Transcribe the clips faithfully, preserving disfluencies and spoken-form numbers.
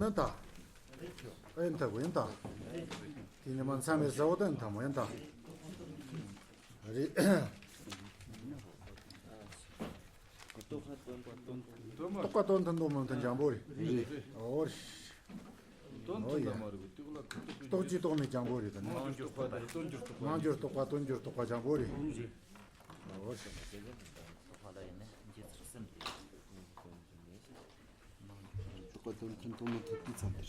ནི་ད། ཨེ་ཡིན་ད་གོ་ཡིན་ད། དེ་ནི་མ་མཚམས་མེད་ཟ་བོ་ད་ཡིན་ད་མོ་ཡིན་ད། རེད། རྟོག་པ་དོན་མཐུན་རྟོགས་མ་མཐུན་འཇམ་པོ་རེད། རེད། འོ་རེད། དོན་མཐུན་ད་མ་རེད་གོ་རྟོགས་ལ་གི་རྟོགས་རྟོགས་ཀྱིས་རྟོགས་མེད་འཇམ་པོ་རེད་ད་ནི། རྣལ་འབྱོར་རྟོགས་པ་དང་དོན་འབྱོར་རྟོགས་པ། རྣལ་འབྱོར་རྟོགས་པ་དོན་འབྱོར་རྟོགས་པ་འཇམ་པོ་རེད། འོ་རེད། རྟོགས་པ་ལ་ཡིན་ན་འཇིག་ཚུལ་གསུམ་རེད། རྟོགས་པ་དོན་མཐུན་རྟོགས་མ་མཐུན་དེའི་མཚམས་དེ་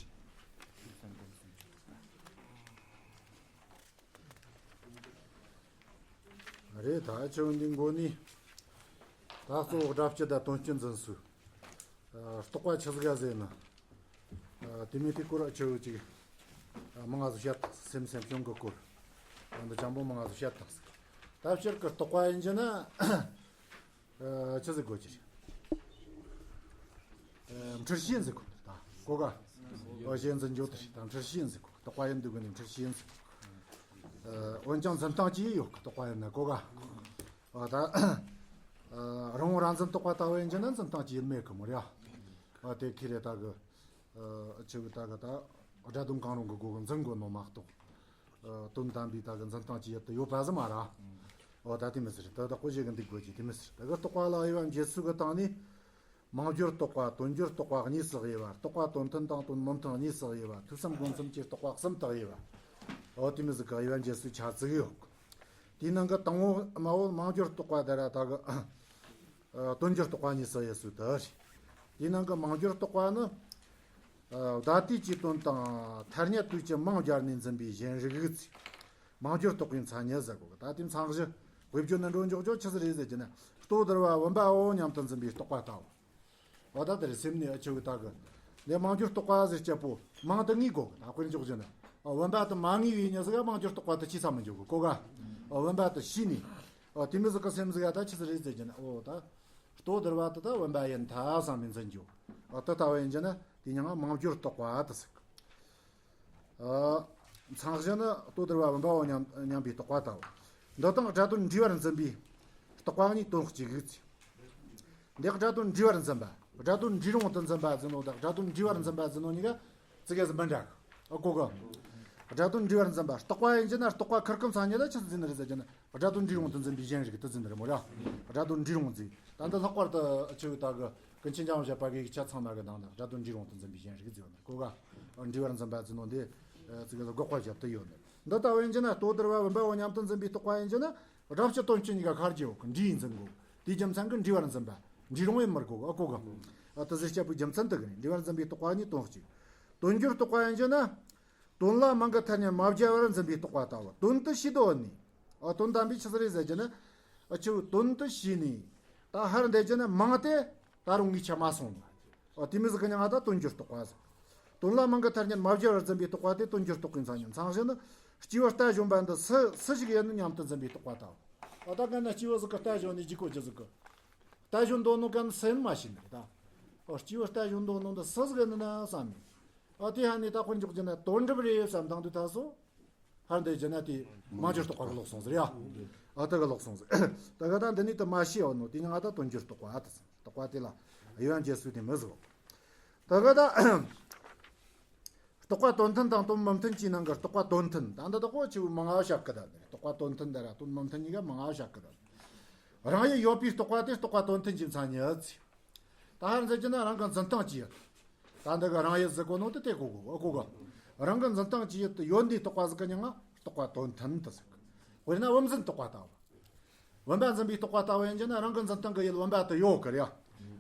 རེད། རེད། ད་ཆོས་འདི་མགོ་ནས་ད་གཙོ་བོ་སྒྲ་སྤྱི་དང་དོན་སྤྱི་འཛིན་སྲོལ། རྟོག་པ་ཆི་ཟིག་ག་ཟེར་ན། དེ་མིན་དེ་སྐོར་ཨ་ཆོས་ཅིག་མང་ང་ཟིག་བཤད་ཐག་སེམས་སེམས་བྱུང་གི་སྐོར། འདི་ཅང་པོ་མང་ང་ཟིག་བཤད་ཐག་ཟིག་ད་སྤྱིར་གི་རྟོག་པ་ཡིན་གྱི་ན། ཆི་ཟིག་གོ་གི་རེད། འཁྲུལ་ཤེས་ཟིག་གོ་ད་གོ་ག་འོ་ཞེས་འཛིན་རྒྱུ་དེ་རེད། ད་འཁྲུལ་ཤེས་ཟིག་གོ་རྟོག་པ་ཡིན་འདུག་གི་ནི་འཁྲུལ་ཤེས་ཟིག་འོན་ཀྱང་འཛིན་སྟངས་ཀྱི་ཡོད་གི་རྟོག་པ་ཡིན་ན་གོ་ག་འོ་ད་རང་རང་འཛིན་རྟོག་པ་ལྟ་བུ་ཡིན་གྱི་ན་འཛིན་སྟངས་ཀྱི་ཡིན་མེད་གི་མོ་རེད། འོ་དེ་ཁི་རེད་ད་གི་ཆི་གི་ད་གི་ད་སྒྲ་དོན་གང་རུང་གི་སྒོ་གི་འཛིན་དགོས་ནོ་མ་གཏོགས། དོན་དམ་པའི་ད་གི་འཛིན་སྟངས་ཀྱི་ཡུལ་དུ་ཡོད་པ་ཟིག་མ་རེད། འོ་ད་དེ་མི་ཟེར་ད་བདག་པོ་ཞིག་གི་འདུག་དགོས་ཀྱི་དེ་མི་ཟེར་ད་གི་རྟོག་པ་ལ་དབྱེ་བ་འབྱེད་ཚུལ་གི་སྟེང་ནས། མང་སྦྱོར་རྟོག་པ་དོན་སྦྱོར་རྟོག་པ་གཉིས་སུ་དབྱེ་བ། རྟོག་པ་དོན་མཐུན་དང་དོན་མི་མཐུན་གཉིས་སུ་དབྱེ་བ། ཐོས་བསམ་སྒོམ་གསུམ་གྱི་རྟོག་པ་གསུམ་དུ་དབྱེ་བ། འོ་དེ་མི་ཟིག་གི་དབྱེ་བ་འབྱེད་ཚུལ་ཆ་ཙིག་ཡོད། དེའི་ནང་གི་དང་པོ་དམའ་བོ་མང་སྦྱོར་རྟོག་པ་དེ་ར་ད་གི་དོན་སྦྱོར་རྟོག་པ་གཉིས་སུ་དབྱེ་ཚུལ་དེ་རེད། དེའི་ནང་གི་མང་སྦྱོར་རྟོག་པ་ནི། བརྡ་དུས་ཀྱི་དོན་དང་ཐ་སྙད་དུས་ཀྱི་མིང་སྦྱར་ནས་འཛིན་པའི་གཞན་རིག་ཚུལ། མང་སྦྱོར་རྟོག་པའི་མཚན་ཉིད་ཟེར་གོ་གི་ད་དེ་མཚན་གཞི་དབྱེ་བརྗོད་ནི་འགྲོ་འཇོག་ཆོག་ཆི་ཟིག་རེད་ཟེར་གྱི་ན། ལྟོ་ལྡིར་བ་བུམ་པའོ་སྙམ་དུ་འཛིན་པའི་རྟོག་པ་ལྟ་བུ། འོ་ད་དེ་རེད་སེམས་ནི་ཨ་ཆི་བུ་ད་གི་འདི་མང་སྦྱོར་རྟོག་པ་ཟེར་སྐྱེ་པོ་མང་དུ་ངེས་གོ་གི་ད་དཔེར་འཇོག་བྱས་ན། བུམ་པ་དུ་མ་ངེས་པའི་ཉི་ཟིག་ག་མང་སྦྱོར་རྟོག་པ་དུ་ཅི་ས་མི་འཇོག་གི་གོ་ག་བུམ་པ་དུ་ཤི་ནི། དེ་མི་ཟིག་གི་སེམས་ཟིག་ག་ད་ཆི་ཟིག་རེད་ཟེར་གྱི་ན། འོ་ད་ལྟོ་ལྡིར་བ་དུ་ད་བུམ་པ་ཡིན་ད་བསམ་ནས་འཛིན་རྒྱུ། འོ་དུ་ལྟ་བུ་ཡིན་གྱི་ན་དེ་མྱིང་ང་མང་སྦྱོར་རྟོག་པ་དུ་ཟེར་གི་མཚན་གཞི་ནི་ལྟོ་ལྡིར་བ་བུམ་པའོ་སྙམ་སྙམ་པའི་རྟོག་པ་ལྟ་བུ། འདི་དང་སྒྲ་དོན་འདྲིས་པར་འཛིན་པའི་རྟོག་པ་གཉིས་དོན་གཅིག་གི་ཚེ། འདི་སྒྲ་དོན་འདྲིས་པར་འཛིན་པ། སྒྲ་དོན་འདྲིས་རུང་དུ་འཛིན་པ་ཟེར་ནོ་དང་སྒྲ་དོན་འདྲིས་པར་འཛིན་པ་ཟེར་ནོ་གཉིས་ཀ་ཙི་གེ་ཟིག་མི་འདྲ་གི་ཨ་གོ་གི་སྒྲ་དོན་འདྲིས་པར་འཛིན་པ་རྟོག་པ་ཡིན་གྱི་ན་རྟོག་པ་ཁིར་ཁིར་མཚན་ཉིད་ལ་ཆི་འཛིན་ནི་རེད་ཟེར་གྱི་ན། སྒྲ་དོན་འདྲིས་རུང་དུ་འཛིན་པའི་གཞན་རིག་དུ་འཛིན་ནི་རེད་མོ་ར། སྒྲ་དོན་འདྲིས་རུང་འཛིན་ད་འདི་ལྷག་པར་དུ་ཆི་བུ་ད་གི་ཀུན་མཁྱེན་འཇམ་དབྱངས་བཞད་པ་གི་ཡིག་ཆ་ཚང་མ་གི་ནང་ན་སྒྲ་དོན་འདྲིས་རུང་དུ་འཛིན་པའི་གཞན་རིག་ཟེར་ཡོད་ནི་གོ་ག་འདྲིས་པར་འཛིན་པ་ཟེར་ནོ་འདི་ཙི་གེ་ལ་དགག་པ་བཞག་ཏུ་ཡོད་ནི། འདི་ལྟ་བུ་ཡིན་གྱི་ན་ལྟོ་ལྡིར་བ་བུམ་པའོ་སྙམ་དུ་འཛིན་པའི་རྟོག་པ་ཡིན་གྱི་ན། སྒྲ་སྤྱི་དོན་སྤྱི་གཉིས་ཀ་ཁ་རྒྱུ་ཡོད་གི་འདྲིས་འཛིན་གོ་དེའི་རྒྱུ་མཚན་གྱིས་འདྲིས་པར་འཛིན་པ། འདྲིས་རུང་ཡིན་མི་དགོ་གི་ཨ་གོ་གི་ཨ་དེ་ཟེར་སྐྱ་པོའི་རྒྱུ་མཚན་དུ་གི་ནི་འདྲིས་པར་འཛིན་པའི་རྟོག་པ་གཉིས་དོན་གཅིག་དོན་སྦྱོར་རྟོག་པ་ཡིན་གྱི་ན། དོན་ལ་མིང་གི་ཐ་སྙད་མ་སྦྱར་བར་འཛིན་པའི་རྟོག་པ་ལྟ་བུ། དོན་དུ་ཤེས་དོ་ནི། ཨ་དོན་དམ་པའི་ཆི་ཟིག་རེད་ཟེར་གྱི་ན། ཨ་ཆི་བུ་དོན་དུ་ཤེས་ནི། ད་ཧར་འདེད་གྱི་ན་མིང་དེ་ད་རུང་ངེས་ཆ་མ་སོང་ནི། ཨ་དེ་མི་ཟིག་གི་མྱིང་ང་ད་དོན་སྦྱོར་རྟོག་པ་ཟེར། དོན་ལ་མིང་གི་ཐ་སྙད་མ་སྦྱར་བར་འཛིན་པའི་རྟོག་པ་དེ་དོན་སྦྱོར་རྟོག་པའི་མཚན་ཉིད། མཚན་གཞི་ནི། སྐྱེས་བུ་རྟ་ཞོན་པ་འདི་སུ་སུ་ཞིག་ཡིན་ནི་སྙམ་དུ་འཛིན་པའི་རྟོག་པ་ལྟ་བུ། ཨ་ད་གན་ན་སྐྱེས་བུ་ཟིག་གི་རྟ་ཞོན་ནི་ལྗིད་ཁོག་རྒྱུ་ཟིག་གི་རྟ་ཞོན་འདོད་ནོ་གན་སུ་ཡིན་མ་ཤེས་ནི་རེད་ད། ཨོ་སྐྱེས་བུ་རྟ་ཞོན་འདོད་ནོ་འདི་སུ་ཟིག་ཡིན་ན་བསམ་ནས། ཨ་དེ་ཧ་ནས་ད་དཔེར་འཇོག་རྒྱུ་ན་དོན་གྲུབ་རེད་བསམ་དང་དུས་ད་སོ། ཧར་འདི་རྒྱུ་ན་དེ་མང་སྦྱོར་རྟོག་པ་གི་ལོག་སོང་ཟེར་ཡ། ཨ་ད་གི་ལོག་སོང་ཟེར། ད་ག་ད་འདི་ནས་དུ་མ་ཤེས་ཡོད་ནོ་དེ་ནི་ང་ད་དོན་སྦྱོར་རྟོག་པ་ཨ་ད་རྟོག་པ་དེ་ལ་དབྱེ་བ་འབྱེད་ཚུལ་དེ་མི་ཟིག་ད་ག་ད། རྟོག་པ་དོན་མཐུན་དང་དོན་མི་མཐུན་གྱི་ནང་གི་རྟོག་པ་དོན་མཐུན་ད་འདི་དག་གོ་ཆི་བུ་མང་ང་བཤད་གི་ད་ནི་རྟོག་པ་དོན་མཐུན་ད་ར་དོན་མི་མཐུན་གཉིས་ཀ་མང་ང་བཤད་གི་ད་ནི། རང་ཡུལ་ཡོད་པའི་རྟོག་པ་དེ་རྟོག་པ་དོན་མཐུན་གྱི་མཚན་ཉིད་ཟེར། ད་ཧར་འཛིན་གྱི་ན་རང་གི་འཛིན་སྟངས་ཀྱི་ཡུལ། ད་འདི་གི་རང་ཡུལ་ཟེར་གོ་ནོ་དེ་དེ་གོ་གོ་ཨ་གོ་གི་རང་གི་འཛིན་སྟངས་ཀྱི་ཡུལ་དུ་ཡོད་འདིའི་རྟོག་པ་ཟིག་གི་མྱིང་ང་རྟོག་པ་དོན་མཐུན་དུ་ཟེར་གི་དཔེར་ན་བུམ་འཛིན་རྟོག་པ་ལྟ་བུ། བུམ་པ་འཛིན་པའི་རྟོག་པ་ལྟ་བུ་ཡིན་གྱི་ན་རང་གི་འཛིན་སྟངས་ཀྱི་ཡུལ་བུམ་པ་དུ་ཡོད་གི་རེད་ཡ།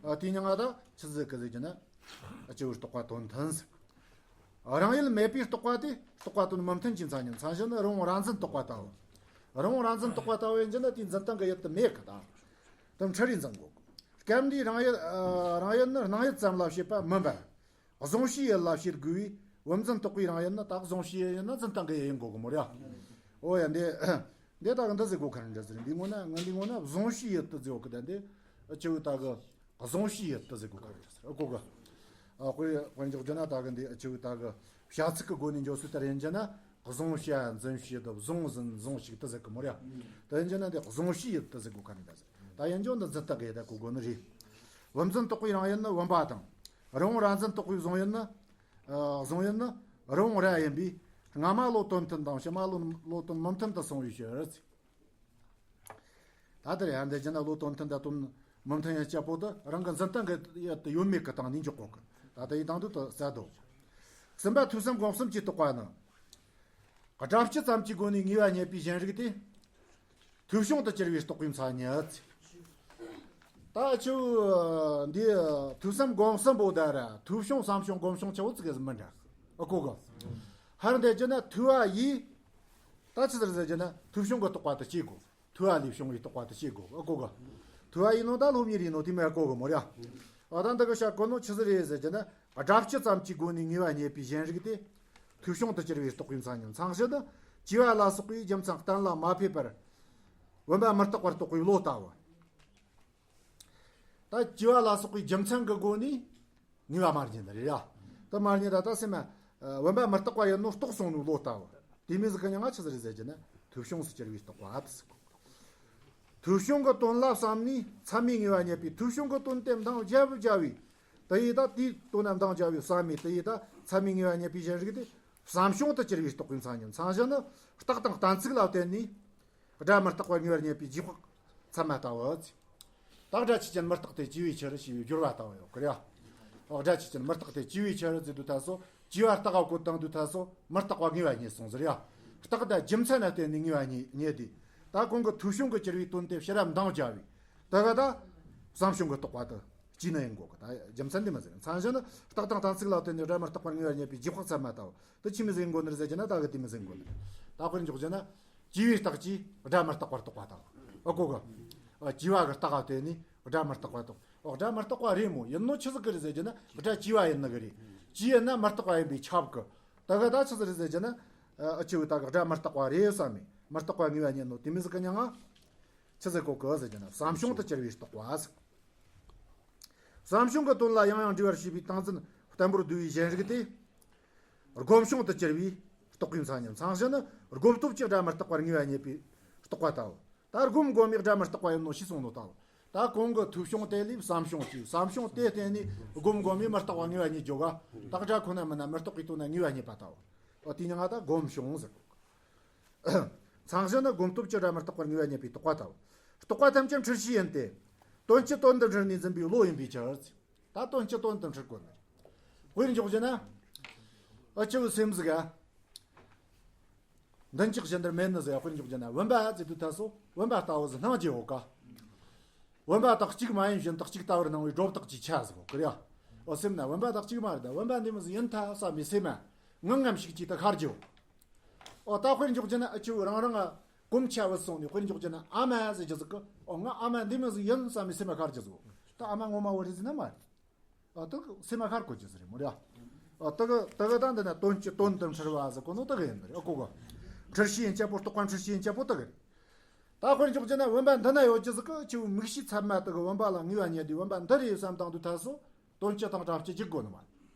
ཨ་དེའི་མྱིང་ང་ད་ཆི་ཟིག་གི་ཟེར་གྱི་ན། ཨ་ཆི་བུ་རྟོག་པ་དོན་མཐུན་ཟེར། རང་ཡུལ་མེད་པའི་རྟོག་པ་དེ་རྟོག་པ་དོན་མི་མཐུན་གྱི་མཚན་ཉིད། མཚན་གཞི་ནི་རང་རང་འཛིན་རྟོག་པ་ལྟ་བུ། རང་རང་འཛིན་རྟོག་པ་ལྟ་བུ་ཡིན་གྱི་ན་དེའི་འཛིན་སྟངས་ཀྱི་ཡུལ་དུ་མེད་གི་ད། དུ་འཁྲུལ་རེ་འཛིན་དགོས། སྐབས་འདིའི་རང་ཡུལ་རང་ཡུལ་ནི་སྣང་ཡུལ་ཙམ་ལ་བྱེད་པ་མིན་པར། གཟུང་བྱའི་ཡུལ་ལ་བྱེད་དགོས་པས་བུམ་འཛིན་རྟོག་པའི་རང་ཡུལ་ནི་ད་གཟུང་བྱའི་ཡུལ་ཡིན་ན་འཛིན་སྟངས་ཀྱི་ཡུལ་ཡིན་དགོས་གི་མོ་ར། ཨོ་ཡ་འདི། འདི་ད་གི་འདི་ཟེར་དགོས་ཁ་རེ་འདྲ་ཟེར་འདི་ངོ་ན་ངོ་འདི་ངོ་ན་གཟུང་བྱའི་ཡུལ་དུ་ཟེར་གོ་གི་ད་འདི། ཨ་ཆི་བུ་ད་གི། གཟུང་བྱའི་ཡུལ་དུ་ཟེར་གོ་ག་རེ་ཟེར་ཨ་གོ་གི་ཨ་དཔེ་དཔེ་འཇོག་རྒྱུ་ན་ད་གི་འདི་ཨ་ཆི་བུ་ད་གི་བྱ་ཚིག་གི་སྒོ་ནས་འཇོག་སྲོལ་ལྟར་ཡིན་རྒྱུ་ན། གཟུང་བྱ་འཛིན་བྱེད་དུ་གཟུང་འཛིན་གཟུང་བྱེད་དུ་ཟེར་གི་མོ་ར། དེ་ཡིན་རྒྱུ་ན་འདི་གཟུང་བྱའི་ཡུལ་དུ་ཟེར་གོ་ག་རེ་འདྲ་ཟེར། ད་ཡིན་རྒྱུ་འདི་འཛིན་སྟངས་ཀྱི་ཡུལ་ད་གོ་དགོས་ནི་རེད། བུམ་འཛིན་རྟོག་པའི་རང་ཡུལ་ནི་བུམ་པ་དང་། རང་རང་འཛིན་རྟོག་པའི་གཟུང་ཡུལ་ནི། ཨ། གཟུང་ཡུལ་ནི་རི་བོང་རྭ་ཡིན་པས། སྔ་མ་བློ་དོན་མཐུན་དང་ཕྱི་མ་བློ་བློ་དོན་མི་མཐུན་དུ་སོང་བའི་ཕྱིར། ད་ལྟར་ཡང་འདི་བྱས་ན་བློ་དོན་མཐུན་དང་དོན་མི་མཐུན་ཡང་སྐྱ་པོ་དེ་རང་གི་འཛིན་སྟངས་ཀྱི་ཡུལ་དུ་ཡོད་མེད་ཀྱི་སྟེང་ནས་འཇོག་གོ་གི། ད་ལྟ་ཡི་དང་དུ་དུ་གསལ་དོ། གསུམ་པ་ཐོས་བསམ་སྒོམ་གསུམ་གྱི་རྟོག་པ་ནི། སྒྲ་སྤྱི་ཙམ་གྱི་སྒོ་ནས་ངེས་པ་རྙེད་པའི་གཞན་རིག་སྟེ། ཐོས་བྱུང་དུ་གྱུར་པའི་རྟོག་པའི་མཚན་ཉིད། ད་ཆུ་འདི་ཐོས་བསམ་སྒོམ་གསུམ་པོ་ད་ར་ཐོས་བྱུང་བསམ་བྱུང་སྒོམ་བྱུང་ཆ་བོ་ཙི་གེ་ཟིག་མི་འདྲ། ཨ་གོ་གི། ཧར་འདི་བྱས་ན་ཐོས་པ་ཡིས། ད་ཆི་ཟེར་ཟེར་བྱས་ན་ཐོས་བྱུང་གི་རྟོག་པ་དེ་སྐྱེ་དགོས། ཐོས་པ་ལས་བྱུང་བའི་རྟོག་པ་དེ་སྐྱེ་དགོས། ཨ་གོ་གི། ཐོས་པ་ཡིན་ནོ་ད་སློབ་གཉེར་ཡིན་ནོ་དེ་མི་ཨ་གོ་གི་མོ་ར། ཨ་ད་འདི་གི་བཤད་གོ་ནོ་ཆི་ཟིག་རེད་ཟེར་བྱས་ན། སྒྲ་སྤྱི་ཙམ་གྱི་སྒོ་ནས་ངེས་པ་རྙེད་པའི་གཞན་རིག་སྟེ། ཐོས་བྱུང་དུ་གྱུར་པའི་རྟོག་པའི་མཚན་ཉིད། མཚན་གཞི་ནི། བཅོས་པ་ལ་སོགས་པའི་རྒྱུ་མཚན་གཏན་ལ་མ་ཕེབས་པར། བུམ་པ་མི་རྟག་པར་རྟོགས་པའི་བློ་ལྟ་བུ། ད་བཅོས་པ་ལ་སོགས་པའི་རྒྱུ་མཚན་གྱི་སྒོ་ནས་ངེས་པ་མ་རྙེད་ནི་རེད་ཡ། ད་མ་རྙེད་ད་ད་སེམས་མ། བུམ་པ་མི་རྟག་པ་ཡིན་ནོ་རྟོགས་སོང་ནོ་བློ་ལྟ་བུ། དེ་མིན་ཟིག་གི་མྱིང་ང་ཆི་ཟིག་རེད་ཟེར་གྱི་ན་ཐོས་བྱུང་སུ་གྱུར་པའི་རྟོག་པ་ཨ་ཏི་ཟིག་ཐོས་བྱུང་གི་དོན་ལ་བསམ་ནས་ཚད་མས་ངེས་པ་རྙེད་པའི་ཐོས་བྱུང་གི་དོན་དེ་འདང་བརྒྱབ་བརྒྱབ་པས། དེ་ཡིས་ད་དེའི་དོན་ལ་འདང་བརྒྱབ་པས་བསམ་མས། དེ་ཡིས་ད་ཚད་མས་ངེས་པ་རྙེད་པའི་གཞན་རིག་དེ་བསམ་བྱུང་དུ་གྱུར་པའི་རྟོག་པའི་མཚན་ཉིད། མཚན་གཞི་ནི་རྟགས་དང་གཏན་ཚིགས་ལ་བརྟེན་ནས་སྒྲ་མི་རྟག་པར་ངེས་པ་རྙེད་པའི་རྗེས་དཔག་ཚད་མ་ལྟ་བུ། ད་སྒྲ་ཆོས་ཅན་མི་རྟག་སྟེ་སྐྱེ་བའི་ཕྱིར་ཞེས་པའི་སྦྱོར་བ་ལྟ་བུ་ཡོད་གི་རེད། སྒྲ་ཆོས་ཅན་མི་རྟག་སྟེ་སྐྱེ་བའི་ཕྱིར་ཟེར་དུས་ད་སོ། སྐྱེ་བ་རྟགས་བཀོད་བཏང་དུས་ད་སོ། མི་རྟག་པ་ངེས་པ་རྙེད་སོང་ཟེར་ཡ། རྟགས་དང་རྒྱུ་མཚན་ལ་བརྟེན་ནས་ངེས་པ་རྙེད་རྙེད་དེ། ད་གོང་གི་ཐོས་བྱུང་གི་གྱུར་པའི་དོན་དེ་ཕྱི་རབས་འདང་བརྒྱབ་པས། དེ་ག་ད་བསམ་བྱུང་གི་རྟོག་པ་དེ་སྐྱེས་ནི་ཡིན་དགོས་གི། ད་རྒྱུ་མཚན་དེ་མི་ཟེར། མཚན་གཞི་ནི་རྟགས་དང་གཏན་ཚིགས་ལ་བརྟེན་ནས་སྒྲ་མི་རྟག་པར་ངེས་པ་རྙེད་པའི་རྗེས་དཔག་ཚད་མ་ལྟ་བུ། དེ་ཆི་མོ་ཟིག་ཡིན་དགོས་ནི་རེད་ཟེར་གྱི་ན་ད་གི་དེ་མོ་ཟིག་ཡིན་དགོས་ནི་རེད། ད་དཔེར་འཇོག་བྱས་ན། སྐྱེ་བའི་རྟགས་ཀྱིས་སྒྲ་མི་རྟག་པར་རྟོགས་པ་དང་། ཨ་གོ་གི། སྐྱེ་བ་གི་རྟགས་ལ་བརྟེན་ནས་སྒྲ་མི་རྟག་པར་རྟོགས། ཨོ་སྒྲ་མི་རྟག་པ་རེད་མོ། ཡིན་ནོ་ཆི་ཟིག་གི་རེད་ཟེར་གྱི་ན་སྒྲ་སྐྱེ་བ་ཡིན་ནི་གི་རེད། སྐྱེ་ཡིན་ན་མི་རྟག་པ་ཡིན་པས་ཁྱབ་གི། ད་ག་ད་ཆི་ཟིག་རེད་ཟེར་གྱི་ན། ཨ་ཆི་བོ་ད་གི་སྒྲ་མི་རྟག་པ་རེད་བསམ་མས། མི་རྟག་པ་ངེས་པ་རྙེད་ནོ་དེ་མོ་ཟིག་གི་མྱིང་ང་ཆི་ཟེར་གོ་གི་ཟེར་གྱི་ན་བསམ་བྱུང་དུ་གྱུར་པའི་རྟོག་པ་ཟེར། བསམ་བྱུང་གི་དོན་ལ་ཡང་ཡང་འདྲིས་པར་བྱས་པའི་སྟངས་འཛིན་བརྟན་པོར་བསྡུ་བའི་གཞན་རིག་སྟེ། སྒོམ་བྱུང་དུ་གྱུར་པའི་རྟོག་པའི་མཚན་ཉིད། མཚན་གཞི་ནི་སྒོམ་སྟོབས་ཀྱིས་སྒྲ་མི་རྟག་པར་ངེས་པ་རྙེད་པའི་རྟོག་པ་ལྟ་བུ། ད་སྒོམ་སྒོམ་པས་སྒྲ་མི་རྟག་པ་ཡིན་ནོ་ཤེས་སོང་ནོ་ལྟ་བུ། ད་གོང་གི་ཐོས་བྱུང་དེ་ལས་བསམ་བྱུང་སྐྱེས། བསམ་བྱུང་དེ་བརྟེན་ནས་སྒོམ་སྒོམ་པས་མི་རྟག་པ་ངེས་པ་རྙེད་འཇོག་ག། ད་སྒྲ་ཁོ་ན་མིན་ན་མི་རྟག་པའི་དོན་ན་ངེས་པ་རྙེད་པ་ལྟ་བུ། འོ་དེའི་མྱིང་ང་ད་སྒོམ་བྱུང་ཟེར། མཚན་གཞི་ནི་སྒོམ་སྟོབས་ཀྱིས་སྒྲ་མི་རྟག་པར་ངེས་པ་རྙེད་པའི་རྟོག་པ་ལྟ་བུ། རྟོག་པ་ཐམས་ཅད་འཁྲུལ་ཤེས་ཡིན་ཏེ། དོན་སྤྱི་དོན་དུ་འཁྲུལ་ནས་འཛིན་པའི་བློ་ཡིན་པའི་ཕྱིར། ད་དོན་སྤྱི་དོན་དུ་འཁྲུལ་དགོས་ནི། དཔེར་འཇོག་བྱས་ན། ཨ་ཆི་བོ་སེམས་ཟིག་ག་མདུན་ཅོག་གཞན་དུ་མེད་ནི་ཟེར་ཡ། དཔེར་འཇོག་བྱས་ན་བུམ་པ་ཟེར་དུས་ད་སོ་བུམ་པ་ལྟ་བུ་ཟིག་སྣང་རྒྱུ་ཡོད་ག་བུམ་པ་དག་གཅིག་མ་ཡིན་གཞན་དག་གཅིག་ལྟ་བུར་སྣང་བའི་སྒྲོ་བཏགས་ཀྱི་ཆ་ཟིག་གོ་གི་རེད་ཡ། འོ་སེམས་ན་བུམ་པ་དག་གཅིག་མ་རེད། ད་བུམ་པ་འདི་མོ་ཟིག་ཡིན་ཐལ་བསམ་པའི་སེམས་མ་ངང་ངམ་ཞིག་ཅིག་ད་ཤར་རྒྱུ། འོ་ད་དཔེར་འཇོག་བྱས་ན་ཨ་ཆི་བོ་རང་རང་ང་གོམས་ཆ་བུད་སོང་ནས་དཔེར་འཇོག་བྱས་ན་ཨ་མ་ཟེར་རྒྱུ་ཟིག་གི། འོ་ང་ཨ་མ་འདི་མོ་ཟིག་ཡིན་བསམ་པའི་སེམས་མ་ཤར་རྒྱུ་ཟིག། ད་ཨ་མ་ངོ་མ་བོ་རེད་ཟེར་ན་མ་རེད། ཨ་དག་སེམས་མ་ཤར་དགོས་ཀྱི་ཟེར་རེད་མོ་རེད། ཨ་དག་དག་ད་འདི་ན་དོན་སྤྱི་དོན་དུ་འཁྲུལ་བ་ཟེར་གོ་ནོ་དག་ཡིན་ནི་རེད། ཨ་གོ་གོ། འཁྲུལ་ཤེས་ཡིན་ཅེས་པོ་རྟོག་པ་འཁྲུལ་ཤེས་ཡིན་ཅེས་པོ་དག་རེད། ད་དཔེར་འཇོག་བྱས་ན་བུམ་པ་འདི་ན་ཡོད་ཀྱི་ཟིག་གི་ཆི་བོ་མིག་ཤེས་ཚད་མ་དག་གི་བུམ་པ་ལ་ངེས་པ་རྙེད་དུས་བུམ་པ་འདི་རེད་བསམ་བཏང་དུས་ད་སོ། དོན་སྤྱི་དང་སྒྲ་སྤྱི་གཅིག་དགོས་ནི་མ་རེད།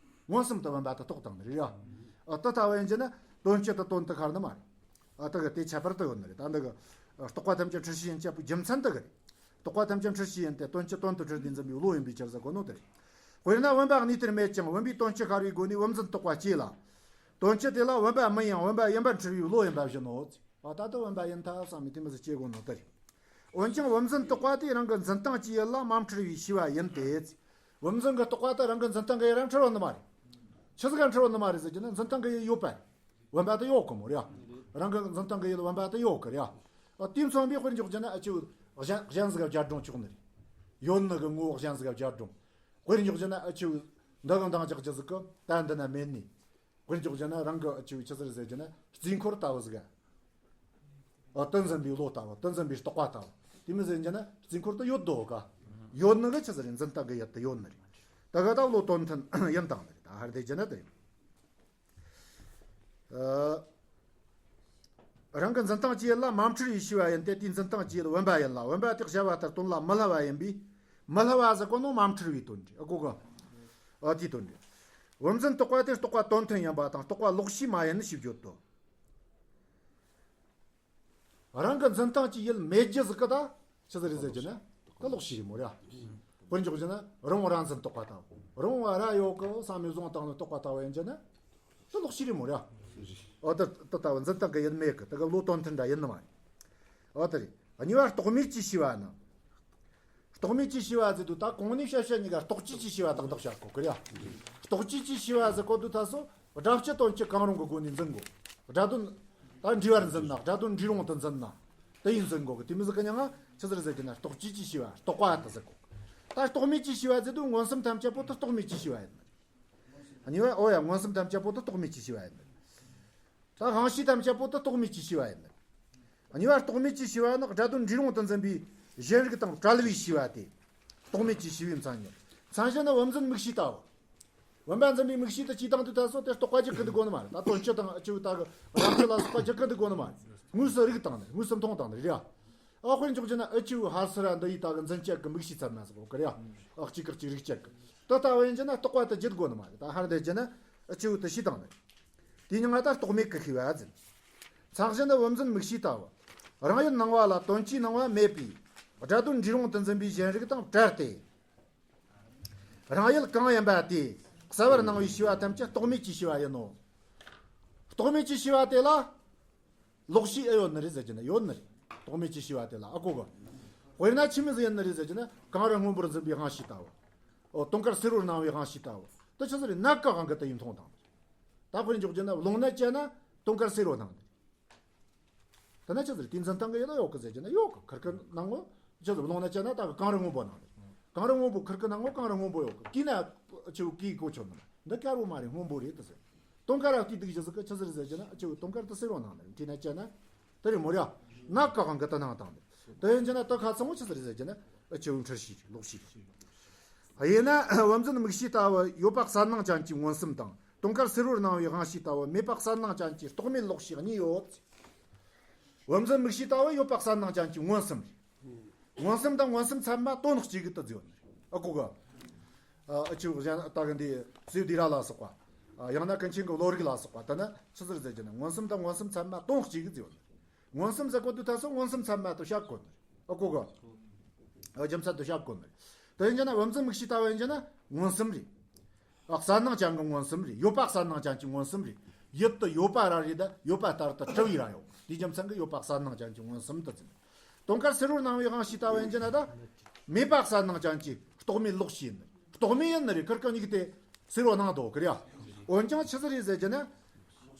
མངོན་སུམ་དུ་བུམ་པ་དེ་རྟོགས་བཏང་ནི་རེད་ཡ། ཨ་དེ་ལྟ་བུ་ཡིན་རྒྱུ་ན་དོན་སྤྱི་དེ་དོན་དུ་ཤར་ནི་མ་རེད། ཨ་དེ་གི་དེ་ཁྱད་པར་དུ་ཡོད་ནི་རེད། ད་འདི་གི་རྟོག་པ་ཐམས་ཅད་འཁྲུལ་ཤེས་ཡིན་ཅེས་པོ་རྒྱུ་མཚན་དེ་གི་རེད། རྟོག་པ་ཐམས་ཅད་འཁྲུལ་ཤེས་ཡིན་ཏེ་དོན་སྤྱི་དོན་དུ་འཁྲུལ་ནས་འཛིན་པའི་བློ་ཡིན་པའི་ཕྱིར་ཟེར་གོ་ནོ་དེ་རེད། དཔེར་ན་བུམ་པ་གནས་དེར་མེད་ཀྱང་བུམ་པའི་དོན་སྤྱི་ཤར་བའི་སྒོ་ནས་བུམ་འཛིན་རྟོག་པ་སྐྱེས་ལ། དོན་སྤྱི་དེ་ལ་བུམ་པ་མིན་ཡང་བུམ་པ་ཡིན་པར་འཁྲུལ་བའི་བློ་ཡིན་པ་བཞིན་ནོ། ཨ་ད་དུ་བུམ་པ་ཡིན་ཐལ་བསམ་ནས་དེ་མོ་ཟིག་སྐྱེ་དགོས་ནོ་དེ་རེད། འོན་ཀྱང་བུམ་འཛིན་རྟོག་པ་དེ་རང་གི་འཛིན་སྟངས་ཀྱི་ཡུལ་ལ་མ་འཁྲུལ་བའི་ཤེས་པ་ཡིན་ཏེ། བུམ་འཛིན་གྱི་རྟོག་པ་དེ་རང་གི་འཛིན་སྟངས་ཀྱི་ཡུལ་ལ་འཁྲུལ་བ་ནི་མ་རེད། ཆི་ཟིག་ག་འཁྲུལ་བ་ནི་མ་རེད་ཟེར་གྱི་ན་འཛིན་སྟངས་ཀྱི་ཡུལ་ཡོད་པ། བུམ་པ་དེ་ཡོད་གི་མོ་རེད། རང་གི་འཛིན་སྟངས་ཀྱི་ཡུལ་བུམ་པ་དེ་ཡོད་གི་རེད། ཨ་དེ་མཚོན་པའི་དཔེར་འཇོག་བྱས་ན་ཨ་ཆི་གཞན་གཞན་ཟིག་ག་བརྒྱ་སྒྲོམ་ཆོག་ནི་རེད། ཡོད་ནི་གི་ངོ་བོ་གཞན་ཟིག་ག་བརྒྱ་སྒྲོམ། དཔེར་འཇོག་བྱས་ན་ཨ་ཆི་འདི་གི་འདང་རྒྱག་རྒྱུ་ཟིག་གི་ད་འདི་ན་མེད་ནི། དཔེར་འཇོག་བྱས་ན་རང་གི་ཨ་ཆི་ཆི་ཟིག་རེད་ཟེར་གྱི་ན་རྩིས་འཁོར་ལྟ་བུ་ཟིག་ག་ཨ་དེ་འཛིན་པའི་བློ་ལྟ་བུ། དེ་འཛིན་པའི་རྟོག་པ་ལྟ་བུ། དེ་མོ་ཟིག་ཡིན་རྒྱུ་ན་རྩིས་འཁོར་དེ་ཡོད་དོ་ག་ཡོད་ནི་གི་ཆི་ཟིག་རེད། འཛིན་སྟངས་ཀྱི་ཡུལ་དུ་ཡོད་ནི་རེད། ད་ག་ད་བློ་དོན་མཐུན་ཡིན་བཏང་ནི་རེད། ད་ཧར་དེ་རྒྱུ་ན་དེ་རེད། ཨ་རང་གི་འཛིན་སྟངས་ཀྱི་ཡུལ་ལ་མ་འཁྲུལ་བའི་ཤེས་པ་ཡིན་ཏེ། དེའི་འཛིན་སྟངས་ཀྱི་ཡུལ་བུམ་པ་ཡིན་ལ། བུམ་པ་དེ་བྱ་བ་ལྟར་དོན་ལ་མི་སླུ་བ་ཡིན་པས་མི་སླུ་བ་ཟེར་གོ་ནོ་མ་འཁྲུལ་བའི་དོན་རེད། ཨ་གོ་གི། ཨ་དེའི་དོན་རེད། བུམ་འཛིན་རྟོག་པ་དེ་རྟོག་པ་དོན་མཐུན་ཡིན་པ་དང་རྟོག་པ་ལོག་ཤེས་མ་ཡིན་ཞེས་བརྗོད་དོ། རང་གི་འཛིན་སྟངས་ཀྱི་ཡུལ་མེད་རྒྱུ་ཟིག་གི་ད་ཆི་ཟིག་རེད་ཟེར་གྱི་ན་ད་ལོག་ཤེས་རེད་མོ་རེད། དཔེར་འཇོག་བྱས་ན་རི་བོང་རྭ་འཛིན་རྟོག་པ་ལྟ་བུ། རི་བོང་བ་རྭ་ཡོད་གི་བསམ་ནས་བཟུང་བཏང་ནས་རྟོག་པ་ལྟ་བུ་ཡིན་གྱི་ན། དེ་ལོག་ཤེས་རེད་མོ་ར། འོ་དེ་དེ་ལྟ་བུ་འཛིན་སྟངས་གི་ཡུལ་མེད་གི། དེ་གི་བློ་དོན་མཐུན་འདྲ་ཡིན་ནི་མ་རེད། འོ་དེ་རེད། གཉིས་པ་རྟོག་མེད་ཀྱི་ཤེས་པ་ནི། རྟོག་མེད་ཀྱི་ཤེས་པ་ཟེར་དུས་ད་གོང་ནས་བཤད་བཤད་གཉིས་ཀ་རྟོག་བཅས་ཀྱི་ཤེས་པ་ཏག་ཏག་བཤད་གོ་གི་རེད་ཡ། རྟོག་བཅས་ཀྱི་ཤེས་པ་ཟེར་གོ་དུས་ད་སོ་སྒྲ་སྤྱི་དོན་སྤྱི་གང་རུང་གི་སྒོ་ནས་འཛིན་དགོས། སྒྲ་དོན་ད་འབྲེལ་བར་འཛིན་ན། སྒྲ་དོན་འབྲེལ་རུང་དུ་འཛིན་ན། དེ་ཡིན་འཛིན་དགོས་གི། དེ་མི་ཟིག་གི་མྱིང་ང་ཆི་ཟིག་ཟེར་གི་ན། རྟོག་བཅས་ཀྱི་ཤེས་པ། རྟོག་པ་དེ་ཟེར་གོ། ད་རྟོག་མེད་ཀྱི་ཤེས་པ་ཟེར་དུས་མངོན་སུམ་ཐམས་ཅད་པོ་དེ་རྟོག་མེད་ཀྱི་ཤེས་པ་ཡིན། གཉིས་པ། འོ་ཡ། མངོན་སུམ་ཐམས་ཅད་པོ་དེ་རྟོག་མེད་ཀྱི་ཤེས་པ་ཡིན། ད་དབང་ཤེས་ཐམས་ཅད་པོ་དེ་རྟོག་མེད་ཀྱི་ཤེས་པ་ཡིན། གཉིས་པ། རྟོག་མེད་ཀྱི་ཤེས་པ་ནི་སྒྲ་དོན་འབྲེལ་རུང་དུ་འཛིན་པའི་གཞན་རིག་དང་བྲལ་བའི་ཤེས་པ་སྟེ། རྟོག་མེད་ཀྱི་ཤེས་པའི་མཚན་ཉིད། མཚན་གཞི་ནི་བུམ་འཛིན་མིག་ཤེས་ལྟ་བུ། བུམ་པ་འཛིན་པའི་མིག་ཤེས་དེ་སྐྱེས་དང་དུས་ད་སོ་དེ་རྟོག་པ་རྒྱུད་ཀྱི་འདུག་དགོས་ནི་མ་རེད། ད་དོན་སྤྱི་དང་ཨ་ཆུ་ད་གི་རང་རྒྱུད་ལ་སོགས་པ་རྒྱུད་ཀྱི་འདུག་དགོས་ནི་མ་རེད། དངོས་སུ་རིག་དང་ནི་དངོས་སུ་མཐོང་དང་ནི་རེད་ཡ། ཨ་དཔེར་འཇོག་རྒྱུ་ན་ཨ་ཆུ་ཧར་སི་ར་འདི་ཡི་ད་གི་འཛིན་སྤྱད་གི་མིག་ཤེས་ཚད་མ་ཟིག་གོ་གི་རེད་ཡ། ཨ་གཅིག་གི་གཅིག་རིག་སྤྱད་གི། དེ་ལྟ་བུ་ཡིན་རྒྱུ་ན་རྟོག་པ་དེ་བརྒྱུད་དགོས་ནི་མ་རེད། ད་ཧར་འདི་རྒྱུ་ན་ཨ་ཆུ་དེ་ཤེས་དང་ནི། དེའི་མྱིང་ང་ད་རྟོག་མེད་ཀྱི་ཤེས་པ་ཟེར། མཚན་གཞི་ནི་བུམ་འཛིན་མིག་ཤེས་ལྟ་བུ། རང་ཡུལ་སྣང་བ་ལ་དོན་སྤྱིའི་སྣང་བ་མེད་པའི་སྒྲ་དོན་འབྲེལ་རུང་དུ་འཛིན་པའི་གཞན་རིག་དང་བྲལ་ཏེ། རང་ཡུལ་གང་ཡིན་པ་དེ་གསལ་བར་སྣང་བའི་ཤེས་པ་ཐམས་ཅད་རྟོག་མེད་ཀྱི་ཤེས་པ་ཡིན་ནོ། རྟོག་མེད་ཀྱི་ཤེས་པ་དེ་ལ་ལོག་ཤེས་ཨེ་ཡོད་ནི་རེད་ཟེར་གྱི་ན་ཡོད་ནི་རེད། རྟོག་མེད་ཀྱི་ཤེས་པ་དེ་ལ་ཨ་གོ་གི། དཔེར་ན་ཆི་མོ་ཟིག་ཡིན་ནི་རེད་ཟེར་གྱི་ན། གངས་རི་སྔོན་པོར་འཛིན་པའི་དབང་ཤེས་ལྟ་བུ། འོ་དུང་དཀར་སེར་པོར་སྣང་བའི་དབང་ཤེས་ལྟ་བུ། དེ་ཆི་ཟིག་རེད། ནམ་མཁའ་གང་གི་དེ་ཡིན་མཐོང་དང་། ད་དཔེར་འཇོག་རྒྱུ་ན་རླུང་ནད་བཅད་ན་དུང་དཀར་སེར་པོ་སྣང་ནི་རེད། དེ་ན་ཆི་ཟེར། དེ་འཛིན་སྟངས་གི་ཡོད་ད་ཡོད་གི་ཟེར་གྱི་ན་ཡོད་གི། ཁིར་ཀི་སྣང་ངོ་ཆི་ཟེར། རླུང་ནད་བཅད་ན་ད་གི་གངས་རི་སྔོན་པོ་སྣང་རེད། གངས་རི་སྔོན་པོ། ཁིར་ཀི་སྣང་ངོ་གངས་རི་སྔོན་པོ་ཡོད་གི། དེ་ན་ཆི་གི་གོ་ཆོད་ནི་འདི་དཀར་པོ་མ་རེད། སྔོན་པོ་རེད་དེ་ཟེར། དུང་དཀར་ར་བལྟས་འདུག་ཞིག་ཟེར་གི་ཆི་ཟེར་ཟེར་གྱི་ན་ཆི་དུང་དཀར་དེ་སེར་པོ་སྣང་ནི་རེད། དེ་ན་བཅད་ན་དེ་རེད་མོ་ར། ནམ་མཁའ་གང་གི་དེ་སྣང་དང་ནི་དེ་ཡིན་གྱི་ན་དེ་ཁ་ཚང་མོ་ཆི་ཟེར་ཟེར་གྱི་ན་ཨ་ཆི་འཁྲུལ་ཤེས་རེད། ལོག་ཤེས་རེད། དབྱེ་ན་བུམ་འཛིན་མིག་ཤེས་ལྟ་བུ་ཡོད་པ་གསལ་སྣང་ཅན་གྱི་མངོན་སུམ་དང་། དུང་དཀར་སེར་པོར་སྣང་བའི་དབང་ཤེས་ལྟ་བུ་མེད་པ་གསལ་སྣང་ཅན་གྱི་རྟོག་མེད་ལོག་ཤེས་གཉིས་ཡོད། བུམ་འཛིན་མིག་ཤེས་ལྟ་བུ་ཡོད་པ་གསལ་སྣང་ཅན་གྱི་མངོན་སུམ་རེད། མངོན་སུམ་དང་མངོན་སུམ་ཚད་མ་དོན་གཅིག་གི་དུ་བརྗོད་ནི་རེད། ཨ་གོ་གི། ཨ་ཆི་གཞན་ལྟ་གི་འདི་སེ་བ་དྷི་ར་ལ་སོགས་པ། ཡང་ན་ཀུན་མཁྱེན་གི་བློ་རིག་ལ་སོགས་པ་དེ་ན་ཆི་ཟེར་ཟེར་གྱི་ན་མངོན་སུམ་དང་མངོན་སུམ་ཚད་མ་དོན་གཅིག་གི་བརྗོད་ནི་རེད། མངོན་སུམ་ཟེར་གོ་དུས་ད་སོ་མངོན་སུམ་ཚད་མ་དུ་བཤད་དགོས་ནི་རེད། ཨ་གོ་གི། རྒྱུ་མཚན་དུ་བཤད་དགོས་ནི་རེད། དེ་ཡིན་གྱི་ན་བུམ་འཛིན་མིག་ཤེས་ལྟ་བུ་ཡིན་གྱི་ན་མངོན་སུམ་རེད། ཨ་གསལ་སྣང་ཅན་གྱི་མངོན་སུམ་རེད། ཡོད་པ་གསལ་སྣང་ཅན་གྱི་མངོན་སུམ་རེད། ཡུལ་དུ་ཡོད་པ་ར་རེད། ད་ཡོད་པ་ལྟར་དུ་གྲུབ་པའི་ར་ཡོད། དེའི་རྒྱུ་མཚན་གྱིས་ཡོད་པ་གསལ་སྣང་ཅན་གྱི་མངོན་སུམ་དུ་འཛིན། དུང་དཀར་སེར་པོར་སྣང་བའི་དབང་ཤེས་ལྟ་བུ་ཡིན་གྱི་ན་ད་མེད་པ་གསལ་སྣང་ཅན་གྱི་རྟོག་མེད་ལོག་ཤེས་ཡིན། རྟོག་མེད་ཡིན་ནི་རེད། ཁིར་ཀི་གཉིས་ཀ་དེ་སེར་པོ་སྣང་དོ་གི་རེད། འོན་ཀྱང་ཆི་ཟིག་རེད་ཟེར་གྱི་ན།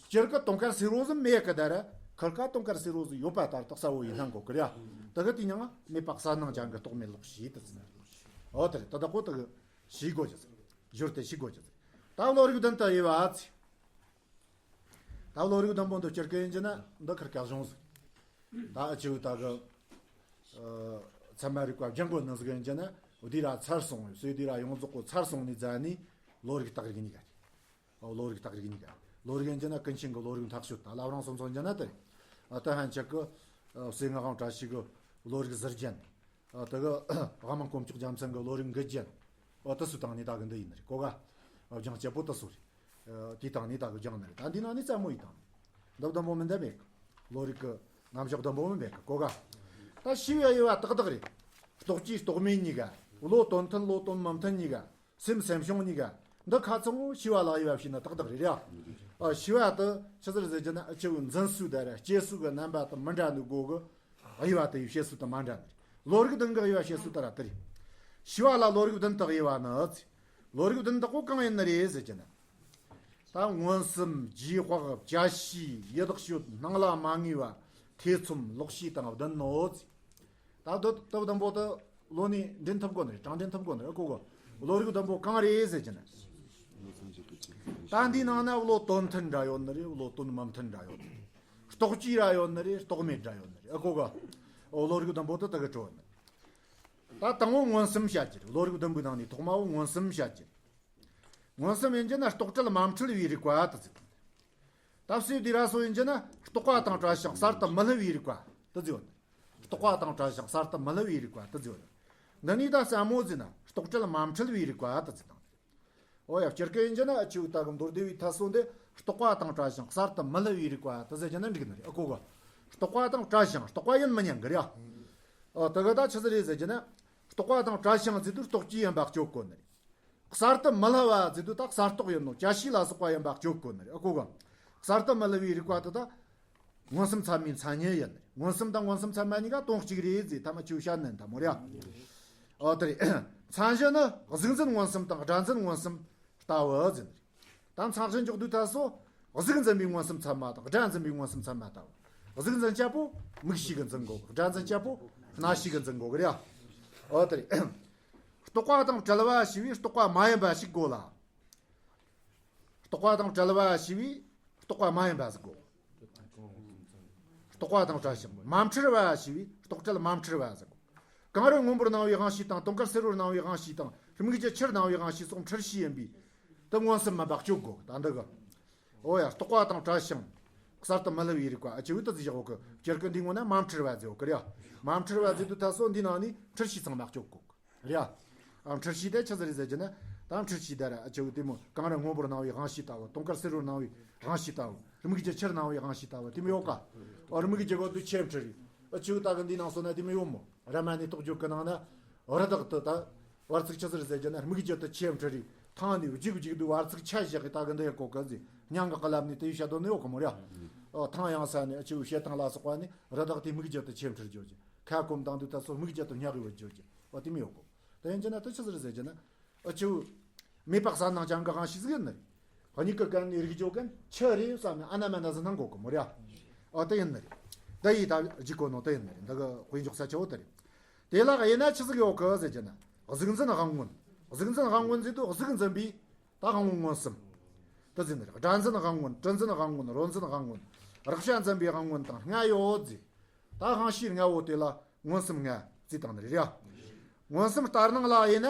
སྤྱིར་གི་དུང་དཀར་སེར་པོ་ཟིག་མེད་གི། ད་ར་ཁིར་ཀ་དུང་དཀར་སེར་པོ་ཟིག་ཡོད་པ་ལྟར་དུ་གསལ་བོ་ཡིན་སྣང་གོ་གི་རེད། དེ་གི་དེའི་མྱིང་ང་མེད་པ་གསལ་སྣང་ཅན་གྱི་རྟོག་མེད་ལོག་ཤེས་དུ་ཟེར། འོ་དེ་རེད། དེ་དག་པོ་དེ་གི་ཤེས་དགོས་ཀྱི་ཟེར། སྦྱོར་ཏེ་ཤེས་དགོས་ཀྱི་ཟེར། ད་བློ་རིག་བདུན་དུ་དབྱེ་བ་ཟེར། ད་བློ་རིག་བདུན་པོ་འདི་སྤྱིར་གི་ཡིན་གྱི་ན་འདི་ཁིར་ཀ་གཞུང་ཟིག། ད་ཨ་ཆི་བོ་ད་གི་ཨ་ཚད་མ་རིག་པ་སྦྱང་དགོས་ནི་ཟིག་ཡིན་གྱི་ན། བྷི་དྷི་ར་ཚར་སོང་། སེ་བྷི་དྷི་ར་ཡོངས་རྫོགས་གོ་ཚར་སོང་ནི་ཟེར་ནི་བློ་རིག་རྟགས་རིགས་གཉིས་ཀ་རེད། ཨོ་བློ་རིག་རྟགས་རིགས་གཉིས་ཀ། བློ་རིག་ཡིན་གྱི་ན་ཀུན་མཁྱེན་གི་བློ་རིག་མཐའ་དཔྱོད་དང་བླ་བྲང་སུམ་ཚོགས་ཡིན་གྱི་ན་དེ་རེད། ཨ་ད་ཧན་ཆད་གི་ཨ་སེ་ངག་དབང་བཀྲ་ཤིས་གི་བློ་རིག་ཟུར་རྒྱན། ཨ་དེ་གི་དབང་མོ་དཀོན་མཆོག་རྒྱལ་མཚན་གི་བློ་རིག་མགུལ་རྒྱན། ཨོ་དེ་ཚོའི་སྟེང་ནས་ད་གི་འདི་ཡིན་ནི་རེད། གོ་ག། ཨོ་སྦྱང་སྤྱད་པོ་དེ་ཚོ་རེད། ཨ་དེའི་སྟེང་ནས་ད་གི་སྦྱང་ནི་རེད། ད་འདི་ནང་ནས་རྩ་མོ་ཡིན་དང་། འདི་བདུན་པོ་མིན་ད་མེད་གི། བློ་རིག་གི་རྣམ་གཞག་བདུན་པོ་མིན་མེད་གི། གོ་ག། ད་ཤེས་པའི་དབྱེ་བ་ཏག་ཏག་རེད། རྟོག་བཅས་རྟོག་མེད་གཉིས་ཀ། བློ་དོན་མཐུན་བློ་དོན་མི་མཐུན་གཉིས་ཀ། སེམས་སེམས་བྱུང་གཉིས་ཀ། འདི་ཁ་ཚང་ངོ་ཤེས་པ་ལ་དབྱེ་བ་ཕྱེ་ན་ཏག་ཏག་རེད་ཡ། ཨ་ཤེས་པ་དེ་ཆི་ཟིག་རེད་ཟེར་གྱི་ན། ཨ་ཆི་བོ་འཛིན་ཚུལ་དང་ར་སྐྱེ་ཚུལ་གི་རྣམ་པ་དེ་མི་འདྲ་ནི་སྒོ་གི་དབྱེ་བ་དེ་ཡི་བཤད་ཚུལ་དེ་མ་འདྲ་ནི་རེད། བློ་རིག་བདུན་གི་དབྱེ་བ་བཤད་ཚུལ་དེ་ར་དེ་རེད། ཤེས་པ་ལ་བློ་རིག་བདུན་དུ་དབྱེ་བ་ནི། བློ་རིག་བདུན་དག་པོ་གང་ཡིན་ནི་རེད་ཟེར་གྱི་ན། ད་མངོན་སུམ། རྗེས་དཔག་བཅད་ཤེས། ཡུལ་དཔྱོད། སྣང་ལ་མ་ངེས་པ། ཐེ་ཚོམ། ལོག་ཤེས་དང་བདུན་ནོ། ད་དུ་དུ་བདུན་པོ་དུ་བློ་ནས་འདྲེན་ཐུབ་དགོས་ནི་རེད། དྲང་འདྲེན་ཐུབ་དགོས་ནི་རེད། ཨ་གོ་གོ། བློ་རིག་བདུན་པོ་གང་རེད་ཟེར་གྱི་ན། ད་འདིའི་ནང་ན་བློ་དོན་མཐུན་འདྲ་ཡོད་ནི་རེད། བློ་དོན་མི་མཐུན་འདྲ་ཡོད་ནི་རེད། རྟོག་བཅས་ར་ཡོད་ནི་རེད། རྟོག་མེད་འདྲ་ཡོད་ནི་རེད། ཨ་གོ་གོ། བློ་རིག་བདུན་པོ་དུ་དུ་གི་གྲོལ་ནི། ད་དང་པོ་མངོན་སུམ་བཤད་རྒྱུ་རེད། བློ་རིག་བདུན་པོའི་ནང་ནས་ཐོག་མ་བོ་མངོན་སུམ་བཤད་རྒྱུ་རེད། མངོན་སུམ་ཡིན་གྱི་ན་རྟོག་བྲལ་མ་འཁྲུལ་བའི་རིག་པ་དུ་ཟེར། ད་སེ་བྷི་དྷི་ར་སོགས་ཡིན་གྱི་ན་རྟོག་པ་དང་བྲལ་ཞིང་གསར་དུ་མི་སླུ་བའི་རིག་པ་དུ་ཟེར་ཡོད། རྟོག་པ་དང་བྲལ་ཞིང་གསར་དུ་མི་སླུ་བའི་རིག་པ་དུ་ཟེར་ཡོད། འདི་ནི་ད་སེ་མོ་ཟེར་ན་རྟོག་བྲལ་མ་འཁྲུལ་བའི་རིག་པ་དུ་ཟེར་དང་། འོ་ཡ། སྤྱིར་གི་ཡིན་གྱི་ན་ཨ་ཆི་བོ་ད་གི་མདོ་སྡེ་བའི་ཐད་སོ་འདི་རྟོག་པ་དང་བྲལ་ཞིང་གསར་དུ་མི་སླུ་བའི་རིག་པ་དུ་ཟེར་གྱི་ན་འགྲིག་ནི་རེད། ཨ་གོ་གོ། རྟོག་པ་དང་བྲལ་ཞིང་། རྟོག་པ་ཡིན་མི་ཉན་གི་རེད་ཨ། ཨ་དེ་གི་ད་ཆི་ཟིག་རེད་ཟེར་གྱི་ན། རྟོག་པ་དང་བྲལ་ཞིང་ཟེར་དུས་རྟོག་བཅས་ཡིན་པ་གཅོད་དགོས་ནི་རེད། གསར་དུ་མི་སླུ་བ་ཟེར་དུས་ད་གསར་རྟོགས་ཡིན་ནོ། བཅད་ཤེས་ལ་སོགས་པ་ཡིན་པ་གཅོད་དགོས་ནི་རེད། ཨ་གོ་ག་གསར་དུ་མི་སླུ་བའི་རིགས་པ་དེ་ད་མངོན་སུམ་ཚད་མའི་མཚན་ཉིད་ཡིན་ནི་རེད། མངོན་སུམ་དང་མངོན་སུམ་ཚད་མ་གཉིས་ཀ་དོན་གཅིག་རེད་ཟེར། ཐ་མ་ཆུ་བཤད་ནན་ཐ་མོ་རེད། ཨོ་དེ་རེད། མཚན་གཞི་ནི་གཟུགས་འཛིན་མངོན་སུམ་དང་སྒྲ་འཛིན་མངོན་སུམ་ལྟ་བུ་ཟེར་ནི་རེད། ད་མཚན་གཞི་འཇོག་དུས་ད་སོ། གཟུགས་འཛིན་པའི་མངོན་སུམ་ཚད་མ་དང་སྒྲ་འཛིན་པའི་མངོན་སུམ་ཚད་མ་ལྟ་བུ། གཟུགས་འཛིན་བྱེད་པོ་མིག་ཤེས་ཀྱིས་འཛིན་དགོས། སྒྲ་འཛིན་བྱེད་པོ་རྣ་ཤེས་ཀྱིས་འཛིན་དགོས་གི་རེད། ཨོ་དེ་རེད། རྟོག་པ་དང་བྲལ་བ་ཞེས་པའི་རྟོག་པ་མ་ཡིན་པ་ཞིག་དགོས་ལ། རྟོག་པ་དང་བྲལ་བ་ཞེས་པའི་རྟོག་པ་མ་ཡིན་པ་ཟིག་དགོས། རྟོག་པ་དང་བྲལ་ཞིང་མ་འཁྲུལ་བ་ཞེས་པའི་རྟོག་བྲལ་མ་འཁྲུལ་བ་ཟིག་དགོས། གངས་རི་སྔོན་པོར་སྣང་བའི་དབང་ཤེས་དང་དུང་དཀར་སེར་པོར་སྣང་བའི་དབང་ཤེས་དང་རྨིག་རྒྱུ་ཆུར་སྣང་བའི་དབང་ཤེས་སོགས་འཁྲུལ་ཤེས་ཡིན་པས། དེ་མངོན་སུམ་མིན་པ་གཅོད་དགོས། ད་འདི་གི། ཨོ་ཡ། རྟོག་པ་དང་བྲལ་ཞིང་། གསར་དུ་མི་སླུ་བའི་རིགས་པ་ཨ་ཆེ་བོ་དེ་ཟིག་བཞག་གི། སྤྱིར་གི་འདི་ངོ་ན་མ་འཁྲུལ་བ་ཟེར་གི་རེད། མ་འཁྲུལ་བ་ཟེར་དུས་ད་སོ་འདི་ནང་ནས་འཁྲུལ་ཤེས་ཚང་མ་གཅོད་དགོས་གི་རེད། ཨ་འཁྲུལ་ཤེས་དེ་ཆི་ཟིག་རེད་ཟེར་གྱི་ན། ད་འཁྲུལ་ཤེས་དེ་ར་ཨ་ཆེ་བོ་དེ་མོ་གངས་རི་སྔོན་པོར་སྣང་བའི་དབང་ཤེས་ལྟ་བུ། དུང་དཀར་སེར་པོར་སྣང་བའི་དབང་ཤེས་ལྟ་བུ། རྨིག་རྒྱུ་ཆུར་སྣང་བའི་དབང་ཤེས་ལྟ་བུ་དེ་མོ་ཡོད་ག་ཨོ་རྨིག་རྒྱུ་གོ་དུས་ཆེམ་འཁྲུལ་རེད། ཨ་ཆེ་བོ་ད་གི་འདི་ནང་སོ་ན་དེ་མོ་ཡོད་མོ། ར་མ་ནས་རྟོགས་བརྗོད་གི་ནང་ན། རི་དྭགས་དེ་ད། བར་ཚིགས་ཆི་ཟིག་རེད་ཟེར་གྱི་ན། རྨིག་རྒྱུ་དེ་ཆེམ་འཁྲུལ་རེད། ཐང་ནས་བརྒྱུག་བརྒྱུག་དུས་བར་ཚིགས་ཆ་བཞག་གི་ད་གི་འདི་ཡ་གོ་གི་ཟིག་སྙིང་གི་རླབས་ནས་དེ་ཡི་བཤད་དོན་ནི་ཡོད་གི་མོ་ར། ཨོ་ཐང་ཡང་ས་ནས་ཨ་ཆེ་བོ་བཤད་སྟངས་ལ་སོགས་པ་ནི་རི་དྭགས་དེ་རྨིག་རྒྱུ་དེ་ཆེམ་འཁྲུལ་བརྗོད་ཀྱི། ཁ་སྐོམ་བཏང་དུས་ད་སོ་རྨིག་རྒྱུ་དེ་ཉག་གི་བུད་བརྗོད་ཀྱི། ཨོ་དེ་མི་ཡོད་གོ། དེ་ཡིན་གྱི་ན་དེ་ཆི་ཟིག་རེད་ཟེར་གྱི་ན། ཨ་ཆེ་བོ། མེད་པ་གསལ་སྣང་ཅན་གི་དབང་ཤེས་ཟིག་ཡིན་ནི། གཉིས་ཀི་གན་ནས་རིག་འཇོག་གན་ཆི་རེད་བསམ་ནས་ཨ་ན་མ་ན་ཟིག་སྣང་གོ་གི་མོ་ར། ཨོ་དེ་ཡིན་ནི་རེད། ད་ཡིས་ད་ལྗིད་གོ་ནོ་དེ་ཡིན་ནི་རེད། འདི་གི་དཔེ་འཇོག་ས་ཆེ་བོ་དེ་རེད། དེ་ལ་དབྱེ་ན་ཆི་ཟིག་ཡོད་གི་ཟེར་གྱི་ན། གཟུགས་འཛིན་དབང་མངོན། གཟུགས་འཛིན་དབང་མངོན་ཟེར་དུས་གཟུགས་འཛིན་པའི་ད་དབང་པོ་མངོན་སུམ། དེ་ཟེར་ནི་རེད། སྒྲ་འཛིན་དབང་མངོན། དྲི་འཛིན་དབང་མངོན། རོ་འཛིན་དབང་མངོན། རེག་བྱ་འཛིན་པའི་དབང་མངོན་དང་ལྔ་ཡོད་ཟེར། ད་དབང་ཤེས་ལྔ་བོ་དེ་ལ་མངོན་སུམ་ལྔ་ཟེར་བཏང་ནི་རེད་ཡ། མངོན་སུམ་ལྟར་སྣང་ལ་དབྱེ་ན་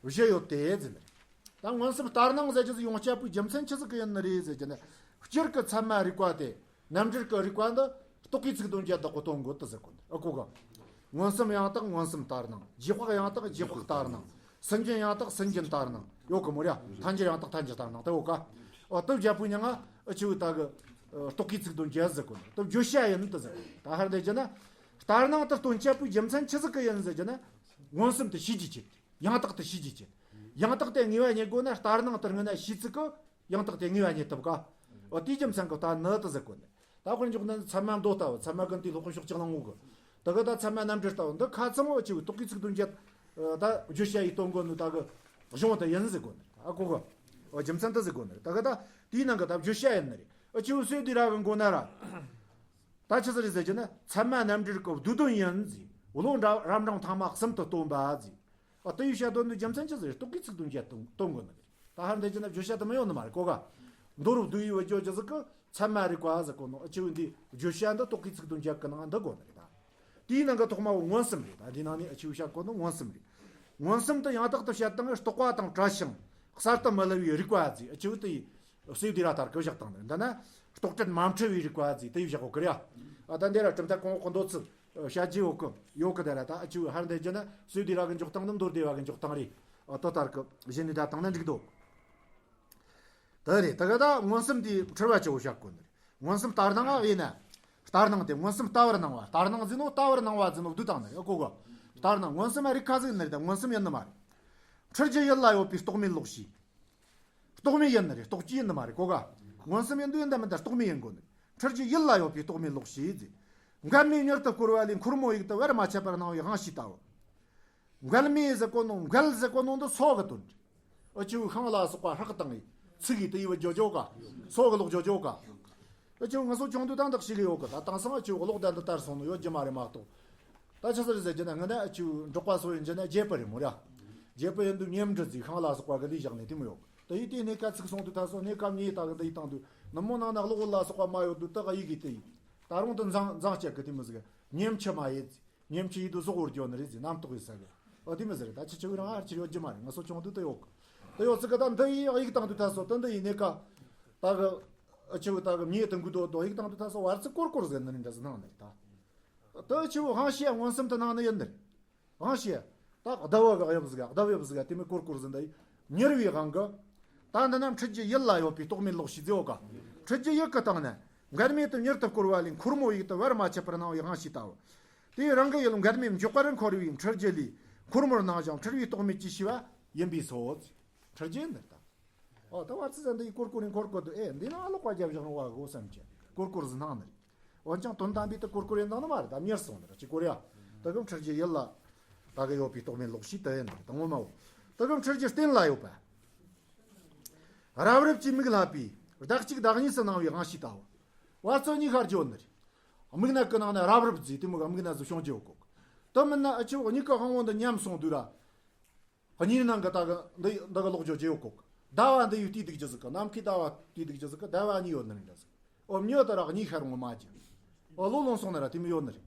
བཞི་ཡོད་དེ་ཟེར་ནི་རེད། ད་མངོན་སུམ་ལྟར་སྣང་ཟེར་རྒྱུ་ཟིག་ཡོང་སྤྱད་པོའི་རྒྱུ་མཚན་ཆི་ཟིག་གི་ཡིན་ནི་རེད་ཟེར་གྱི་ན། སྤྱིར་གི་ཚད་མ་རིག་པ་དེ། རྣམ་འགྲེལ་གྱི་རིགས་པ་འདི་རྟོག་གེའི་ཚིག་དོན་བརྒྱད་དག་གི་སྟོན་དགོས་དུ་ཟེར་གོ་ནི། ཨ་གོ་ག་མངོན་སུམ་ཡང་དག་མངོན་སུམ་ལྟར་སྣང་། རྗེས་དཔག་ཡང་དག་རྗེས་དཔག་ལྟར་སྣང་། སུན་འབྱིན་ཡང་དག་སུན་འབྱིན་ལྟར་སྣང་། ཡོད་གི་མོ་ར། ཐལ་འགྱུར་ཡང་དག་ཐལ་འགྱུར་ལྟར་སྣང་དུ་ཡོད་ག་ཨོ་དུ་བརྒྱད་པོའི་མྱིང་ང་ཨ་ཆེ་བོ་ད་གི་རྟོག་གེའི་ཚིག་དོན་བརྒྱད་ཟེར་གོ་ནི། དུ་བརྗོད་བྱ་ཡིན་དུ་ཟེར་གོ་ནི། ད་ཧར་འདི་བརྒྱུད་ན། ལྟར་སྣང་དུ་སྟོན་སྤྱད་པོའི་རྒྱུ་མཚན་ཆི་ཟིག་གི་ཡིན་ཟེར་གྱི་ན། མངོན་སུམ་དུ་ཤེས་རྒྱུའི་ཆེད། ཡང་དག་ཏུ་ཤེས་རྒྱུའི་ཆེད། ཡང་དག་དེ་ངེས་པ་རྙེད་དགོས་ན་ལྟར་སྣང་དུ་སྔོན་ན་ཤེས་ཚུལ་གི། ཡང་དག་དེ་ངེས་པ་རྙེད་ཐུབ་ག་ཨོ་དེའི་རྒྱུ་མཚན་གི་ད་ནི་དུ་ཟེར་གོ་ནི། ད་དཔེར་འཇོག་ན་ཚད་མ་མདོ་ལྟ་བུ། ཚད་མ་ཀུན་བཏུས་སློབ་དཔོན་ཕྱོགས་གཅིག་གླང་པོ་གི། ད་གི་ད་ཚད་མ་རྣམ་འགྲེལ་ལྟ་བུ་འདི་ཁ་ཚང་བ་ཆེ་བའི་རྟོག་གེའི་ཚིག་དོན་བརྒྱད། ད་བརྗོད་བྱ་ཡི་སྟོན་གོ་ནི་ད་གི་གཞུང་དུ་ཡིན་ཟེར་གོ་ནི། ཨ་གོ་གི་ཨོ་རྒྱུ་མཚན་དུ་ཟེར་གོ་ནི། ད་གི་ད་དེའི་ནང་གི་ད་བརྗོད་བྱ་ཡིན་ནི་རེད། ཨ་ཆེ་བོ་སོས་དུས་ར་གི་མགོ་ན་ར། ད་ཆི་ཟིག་རེད་ཟེར་གྱི་ན། ཚད་མ་རྣམ་འགྲེལ་གི་བསྡུས་དོན་ཡིན་ཟེར། བློ་འདྲ་རབ་འབྲིང་ཐ་མ་གསུམ་དུ་སྟོན་པ་ཟེར། ཨ་དེ་ཡི་བཤད་དོན་ནི་རྒྱུ་མཚན་ཆི་ཟིག་རེད། རྟོག་གེའི་ཚིག་དོན་བརྒྱད་སྟོན་སྟོན་དགོས་ནི་རེད། ད་ཧར་འདི་ཅི་ན་བརྗོད་བྱ་དུ་མི་ཡོང་ནི་མ་རེད་གོ་ག་མདོ་རུ་བསྡུས་ཡི་བ་བརྗོད་རྒྱུ་ཟིག་གི་ཚད་མ་རིག་པ་ཟེར་གོ་ནོ་ཨ་ཆེ་བོ་འདི་བརྗོད་བྱ་འདི་རྟོག་གེའི་ཚིག་དོན་བརྒྱད་གི་ནང་འདི་དགོས་ནི་རེད་ད། དེའི་ནང་གི་ཐོག་མ་བོ་མངོན་སུམ་རེད། ད་འདི་ནང་ནས་ཨ་ཆེ་བོ་བཤད་གོ་ནོ་མངོན་སུམ་རེད། མངོན་སུམ་དུ་ཡང་དག་ཏུ་བཤད་སྟངས་རྟོག་པ་དང་བྲལ་ཞིང་གསར་དུ་མི་སླུ་བའི་རིག་པ་ཟེར། ཨ་ཆེ་བོ་དེ་ཡི་སོས་དུས་ར་ལྟར་གི་བཞག་སྟངས་རེད། འདི་ན་རྟོག་བྲལ་མ་འཁྲུལ་བའི་རིག་པ་ཟེར་དེ་ཡི་བཞག་གོ་གི་རེད། ཨ་ད་འདི་ར་གྲུབ་མཐའ་གོང་འོག་གི་མདོ་ཚིག་བཤད་རྒྱུ་ཡོད་གི་ཡོད་གི་དེ་ར། ད་ཨ་ཆེ་བོ་ཧར་འདི་རྒྱུ་ན་སོས་དུས་ར་གི་འཇོག་སྟངས་ནི་མདོ་སྡེ་བ་གི་འཇོག་སྟངས་རེད། ཨ་དེ་ལྟར་གི་གཞི་ནས་ད་བཏང་ན་འགྲིག་འདུག་དེ་རེད། ད་ག་ད་མངོན་སུམ་དེ་འཁྲུལ་བ་ཆེ་བོ་བཤད་དགོས་ནི་རེད། མངོན་སུམ་ལྟར་སྣང་ང་དབྱེ་ན། ལྟར་སྣང་དེ་མངོན་སུམ་ལྟ་བར་སྣང་བ། ལྟར་སྣང་ཟེར་ནོ་ལྟ་བར་སྣང་བ་ཟེར་ནོ་བསྡུས་བཏང་ནི་རེད། ཨ་གོ་ག་ལྟར་སྣང་མངོན་སུམ་ཨ་རིག་ཁ་ཟིག་ཡིན་ནི་རེད། ད་མངོན་སུམ་ཡིན་ནི་མ་རེད། འཁྲུལ་རྒྱུ་ཡུལ་ལ་ཡོད་པའི་རྟོག་མེད་ལོག་ཤེས། རྟོག་མེད་ཡིན་ནི་རེད། རྟོག་བཅས་ཡིན་ནི་མ་རེད་གོ་ག་མངོན་སུམ་ཡིན་དུས་ཡིན་ད་མིན་ད་རྟོག་མེད་ཡིན་དགོས་ནི། འཁྲུལ་རྒྱུ་ཡུལ་ལ་ཡོད་པའི་རྟོག་མེད་ལོག་ཤེས་ཟེར། མགལ་མེ་མྱུར་དུ་བསྐོར་བ་ལས་འཁོར་མོ་ཡིག་ཏུ་བར་མ་ཆད་པར་སྣང་བའི་དབང་ཤེས་ལྟ་བུ། མགལ་མེ་ཟེར་གོ་ནོ་མགལ་ཟེར་གོ་ནོ་འདི་སོ་གི་དོན་རེད། ཨ་ཆེ་བོ་ཤིང་ལ་སོགས་པ་ཧྲག་བཏང་ངེ་ཚིག་གིས་དེ་ཡི་བ་ཇོ་ཇོ་ག་སོ་གི་ལོག་ཇོ་ཇོ་ག་ཨ་ཆེ་བོ་ང་ཚོ་ཆུང་དུས་ད་འདག་ཤེས་གི་ཡོད་གི། ད་དེང་སང་ཨ་ཆེ་བོ་གློག་ལྡན་དུ་དར་སོང་ནོ་ཡོད་རྒྱུ་མ་རེད་མ་གཏོགས། ད་ཆི་ཟེར་ཟེར་རྒྱུ་ན་ང་ནི་ཨ་ཆེ་བོ་འབྲོག་པ་སོ་ཡིན་རྒྱུ་ན་རྒྱལ་པོ་རེད་མོ་ར། རྒྱལ་པོ་ཡིན་དུས་ཉེམ་འབྲི་ཟིག་ཤིང་ལ་སོགས་པ་གི་ལས་བཞག་ནས་དེ་མོ་ཡོད་གི། དེ་ཡི་དེ་གནས་ཀ་ཚིག་སོང་དུས་ད་སོ་གནས་ཀ་མྱི་ཡི་ད་གི་འདི་ཡི་བཏང་དུས་ནུབ་མོ་ནང་ན་གློག་ལ་སོགས་པ་མ་ཡོད་དུས་ད་ག་ཡི་གི་དེ་ཡི་ད་རུང་དུ་འཛང་འཛང་བྱེད་གི་དེ་མོ་ཟིག་ཉེམ་ཆི་མ་ཡེད་ཟིག་ཉེམ་ཆི་ཡིད་དུ་ཟོག་བོར་འགྱོ་ནི་རེད་ཟེར། རྣམ་རྟོག་ཡིད་ས་གི། ཨོ་དེ་མི་ཟེར། ད་ཆི་ཆི་བོའི་རང་ཨར་ཆི་ཡོད་རྒྱུ་མ་རེད། ང་ཚོ་ཆུང་དུས་དུ་ཡོད་གི། དུ་ཡོད་ཚིག་གི་ད་འདི་ཡི་ཡིག་བཏང་དུས་ད་སོ་ད་འདི་ཡི་གནས་ཀ་ད་གི་ཨ་ཆི་བོ་ད་གི་མྱི་དུ་འགུལ་དོ་དོ་ཡིག་བཏང་དུས་ད་སོ་བར་ཚིག་ཀོར་ཀོར་ཟེར་ནི་རེད་འདྲ་ཟེར་སྣང་ནི་རེད་ད། དུ་ཆི་བོ་དབང་ཤེས་མངོན་སུམ་དུ་སྣང་ནི་ཡིན་ནི་རེད། དབང་ཤེས། ད་ཟླ་བ་གི་དབྱིབས་ཟིག་ག་ཟླ་བའི་དབྱིབས་ཟིག་ག་དེ་མི་ཀོར་ཀོར་ཟིན་ད་ཡི། མྱུར་བའི་དབང་གི། ད་འདི་ན་འཁྲུལ་རྒྱུ་ཡུལ་ལ་ཡོད་པའི་རྟོག་མེད་ལོག་ཤེས་ཟེར་བ་ག་འཁྲུལ་རྒྱུ་ཡུལ་གི་སྟེང་ན། མགལ་མེ་དུ་མྱུར་དུ་བསྐོར་བ་ལས་འཁོར་མོ་ཡིག་ཏུ་བར་མ་ཆད་པར་སྣང་བའི་དབང་ཤེས་ལྟ་བུ། དེའི་རང་གི་ཡུལ་མགལ་མེ་མགྱོགས་པར་འཁོར་བའི་འཁྲུལ་རྒྱུ་ལས། འཁོར་མོར་སྣང་ཞིང་འཁྲུལ་བའི་རྟོག་མེད་ཀྱི་ཤེས་པ་ཡིན་པས་སོ། འཁྲུལ་རྒྱུ་འདིར་ད། ཨོ་ད་བར་ཚིག་ཟ་འདི་ཡི་ཀོར་ཀོར་རིང་ཀོར་ཀོར་དུ་ཨེ་འདི་ན་ཨ་ལོག་པ་རྒྱབ་བཞག་རུང་བ་གོ་བསམ་གྱི་ཀོར་ཀོར་ཟི་སྣང་ནི། འོན་ཀྱང་དོན་དམ་པའི་དུ་ཀོར་ཀོར་ཡིན་དང་ནི་མ་རེད། ད་མྱུར་སོང་ནི་ར་ཅི་ཀོར་ཡ། ད་གམ་འཁྲུལ་རྒྱུ་ཡིད་ལ་ད་གི་ཡོད་པའི་རྟོག་མེད་ལོག་ཤེས་དུ་ཡིན་ནི་དང་ངོ་མ་འོ། ད་གམ་འཁྲུལ་རྒྱུ་རྟེན་ལ་ཡོད་པ། རབ་རིབ་ཀྱི་མིག་ལྷ་པས་བདག་གཅིག་བདག་གཉིས་སུ་སྣང་བའི་དབང་ཤེས་ལྟ་བུ། བར་ཚོ་གཉིས་ཤར་གྱི་ཡོད་ནི་རེད། མིག་ནད་ཀྱི་ནང་ནས་རབ་རིབ་བརྫིས་ཏེ་མིག་མིག་ནད་ཟིག་བྱུང་རྒྱུ་ཡོད་གོ། དེ་མིན་ན་ཨ་ཆུ་མིག་གི་དབང་པོ་འདི་ཉམས་སོང་དུས་ར། གཉིས་ནང་གི་ད་གི་འདི་འདི་གི་ལོག་འཇོག་རྒྱུ་ཡོད་གོ། ཟླ་བ་འདི་ཡུལ་དུས་སྡུག་རྒྱུ་ཟིག་གི་ནམ་མཁའི་ཟླ་བ་དུས་སྡུག་རྒྱུ་ཟིག་གི་ཟླ་བ་གཉིས་ཡོད་ནི་རེད་འདྲ་ཟིག་ཨོ་མྱོ་ད་ར་གཉིས་ཤར་ངོ་མ་རྒྱུ། ཨོ་ལོ་ལོང་སོང་ན་ར་དེ་མི་ཡོད་ནི་རེད།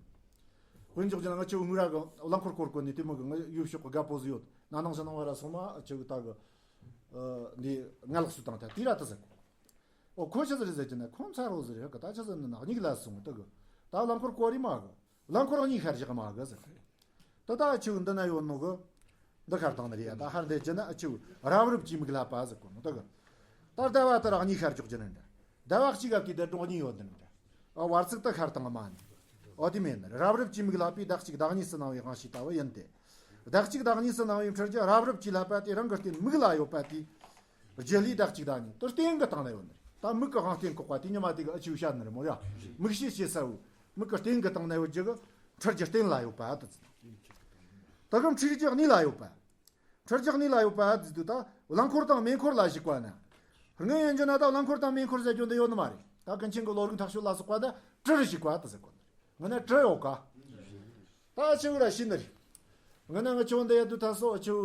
དཔེ་འཇོག་རྒྱུ་ན་ང་ཆུ་ངུ་ར་གི་རླངས་འཁོར་སྐོར་གོ་ནི་དེ་མོ་གི་ང་ཡུལ་ཕྱོགས་གི་རྒད་པོ་ཟིག་ཡོད་ན་ནང་ཞིག་ནང་བ་ར་སོང་མ་ཨ་ཆུ་ད་གི་འདི་ང་ལགས་སུ་བཏང་ཐལ་དེ་ར་ད་ཟེར་གོ། ཨོ་ཁོ་ཆི་ཟིག་རེད་ཟེར་གྱི་ན་ཁོང་ཚ་རོགས་ཟིག་རེད་གི་ད་ཆི་ཟིག་ནི་ནག་ཉིག་ལ་སོང་ད་གི་ད་རླངས་འཁོར་སྐོར་རི་མ་གི་རླངས་འཁོར་གཉིས་ཤར་བཞག་མ་གི་ཟེར། ད་ད་ཆུ་འདི་ན་ཡོད་ནོ་གི་འདི་ཤར་བཏང་ནི་རེད་ཡ། ད་ཧར་འདི་ཅི་ན་ཨ་ཆུ་རབ་རིབ་ཀྱི་མིག་ལྷ་པ་ཟེར་གོ་ནོ་ད་གི་ད་ཟླ་བ་ད་ར་གཉིས་ཤར་འཇོག་རྒྱུ་ནི་འདྲ། ཟླ་བ་གཅིག་ག་གི་ད་སྒྲོན་གཉིས་ཡོད་ནི་འདྲ། ཨ་བར་ཚིགས་ད་ཤར་བཏང་མ་ནི། ཨོ་དེ་མེད་ནི་རབ་རིབ་ཀྱི་མིག་ལྷ་པས་བདག་གཅིག་བདག་གཉིས་སུ་སྣང་བའི་དབང་ཤེས་ལྟ་བུ་ཡིན་ཏེ། བདག་གཅིག་བདག་གཉིས་སུ་སྣང་བའི་འཁྲུལ་རྒྱུ་རབ་རིབ་ཀྱི་ལྷ་པ་དེ་རང་གི་རྟེན་མིག་ལ་ཡོད་པ་དེ། རྒྱུ་ལས་བདག་གཅིག་བདག་གཉིས་དུ་རྟེན་གྱི་སྟེང་ན་ཡོད་ནི་རེད། ད་མིག་གི་དབང་རྟེན་བཀོག་པ་དེ་ཉི་མ་དེ་གི་ཨ་ཆུ་བཤད་ནི་རེད་མོ་ཡ། མིག་ཤེས་ཤེས་ས་བོ། མིག་གི་རྟེན་གྱི་སྟེང་ན་ཡོད་རྒྱུ་གི་འཁྲུལ་རྒྱུ་རྟེན་ལ་ཡོད་པ་དུ་ཚིག་ད་གམ་འཁྲུལ་རྒྱུ་གནས་ལ་ཡོད་པ། འཁྲུལ་རྒྱུ་གནས་ལ་ཡོད་པ་དུ་ད་རླངས་འཁོར་དང་མེ་འཁོར་ལ་གཞིགས་པ་ན། དངོས་ཡིན་རྒྱུ་ན་ད་རླངས་འཁོར་དང་མེ་འཁོར་ཟེར་རྒྱུ་འདི་ཡོད་ནི་མ་རེད། ད་ཀུན་མཁྱེན་གྱི་བློ་རིག་མཐའ་དཔྱོད་ལ་སོགས་པ་ད་གྲུར་གཞིགས་པ་དུ་ཟེར་གོ་ནི་རེད། ང་ན་གྲུ་ཡོད་ཀ་ད་ཆུ་ར་ཤི་ནི་རེད། ང་ན་ང་ཆུ་འདི་ཡ་དུ་ད་སོ་ཆུ་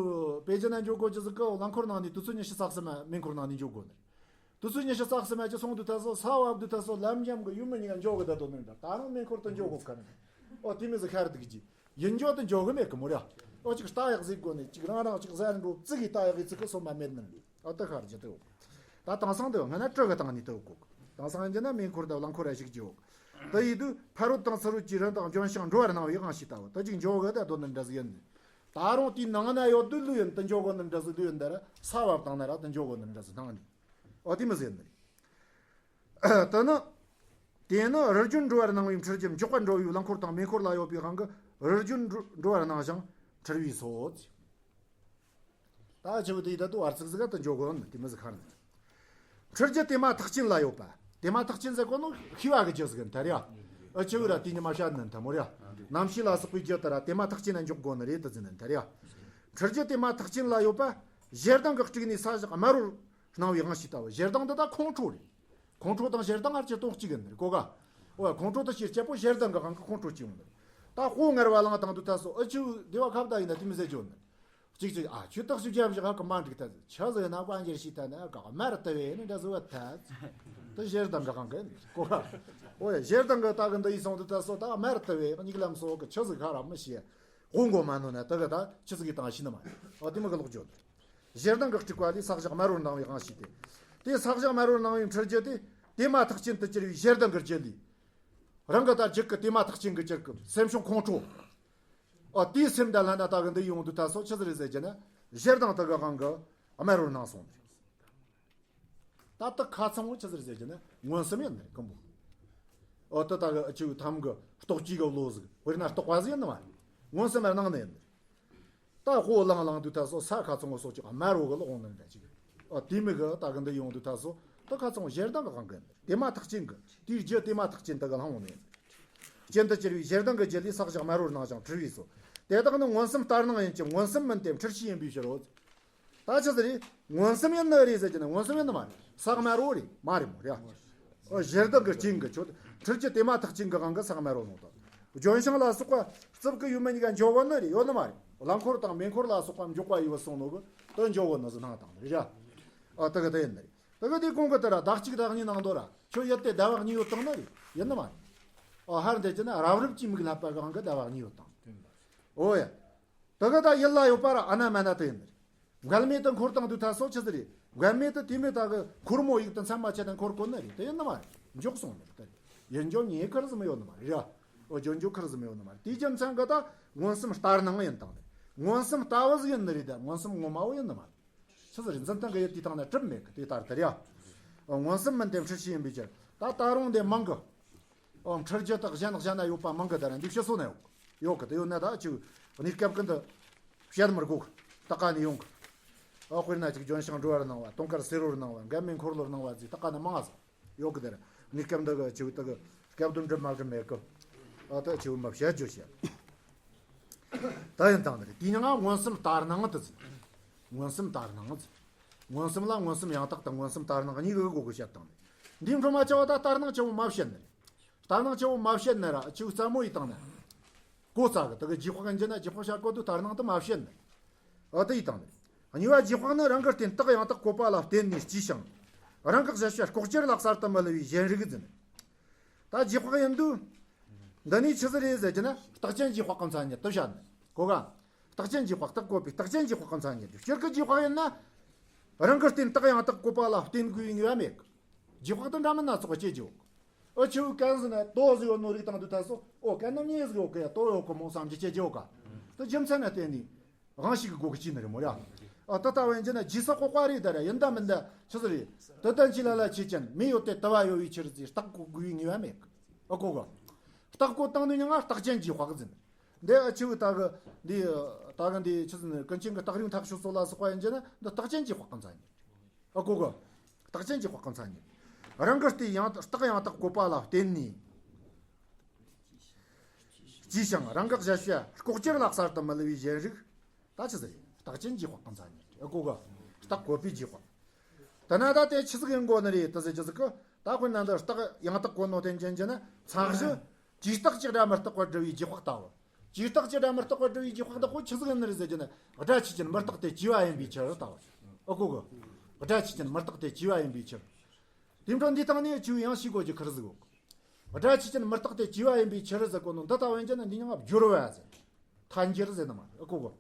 པེ་ཅི་ན་འཇོག་གོ་ཅི་ཟིག་གི་རླངས་འཁོར་ནང་ནས་དུས་ཚོད་ཉི་ཤུ་རྩ་གསུམ་མེ་འཁོར་ནང་ནས་འཇོག་གོ་ནི་རེད། དུས་ཚོད་ཉི་ཤུ་རྩ་གསུམ་མ་ཅི་སོང་དུས་ད་སོ་ས་བབ་དུས་ད་སོ་ལམ་འཇམ་གི་ཡུལ་མི་གཉིས་ཀ་འཇོག་གི་ད་དོ་ནི་འདྲ། ད་རང་མེ་འཁོར་དུ་འཇོག་གོ་ཁ་ནི། ཨོ་དེ་མི་ཟིག་ཁར་འདུག་ཅི། ཡིན་འཇོག་དུ་འཇོག་གི་མེད་གི་མོ་ར། ཨོ་ཅིག་ལྟ་ཡག་ཟིག་གོ་ནི་ཅིག་རང་རང་ཅིག་ཟ་རིན་འགྲོ་ཙི་གི་ལྟ་ཡག་གི་ཙི་གི་སོ་མ་མེད་ནི་འདུག་ཨོ་ད་ཁར་ཇི་ཏོ། ད་དེང་སང་དུ་ང་ན་གྲུ་གི་སྟེང་ནས་ལྟ་གོ། དེང་སང་ཡིན་ན་མེ་འཁོར་ད་རླངས་འཁོར་ར་ཞིག་ཅི་ཡོད། ད་ཡིད་དུ་ཕ་རོལ་དང་ཚུ་རོལ་གྱི་རི་དང་ལྗོན་ཤིང་འགྲོ་བར་སྣང་བའི་དབང་ཤེས་ལྟ་བུ་ད་ཅིག་འཇོག་གི་ད་དོ་ནི་འདྲ་ཟིག་ཡིན། ད་རུང་དེའི་ནང་ན་ཡོད་དུ་ལུས་ཡིན་དུ་འཇོག་གོ་ནི་འདྲ་ཟིག་ལུས་ཡིན་ད་ར་ས་བབ་དང་ན་ར་དུ་འཇོག་གོ་ནི་འདྲ་ཟིག་སྣང་ནི། ཨོ་དེ་མི་ཟེར་ནི་རེད། དེ་ནི། དེ་ནི་རི་རྒྱུད་འགྲོ་བར་སྣང་བའི་འཁྲུལ་རྒྱུ་མགྱོགས་པར་འགྲོ་བའི་རླངས་འཁོར་དང་མེ་འཁོར་ལ་ཡོད་པའི་དབང་གིས་རི་རྒྱུད་འགྲོ་འགྲོ་བར་སྣང་ཞིང་འཁྲུལ་བས་སོ། ད་ཆུ་བོ་དེ་ད་དུ་བར་ཚིགས་ཟིག་ག་དུ་འཇོག་གོ་ནི་དེ་མི་ཟིག་ཁར་ནི། འཁྲུལ་རྒྱུ་དེ་མ་ཐག་ཅན་ལ་ཡོད་པ། དེ་མ་ཐག་ཅན་ཟེར་གོ་ནོ་ཤི་བ་གི་རྒྱུ་ཟིག་ཡིན་ད་ར་ཡ། ཨ་ཆུ་བོ་ར་དེ་ཉི་མ་བཤད་ནི་ད་མོ་ར་ཡ། རྣམ་ཤེས་ལ་སོགས་པའི་རྒྱུ་ད་ར་དེ་མ་ཐག་ཅན་ན་འཇོག་གོ་ནི་རེད་དུ་ཟིན་ནི་ད་ར་ཡ། འཁྲུལ་རྒྱུ་དེ་མ་ཐག་ཅན་ལ་ཡོད་པ། ཞེ་སྡང་གི་དཀྲིགས་ནས་ས་བཞག་དམར་བོར་སྣང་བའི་དབང་ཤེས་ལྟ་བུ་ཞེ་སྡང་འདི་ད་ཁོང་ཁྲོ་རེད། ཁོང་ཁྲོ་དང་ཞེ་སྡང་ཨར་གྱི་སྟོང་གཅིག་ཡིན་ནི་གོ་ག་ཨོ་ཁོང་ཁྲོ་དང་ཞེ་སྐྱེ་པོ་ཞེ་སྡང་གི་དབང་གིས་ཁོང་ཁྲོ་སྐྱེ་ཡོང་ནི། ད་དཔོ་ངར་བ་ལངས་བཏང་དུས་ད་སོ་ཨ་ཆུ་བདེ་བ་ཁ་བརྡ་ཡིན་ན་དེ་མི་ཟེར་རྒྱུ་ཡོད་ནི། གཅིག་གཅིག་ཨ་ཆུ་བརྟག་ཞིབ་རྒྱབ་བཞག་གི་མ་འགྲིག་ད་ཆ་ཟེར་ན་དཔལ་འབྱོར་ཞིག་ད་ན་ག་མར་ལྟ་བས་ནི་འདྲ་ཟེར་བ་ད་ད་ཞེ་སྡང་གི་དབང་གིས་ནི་གོ་ག་ཨོ་ཡ་ཞེ་སྡང་གི་ད་གི་འདི་ཡིན་སོང་དུས་ད་སོ་ད་མར་ལྟ་བས་མིག་ལམ་སོ་གི་ཆུ་ཟིག་ཁ་ར་མི་ཤེས། དབུ་མགོ་མ་ནོན་ན་དེ་གི་ད་ཆི་ཟིག་གི་དང་ཤི་ནི་མ་རེད། ཨ་དེ་མི་གི་ལོག་འཇོག་ནི། ཞེ་སྡང་གི་དཀྲིགས་པ་ལས་ས་བཞག་དམར་བོར་སྣང་བའི་དབང་ཤེས་ཏེ། དེ་ས་བཞག་དམར་བོར་སྣང་བའི་འཁྲུལ་རྒྱུ་དེ་དེ་མ་ཐག་ཅན་དུ་གྱུར་པའི་ཞེ་སྡང་གི་རྒྱུ་ལས། རང་གི་ད་རྒྱུད་ཀྱི་དེ་མ་ཐག་ཅན་གྱི་གྱུར་གི་སེམས་བྱུང་ཁོང་ཁྲོ། ཨ་དེའི་སེམས་ད་ལྷན་ན་ད་གི་འདི་ཡོང་དུས་ད་སོ་ཆི་ཟིག་རེད་ཟེར་གྱི་ན་ཞེ་སྡང་དེ་གི་དབང་གིས་དམར་བོར་སྣང་སོང་ནི་རེད། ད་ལྟ་ཁ་ཚང་བོ་ཆི་ཟིག་ཟེར་གྱི་ན་མངོན་སུམ་ཡིན་ནི་རེད་ཀུན་པོ། ཨོ་ད་ལྟ་གི་ཨ་ཆུ་ཐམ་གི་རྟོག་བཅས་གི་བློ་ཟིག་དཔེར་ན་རྟོག་པ་ཟིག་ཡིན་ནི་མ་རེད། མངོན་སུམ་ཡར་སྣང་ནི་ཡིན་ནི་རེད། ད་དཔོ་ལངས་ལངས་དུས་ད་སོ་ས་ཁ་ཚང་བོ་སོགས་ཀྱི་དམར་བོ་གི་ལོག་འོང་ནི་འདྲ་ཅིག་ཨོ་དེ་མི་གི་ད་གི་འདི་ཡོང་དུས་ད་སོ་ད་ཁ་ཚང་བོ་ཞེ་སྡང་གི་དབང་གིས་ཡིན་ནི་རེད། དེ་མ་ཐག་ཅན་གི་དེའི་རྒྱུ་དེ་མ་ཐག་ཅན་དེ་གི་ལྷང་འོང་ནི་ཡིན་ནི་རེད། རྐྱེན་དུ་གྱུར་པའི་ཞེ་སྡང་གི་རྒྱུ་ལས་ས་བཞག་དམར་བོར་སྣང་ཞིང་འཁྲུལ་བས་སོ། དེ་དག་ནི་མངོན་སུམ་ལྟར་སྣང་ཡིན་གྱི་མངོན་སུམ་མིན་ཏེ་འཁྲུལ་ཤེས་ཡིན་པའི་ཕྱིར་རོ། ད་ཆི་ཟིག་རེད། མངོན་སུམ་ཡིན་ནི་རེད་ཟེར་གྱི་ན་མངོན་སུམ་ཡིན་ནི་མ་རེད། ས་དམར་བོ་རེད་མ་རེད་མོ་རེད། ཨོ་ཞེ་སྡང་གི་རྐྱེན་གྱིས་ཆོད་འཁྲུལ་རྒྱུ་དེ་མ་ཐག་ཅན་གྱི་དབང་གིས་ས་དམར་བོ་ནོ་ད། ལྗོན་ཤིང་ལ་སོགས་པ་རྩིབས་ཀྱི་ཡུལ་མི་གཉིས་ཀ་འཇོག་གོ་ནི་རེད་ཡོད་ནི་མ་རེད། རླངས་འཁོར་དང་མེ་འཁོར་ལ་སོགས་པ་མགྱོགས་པ་ཡི་བུ་སོང་ནོ་གི་དོན་འཇོག་གོ་ནི་ཟིག་སྣང་བཏང་ནི་རེད། ཨོ་དེ་གི་དེ་ཡིན་ནི་རེད། དེ་གི་དེ་གོང་གི་དེ་ར་བདག་གཅིག་བདག་གཉིས་ནང་དོ་ར་ཁྱོད་ཡུལ་དེ་ཟླ་བ་གཉིས་ཡོད་བཏང་ནི་རེད་ཡིན་ནི་མ་རེད། ཨོ་ཧར་འདི་ཅི་ན་རབ་རིབ་ཀྱི་མིག་ལྷ་པ་གི་དབང་གིས་ཟླ་བ་གཉིས་ཡོད་བཏང་། ཨོ་ཡ། དེ་གི་ད་ཡིད་ལ་ཡོད་པ་ར་ཨ་ན་མ་ན་དེ་ཡིན་ནི་རེད། མགལ་མེ་དུ་འཁོར་བཏང་དུས་ད་སོ་ཆི་ཟིག་རེད། མགལ་མེ་དུ་དེ་མེ་ད་གི་འཁོར་མོ་ཡིག་དུ་མཚམས་མ་ཆད་དུ་འཁོར་གོ་ནི་རེད་དེ་ཡིན་ནི་མ་རེད། མགྱོགས་སོང་ནི་རེད་དེ། ཡིད་འཇོག་ཉེ་ཁར་ཟིག་མི་ཡོད་ནི་མ་རེད་ཡ། ཨོ་འཇོག་འཇོག་ཁར་ཟིག་མི་ཡོད་ནི་མ་རེད། དེའི་རྒྱུ་མཚན་གི་ད་མངོན་སུམ་ལྟར་སྣང་ཡིན་བཏང་ནི། མངོན་སུམ་ལྟ་བུ་ཟིག་ཡིན་ནི་རེད་ད་མངོན་སུམ་ངོ་མ་བོ་ཡིན་ནི་མ་རེད། ཆི་ཟིག་རེད་འཛིན་སྟངས་གི་ཡུལ་དེའི་སྟེང་ན་གྲུབ་མེད་གི་དེ་ལྟར་དེ་རེད་ཡ། ཨོ་མངོན་སུམ་མིན་ཏེ་འཁྲུལ་ཤེས་ཡིན་པའི་ཕྱིར་ད་ད་རུང་དེ་མང་གི་ཨོ་འཁྲུལ་རྒྱུ་དག་གཞན་གཞན་ན་ཡོད་པ་མང་གི་དེ་ར་འདི་ཕྱི་སོ་ན་ཡོད་ཡོད་གི་དེ་ཡོད་ན་ད་ཅིག་གནས་སྐབས་ཀུན་ཏུ་ བཤད་མི་དགོས་གི། ད་ག་ནས་ཡོང་གི། ཨ་དཔེར་ན་ཅིག་ལྗོན་ཤིང་སྒྲོ་བར་སྣང་བ། དུང་དཀར་སེར་བོར་སྣང་བ། མགལ་མེ་འཁོར་ལོར་སྣང་བ་ཟེར། ད་ག་ནས་མང་ང་ཟིག་ཡོད་གི། དེར་གནས་སྐབས་འདི་གི་ཆུ་བོ་དག་གི་སྐབས་དོན་འགྲུབ་མ་འགྲུབ་མེད་གི། ཨ་ད་ཆུ་བོ་མ་བཤད་རྒྱུ་བཤད། ད་ཡིན་དང་ནི་དེའི་མྱིང་ང་མངོན་སུམ་ལྟར་སྣང་དུ་ཟེར། མངོན་སུམ་ལྟར་སྣང་ཟེར། མངོན་སུམ་ལ་མངོན་སུམ་ཡང་དག་དང་མངོན་སུམ་ལྟར་སྣང་གཉིས་ཀྱི་སྒོ་གི་བཤད་དང་ནི། འདིའི་འཕྲོ་མ་བྱ་བ་ད་ལྟར་སྣང་ཆེན་པོ་མ་བཤད་ནི་རེད། ལྟར་སྣང་ཆེན་པོ་མ་བཤད་ན་ར་ཆུ་བོ་རྩ་མོ་ཡི་སྟེང་ན། གོ་ཙ་གི་དེ་གི་རྗེས་དཔག་ཡིན་རྒྱུ་ན་རྗེས་དཔག་བྱ་དགོས་དུས་ལྟར་སྣང་དུ་མ་བཤད་ནི། ཨ་དེ་ཡི་སྟེང་ནས། གཉིས་པ་རྗེས་དཔག་ནི་རང་གི་རྟེན་རྟགས་ཡང་དག་བཀོད་པ་ལ་བརྟེན་ནས་སྐྱེས་ཤིང་། རང་གི་གཞལ་བྱ་ལྐོག་གྱུར་ལ་གསར་དུ་མི་སླུ་བའི་གཞན་རིག་ཟེར། ད་རྗེས་དཔག་ཡིན་དུས། འདི་ནི་ཆི་ཟིག་རེད་ཟེར་རྒྱུ་ན་རྟགས་ཅན་རྗེས་དཔག་གི་མཚན་ཉིད་དུ་བཤད་ནི། གོ་ག་རྟགས་ཅན་རྗེས་དཔག་རྟགས་བཀོད་པའི་རྟགས་ཅན་རྗེས་དཔག་གི་མཚན་ཉིད་དུ། སྤྱིར་གི་རྗེས་དཔག་ཡིན་ན། རང་གི་རྟེན་རྟགས་ཡང་དག་བཀོད་པ་ལ་བརྟེན་དགོས་པའི་ངེས་པ་མེད་གི། རྗེས་དཔག་དེ་འདྲ་མིན་སྣ་ཚོགས་སྐྱེ་རྒྱུ་ཡོད་གི། ཨ་ཆུ་བོ་གན་ཟིག་ན་དོ་ཟིག་ཡོད་ནོ་རིག་དང་དུས་ད་སོ། ཨོ་གན་ན་མྱེ་ཟིག་ཡོད་གི་ཡ། དོ་ཡོད་གི་མོ་བསམ་གྱི་སྐྱེ་རྒྱུ་ཡོད་ག་དེ་རྒྱུ་མཚན་ན་བརྟེན་ནས། དབང་ཤེས་ཀྱི་སྒོ་གི་སྐྱེས་ནི་རེད་མོ་ར། ཨ་ད་ལྟ་བ་ཡིན་རྒྱུ་ན་རྗེས་སུ་དཔག་པ་རེད་ད་ར། ཡིན་ད་མིན་ད་ཆི་ཟིག་རེད། དུ་ལྡན་གྱི་ལ་ལ་ཆོས་ཅན། མེ་ཡོད་དེ་དུ་བ་ཡོད་པའི་ཕྱིར་ཟེར་རྟགས་བཀོད་དགོས་པའི་ངེས་པ་མེད་གི། ཨ་གོ་གི། རྟགས་བཀོད་བཏང་ནི་མྱིང་ང་རྟགས་ཅན་རྗེས་དཔག་ཟེར། འདི་ཨ་ཆུ་བོ་ད་གི་འདི། ད་གི་འདི་ཆི་ཟེར་ནི་ཀུན་མཁྱེན་གི་རྟགས་རིགས་མཐའ་དཔྱོད་སོགས་ལ་སོགས་པ་ཡིན་རྒྱུ་ན་འདི་རྟགས་ཅན་རྗེས་དཔག་གི་མཚན་ཉིད། ཨ་གོ་གི། རྟགས་ཅན་རྗེས་དཔག་གི་མཚན་ཉིད། རང་གི་རྟེན་ཡང་རྟགས་ཡང་དག་བཀོད་པ་ལ་བརྟེན་ནས། སྐྱེས་ཤིང་རང་གི་གཞལ་བྱ་ལྐོག་གྱུར་ལ་གསར་དུ་མི་སླུ་བའི་གཞན་རིག་ད་ཆི་ཟིག་རེད། རྟགས་ཅན་རྗེས་དཔག་གི་མཚན་ཉིད་རེད། ཨ་གོ་གི། རྟགས་བཀོད་པའི་རྗེས་དཔག་དེ་ན་ད་དེ་ཆི་ཟིག་ཡིན་དགོས་ནི་རེད་དེ་ཟེར་རྒྱུ་ཟིག་གི། ད་དཔེར་ན་འདི་རྟགས་ཡང་དག་བཀོད་ནོ་དེ་འཇོན་རྒྱུ་ན་མཚན་གཞི། ཇུས་རྟགས་ཀྱི་སྒྲ་མི་རྟག་པར་བསྒྲུབས་པའི་རྗེས་དཔག་ལྟ་བུ། ཇུས་རྟགས་ཀྱི་སྒྲ་མི་རྟག་པར་བསྒྲུབས་པའི་རྗེས་དཔག་འདི་ཁོ་ཆི་ཟིག་ཡིན་ནི་རེད་ཟེར་རྒྱུ་ན། སྒྲ་ཆོས་ཅན་མི་རྟག་སྟེ་གྱུས་པ་ཡིན་པའི་ཕྱིར་ལྟ་བུ། ཨ་གོ་གི། སྒྲ་ཆོས་ཅན་མི་རྟག་སྟེ་གྱུས་པ་ཡིན་པའི་ཕྱིར། དེ་འཕྲོ་འདིའི་སྟེང་ནས་ཆུ་བོ་ཡང་ཤེས་དགོས་རྒྱུ་ཁེར་ཟིག་ཡོད་གི། སྒྲ་ཆོས་ཅན་མི་རྟག་སྟེ་གྱུས་པ་ཡིན་པའི་ཕྱིར་ཟེར་གོ་ནོ་འདི་ལྟ་བུ་ཡིན་རྒྱུ་ན་འདི་མྱིང་ང་སྦྱོར་བ་ཟེར། ཐལ་འགྱུར་ཟེར་ནི་མ་རེད། ཨ་གོ་གི།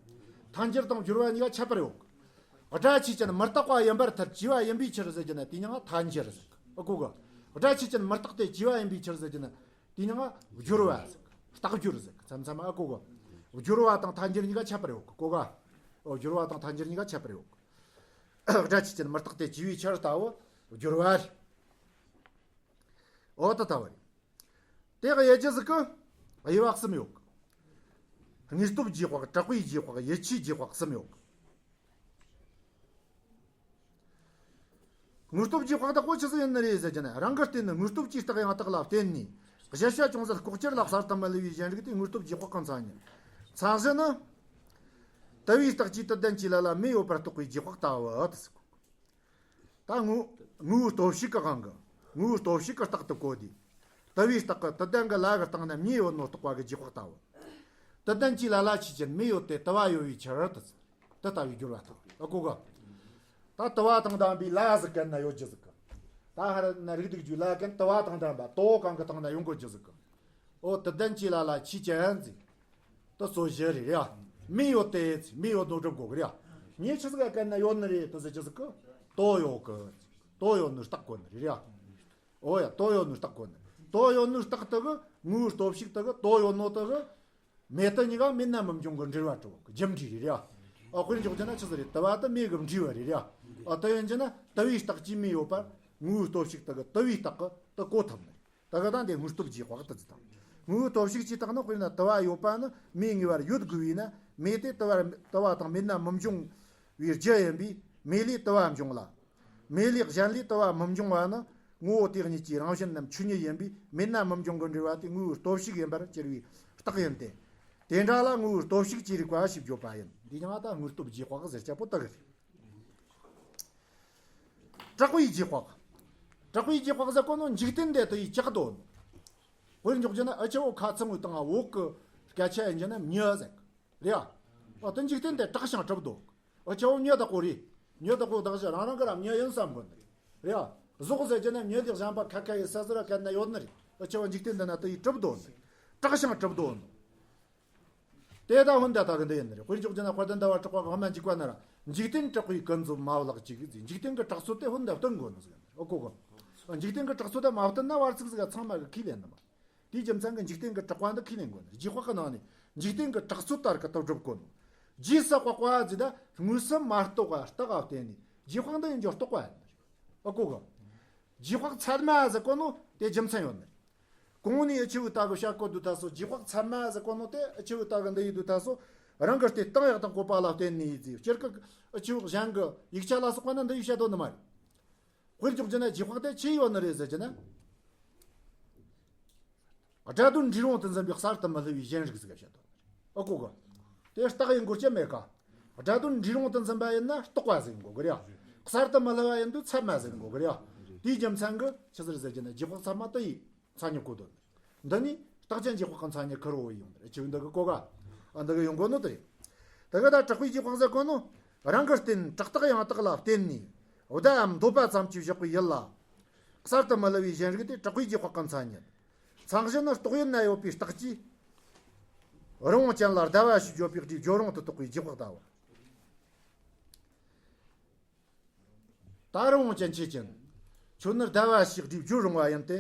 ཐལ་འགྱུར་དང་སྦྱོར་བ་གཉིས་ཀ་ཁྱད་པར་ཡོད་གི། སྒྲ་ཆོས་ཅན་མི་རྟག་པ་ཡིན་པར་ཐལ་གྱུས་པ་ཡིན་པའི་ཕྱིར་ཟེར་རྒྱུ་ན་དེའི་མྱིང་ང་ཐལ་འགྱུར་ཟེར་གི། ཨ་གོ་གི། སྒྲ་ཆོས་ཅན་མི་རྟག་སྟེ་གྱུས་པ་ཡིན་པའི་ཕྱིར་ཟེར་རྒྱུ་ན་དེའི་མྱིང་ང་སྦྱོར་བ་ཟེར་གི། རྟགས་སྦྱོར་ཟེར་གི། མཚམས་མཚམས། ཨ་གོ་གི། སྦྱོར་བ་དང་ཐལ་འགྱུར་གཉིས་ཀ་ཁྱད་པར་ཡོད་གི། གོ་ག་ཨོ་སྦྱོར་བ་དང་ཐལ་འགྱུར་གཉིས་ཀ་ཁྱད་པར་ཡོད་གི། སྒྲ་ཆོས་ཅན་མི་རྟག་སྟེ་གྱུས་པའི་ཕྱིར་ལྟ་བུ་སྦྱོར་བ་རེད། ཨོ་ད་ལྟ་བུ་རེད། དེ་གི་དབྱེ་རྒྱུ་ཟིག་གི། དབྱེ་བ་གསུམ་ཡོད་གི། དངོས་སྟོབས་རྗེས་དཔག་དྲག་པོའི་རྗེས་དཔག་ཡིད་ཆེས་རྗེས་དཔག་གསུམ་ཡོད་གི། དངོས་སྟོབས་རྗེས་དཔག་དག་པོ་ཆི་ཟིག་ཡིན་ནི་རེད་ཟེར་རྒྱུ་ན། རང་གི་རྟེན་ནི་དངོས་སྟོབས་ཀྱི་རྟགས་ཡང་དག་ལ་བརྟེན་ནས་གཞལ་བྱ་ཅུང་ཟད་ལྐོག་གྱུར་ལ་གསར་དུ་མི་སླུ་བའི་གཞན་རིག་དེ་དངོས་སྟོབས་རྗེས་དཔག་གི་མཚན་ཉིད། མཚན་གཞི་ནི། དུ་བའི་རྟགས་ཀྱིས་དུ་ལྡན་གྱི་ལ་ལ་མེ་ཡོད་པར་རྟོགས་པའི་རྗེས་དཔག་ལྟ་བུ་དེ་ཟེར། ད་ངོ་ངོ་བོའི་སྟོབས་ཤིག་གི་དབང་གིས་ངོ་བོའི་སྟོབས་ཤིག་གི་རྟགས་དུ་བཀོད་དེ། དུ་བའི་རྟགས་ཀྱིས་དུ་ལྡན་གྱི་ལ་གི་སྟེང་ན་མེ་ཡོད་ནོ་རྟོགས་པ་གི་རྗེས་དཔག་ལྟ་བུ། དུ་ལྡན་གྱི་ལ་ལ་ཆོས་ཅན། མེ་ཡོད་དེ་དུ་བ་ཡོད་པའི་ཕྱིར་དེ་ཟེར། དེ་ལྟ་བུའི་སྦྱོར་བ་དང་། ཨ་གོ་གི། ད་དུ་བ་དང་ལྡན་པའི་ལ་ཟིག་གན་ན་ཡོད་རྒྱུ་ཟིག་གི། ད་ཧར་ན་རིགས་སྡུད་རྒྱུའི་ལ་གན་དུ་བ་དང་ལྡན་པ། དོ་གང་གི་སྟེང་ན་ཡོང་དགོས་རྒྱུ་ཟིག་གི། ཨོ་དུ་ལྡན་གྱི་ལ་ལ་ཆོས་ཅན་ཟིག་དེ་སོ་བཞི་རེད་ར། མེ་ཡོད་དེ་ཟེར། མེ་ཡོད་ནོ་སྒྲུབ་དགོས་གི་ར། མེ་ཆི་ཟིག་གན་ན་ཡོད་ནི་རེད་དེ་ཟེར་རྒྱུ་ཟིག་གི། དོ་ཡོད་གི། དོ་ཡོད་ནོ་རྟགས་གོ་ནི་རེད་ར། ཨོ་ཡ། དོ་ཡོད་ནོ་རྟགས་གོ་ནི། དོ་ཡོད་ནོ་རྟགས་དེ་གི་ངོ་བོའི་སྟོབས་ཤིག་དེ་གི། དོ་ཡོད་ནོ་དེ་གི། མེ་དེ་གཉིས་ཀ་མེད་ན་མི་འབྱུང་གི་འབྲེལ་བ་གྲུབ་གི། རྒྱུ་འབྲས་རེད་ར། ཨ་དཔེར་འཇོག་རྒྱུ་ན་ཆི་ཟིག་རེད། དུ་བ་དེ་མེ་གི་འབྲས་བུ་རེད་ར། ཨ་དེ་ཡིན་རྒྱུ་ན་དུ་བའི་རྟགས་ཀྱིས་མེ་ཡོད་པར་ངོ་བོའི་སྟོབས་ཤིག་དེ་གི་དུ་བའི་རྟགས་གི་དེ་གོ་ཐུབ་ནི། དེ་གི་ད་འདི་དངོས་སྟོབས་རྗེས་དཔག་དེ་ཟེར་དང་། ངོ་བོའི་སྟོབས་ཤིག་ཅེས་བཏགས་ནི། དཔེར་ན་དུ་བ་ཡོད་པ་ནི་མེ་ངེས་པར་ཡོད་དགོས་པས་ན། མེ་དེ་དུ་བ་དུ་བ་དང་མེད་ན་མི་འབྱུང་བའི་རྒྱུ་ཡིན་པས། མེ་ལས་དུ་བ་འབྱུང་ལ། མེ་ལས་གཞན་ལས་དུ་བ་མི་འབྱུང་བ་ནི་ངོ་བོ་དེ་གཉིས་ཀྱི་རང་བཞིན་ནམ་ཆོས་ཉིད་ཡིན་པས། མེད་ན་མི་འབྱུང་གི་འབྲེལ་བ་དེ་ངོ་བོའི་སྟོབས་ཤིག་ཡིན་པར་གྱུར་པའི་རྟགས་ཡིན་ཏེ། དེ་འདྲ་ལ་ངོ་བོའི་སྟོབས་ཤིག་ཅེས་རིགས་པ་ཞེས་བརྗོད་པ་ཡིན། འདི་ཡང་ད་དངོས་སྟོབས་རྗེས་དཔག་ཟེར་རྒྱུ་བོ་དེ་གི་རེད། དྲག་པོའི་རྗེས་དཔག་དྲག་པོའི་རྗེས་དཔག་ཟེར་གོ་ནོ་འཇིག་རྟེན་འདི་དེ་ཡི་ལྕགས་རྡོ་ནོ། དཔེར་འཇོག་རྒྱུ་ན་ཨ་ཆ་བོ་ཁ་ཚང་བའི་སྟེང་འོག་གི་སྐད་ཆ་ཡིན་རྒྱུ་ན་མྱི་ཟེར་གི་རེད་ཨ། འོ་དེ་འཇིག་རྟེན་དེ་དྲག་ཞིང་གྲུབ་རྡོ། འོ་ཁྱེད་བོ་མྱི་དག་པོ་རེད། མྱི་དག་པོ་དག་ཞིག་རང་རང་གི་ར་མྱི་ཡིན་བསམ་དགོས་ནི་རེད། རེད་ཨ། ཟོག་ཟེར་རྒྱུ་ན་མྱི་དེ་གཞན་པ་ཁ་ཁ་ཡི་ས་ཟུར་ར་གན་ན་ཡོད་ནི་རེད། འོ་ཁྱེད་བོ་འཇིག་རྟེན་འདི་ན་དེ་ཡི་གྲུབ་རྡོ་ནི་རེད། དྲག་ཞིང་གྲུབ་རྡོ་ནི། དེ་ད་ཧོན་ད་ད་གི་འདི་ཡིན་ནི་རེད། དཔེར་འཇོག་རྒྱུ་ན་དཔལ་ལྡན་ཟླ་བ་གྲགས་པ་གི་སྔ་མ་འཇིག་པ་ན་ར། འཇིག་རྟེན་དྲག་པོའི་ཀུན་རྫོབ་མ་བརླག་ཅིག་ཟེར། འཇིག་རྟེན་གི་དྲག་ཚུལ་དེ་ཧོན་ད་བསྟན་དགོས་ནི་ཟེར་ནི་རེད། ཨོ་གོ་གོ། འཇིག་རྟེན་གི་དྲག་ཚུལ་དེ་མ་བསྟན་ན་བར་ཚིག་ཟིག་ཚང་མ་གི་ཁས་ལེན་ནི་མ། དེའི་རྒྱུ་མཚན་གྱིས་འཇིག་རྟེན་གྱི་གྲགས་པ་འདི་ཁས་ལེན་དགོས་ནི། རྗེས་དཔག་གི་ནང་ནས་འཇིག་རྟེན་གྱི་གྲགས་ཚུལ་ལྟར་གྱི་དེ་སྒྲུབ་དགོས་ནོ། རྗེས་སུ་དཔག་པ་ཟེར་ད་དངོས་སུ་མ་རྟོགས་པ་རྟགས་ལ་བརྟེན་ནས་རྗེས་དཔག་འདི་ཡིན་རྒྱུ་རྟོགས་པ་ཡིན་ནི་རེད། ཨོ་གོ་གོ། རྗེས་དཔག་ཚད་མ་ཟེར་གོ་ནོ་དེ་རྒྱུ་མཚན་ཡོད་ནི་རེད། གོང་ནས་འུ་ཆོས་ད་གི་བཤད་གོ་དུས་ད་སོ། རྗེས་དཔག་ཚད་མ་ཟེར་གོ་ནོ་དེ་འུ་ཆོས་ད་གི་འདི་ཡི་དུས་ད་སོ། རང་གི་སྟེ་སྟེང་ཡག་དང་བཀོད་པ་ལ་བརྟེན་ནས་ཟེར། སྤྱིར་གི་ཨ་ཆུ་གཞན་གི་ཡིག་ཆ་ལ་སོགས་པ་ན་འདི་ཡིག་བཤད་དོན་ནི་མ་རེད། དཔེར་འཇོག་རྒྱུ་ན་རྗེས་དཔག་དེ་ཆི་ཡོད་ནི་རེད་ཟེར་རྒྱུ་ན། སྒྲ་དོན་འདྲེས་རུང་དུ་འཛིན་པའི་གསར་དུ་མི་སླུ་བའི་གཞན་རིག་ཟིག་བཤད་དོན་ནི་རེད། ཨ་གོ་གི། དེ་རྟགས་ཡིན་དགོས་རྒྱུ་མེད་ཀ། སྒྲ་དོན་འདྲེས་རུང་དུ་འཛིན་པ་ཡིན་ན་རྟོག་པ་ཟིག་ཡིན་དགོས་གི་རེད། གསར་དུ་མི་སླུ་བ་ཡིན་དུས་ཚད་མ་ཟིག་ཡིན་དགོས་གི་རེད། དེའི་རྒྱུ་མཚན་གི་ཆི་ཟིག་ཟེར་རྒྱུ་ན་རྗེས་དཔག་ཚད་མ་དེ་ཡི་མཚན་ཉིད་གོ་དོན། འདི་ནི་རྟགས་ཅན་རྗེས་དཔག་གི་མཚན་ཉིད་ཁེར་རོ་ཡོང་དེ་རེད། ཆི་འདི་གི་གོ་ག། ཨ་འདི་གི་ཡོང་གོ་ནོ་དེ་རེད། དེ་གི་ད་དྲག་པོའི་རྗེས་དཔག་ཟེར་གོ་ནོ། རང་གི་རྟེན་དྲག་རྟགས་ཡང་དག་ལ་བརྟེན་ནས་བརྡའམ་འདོད་པ་ཙམ་གྱིས་བཞག་པའི་ཡུལ་ལ། གསར་དུ་མི་སླུ་བའི་གཞན་རིག་དེ་དྲག་པོའི་རྗེས་དཔག་གི་མཚན་ཉིད། མཚན་གཞི་ནི་རྟོག་ཡུལ་ན་ཡོད་པའི་རྟགས་ཀྱིས། རི་བོང་ཅན་ལ་ཟླ་བ་ཞེས་བརྗོད་པའི་སྒྲས་བརྗོད་རུང་དུ་རྟོགས་པའི་རྗེས་དཔག་ལྟ་བུ། ད་རི་བོང་ཅན་ཆོས་ཅན། ཁྱོད་ནི་ཟླ་བ་ཞེས་སྒྲས་བརྗོད་རུང་བ་ཡིན་ཏེ།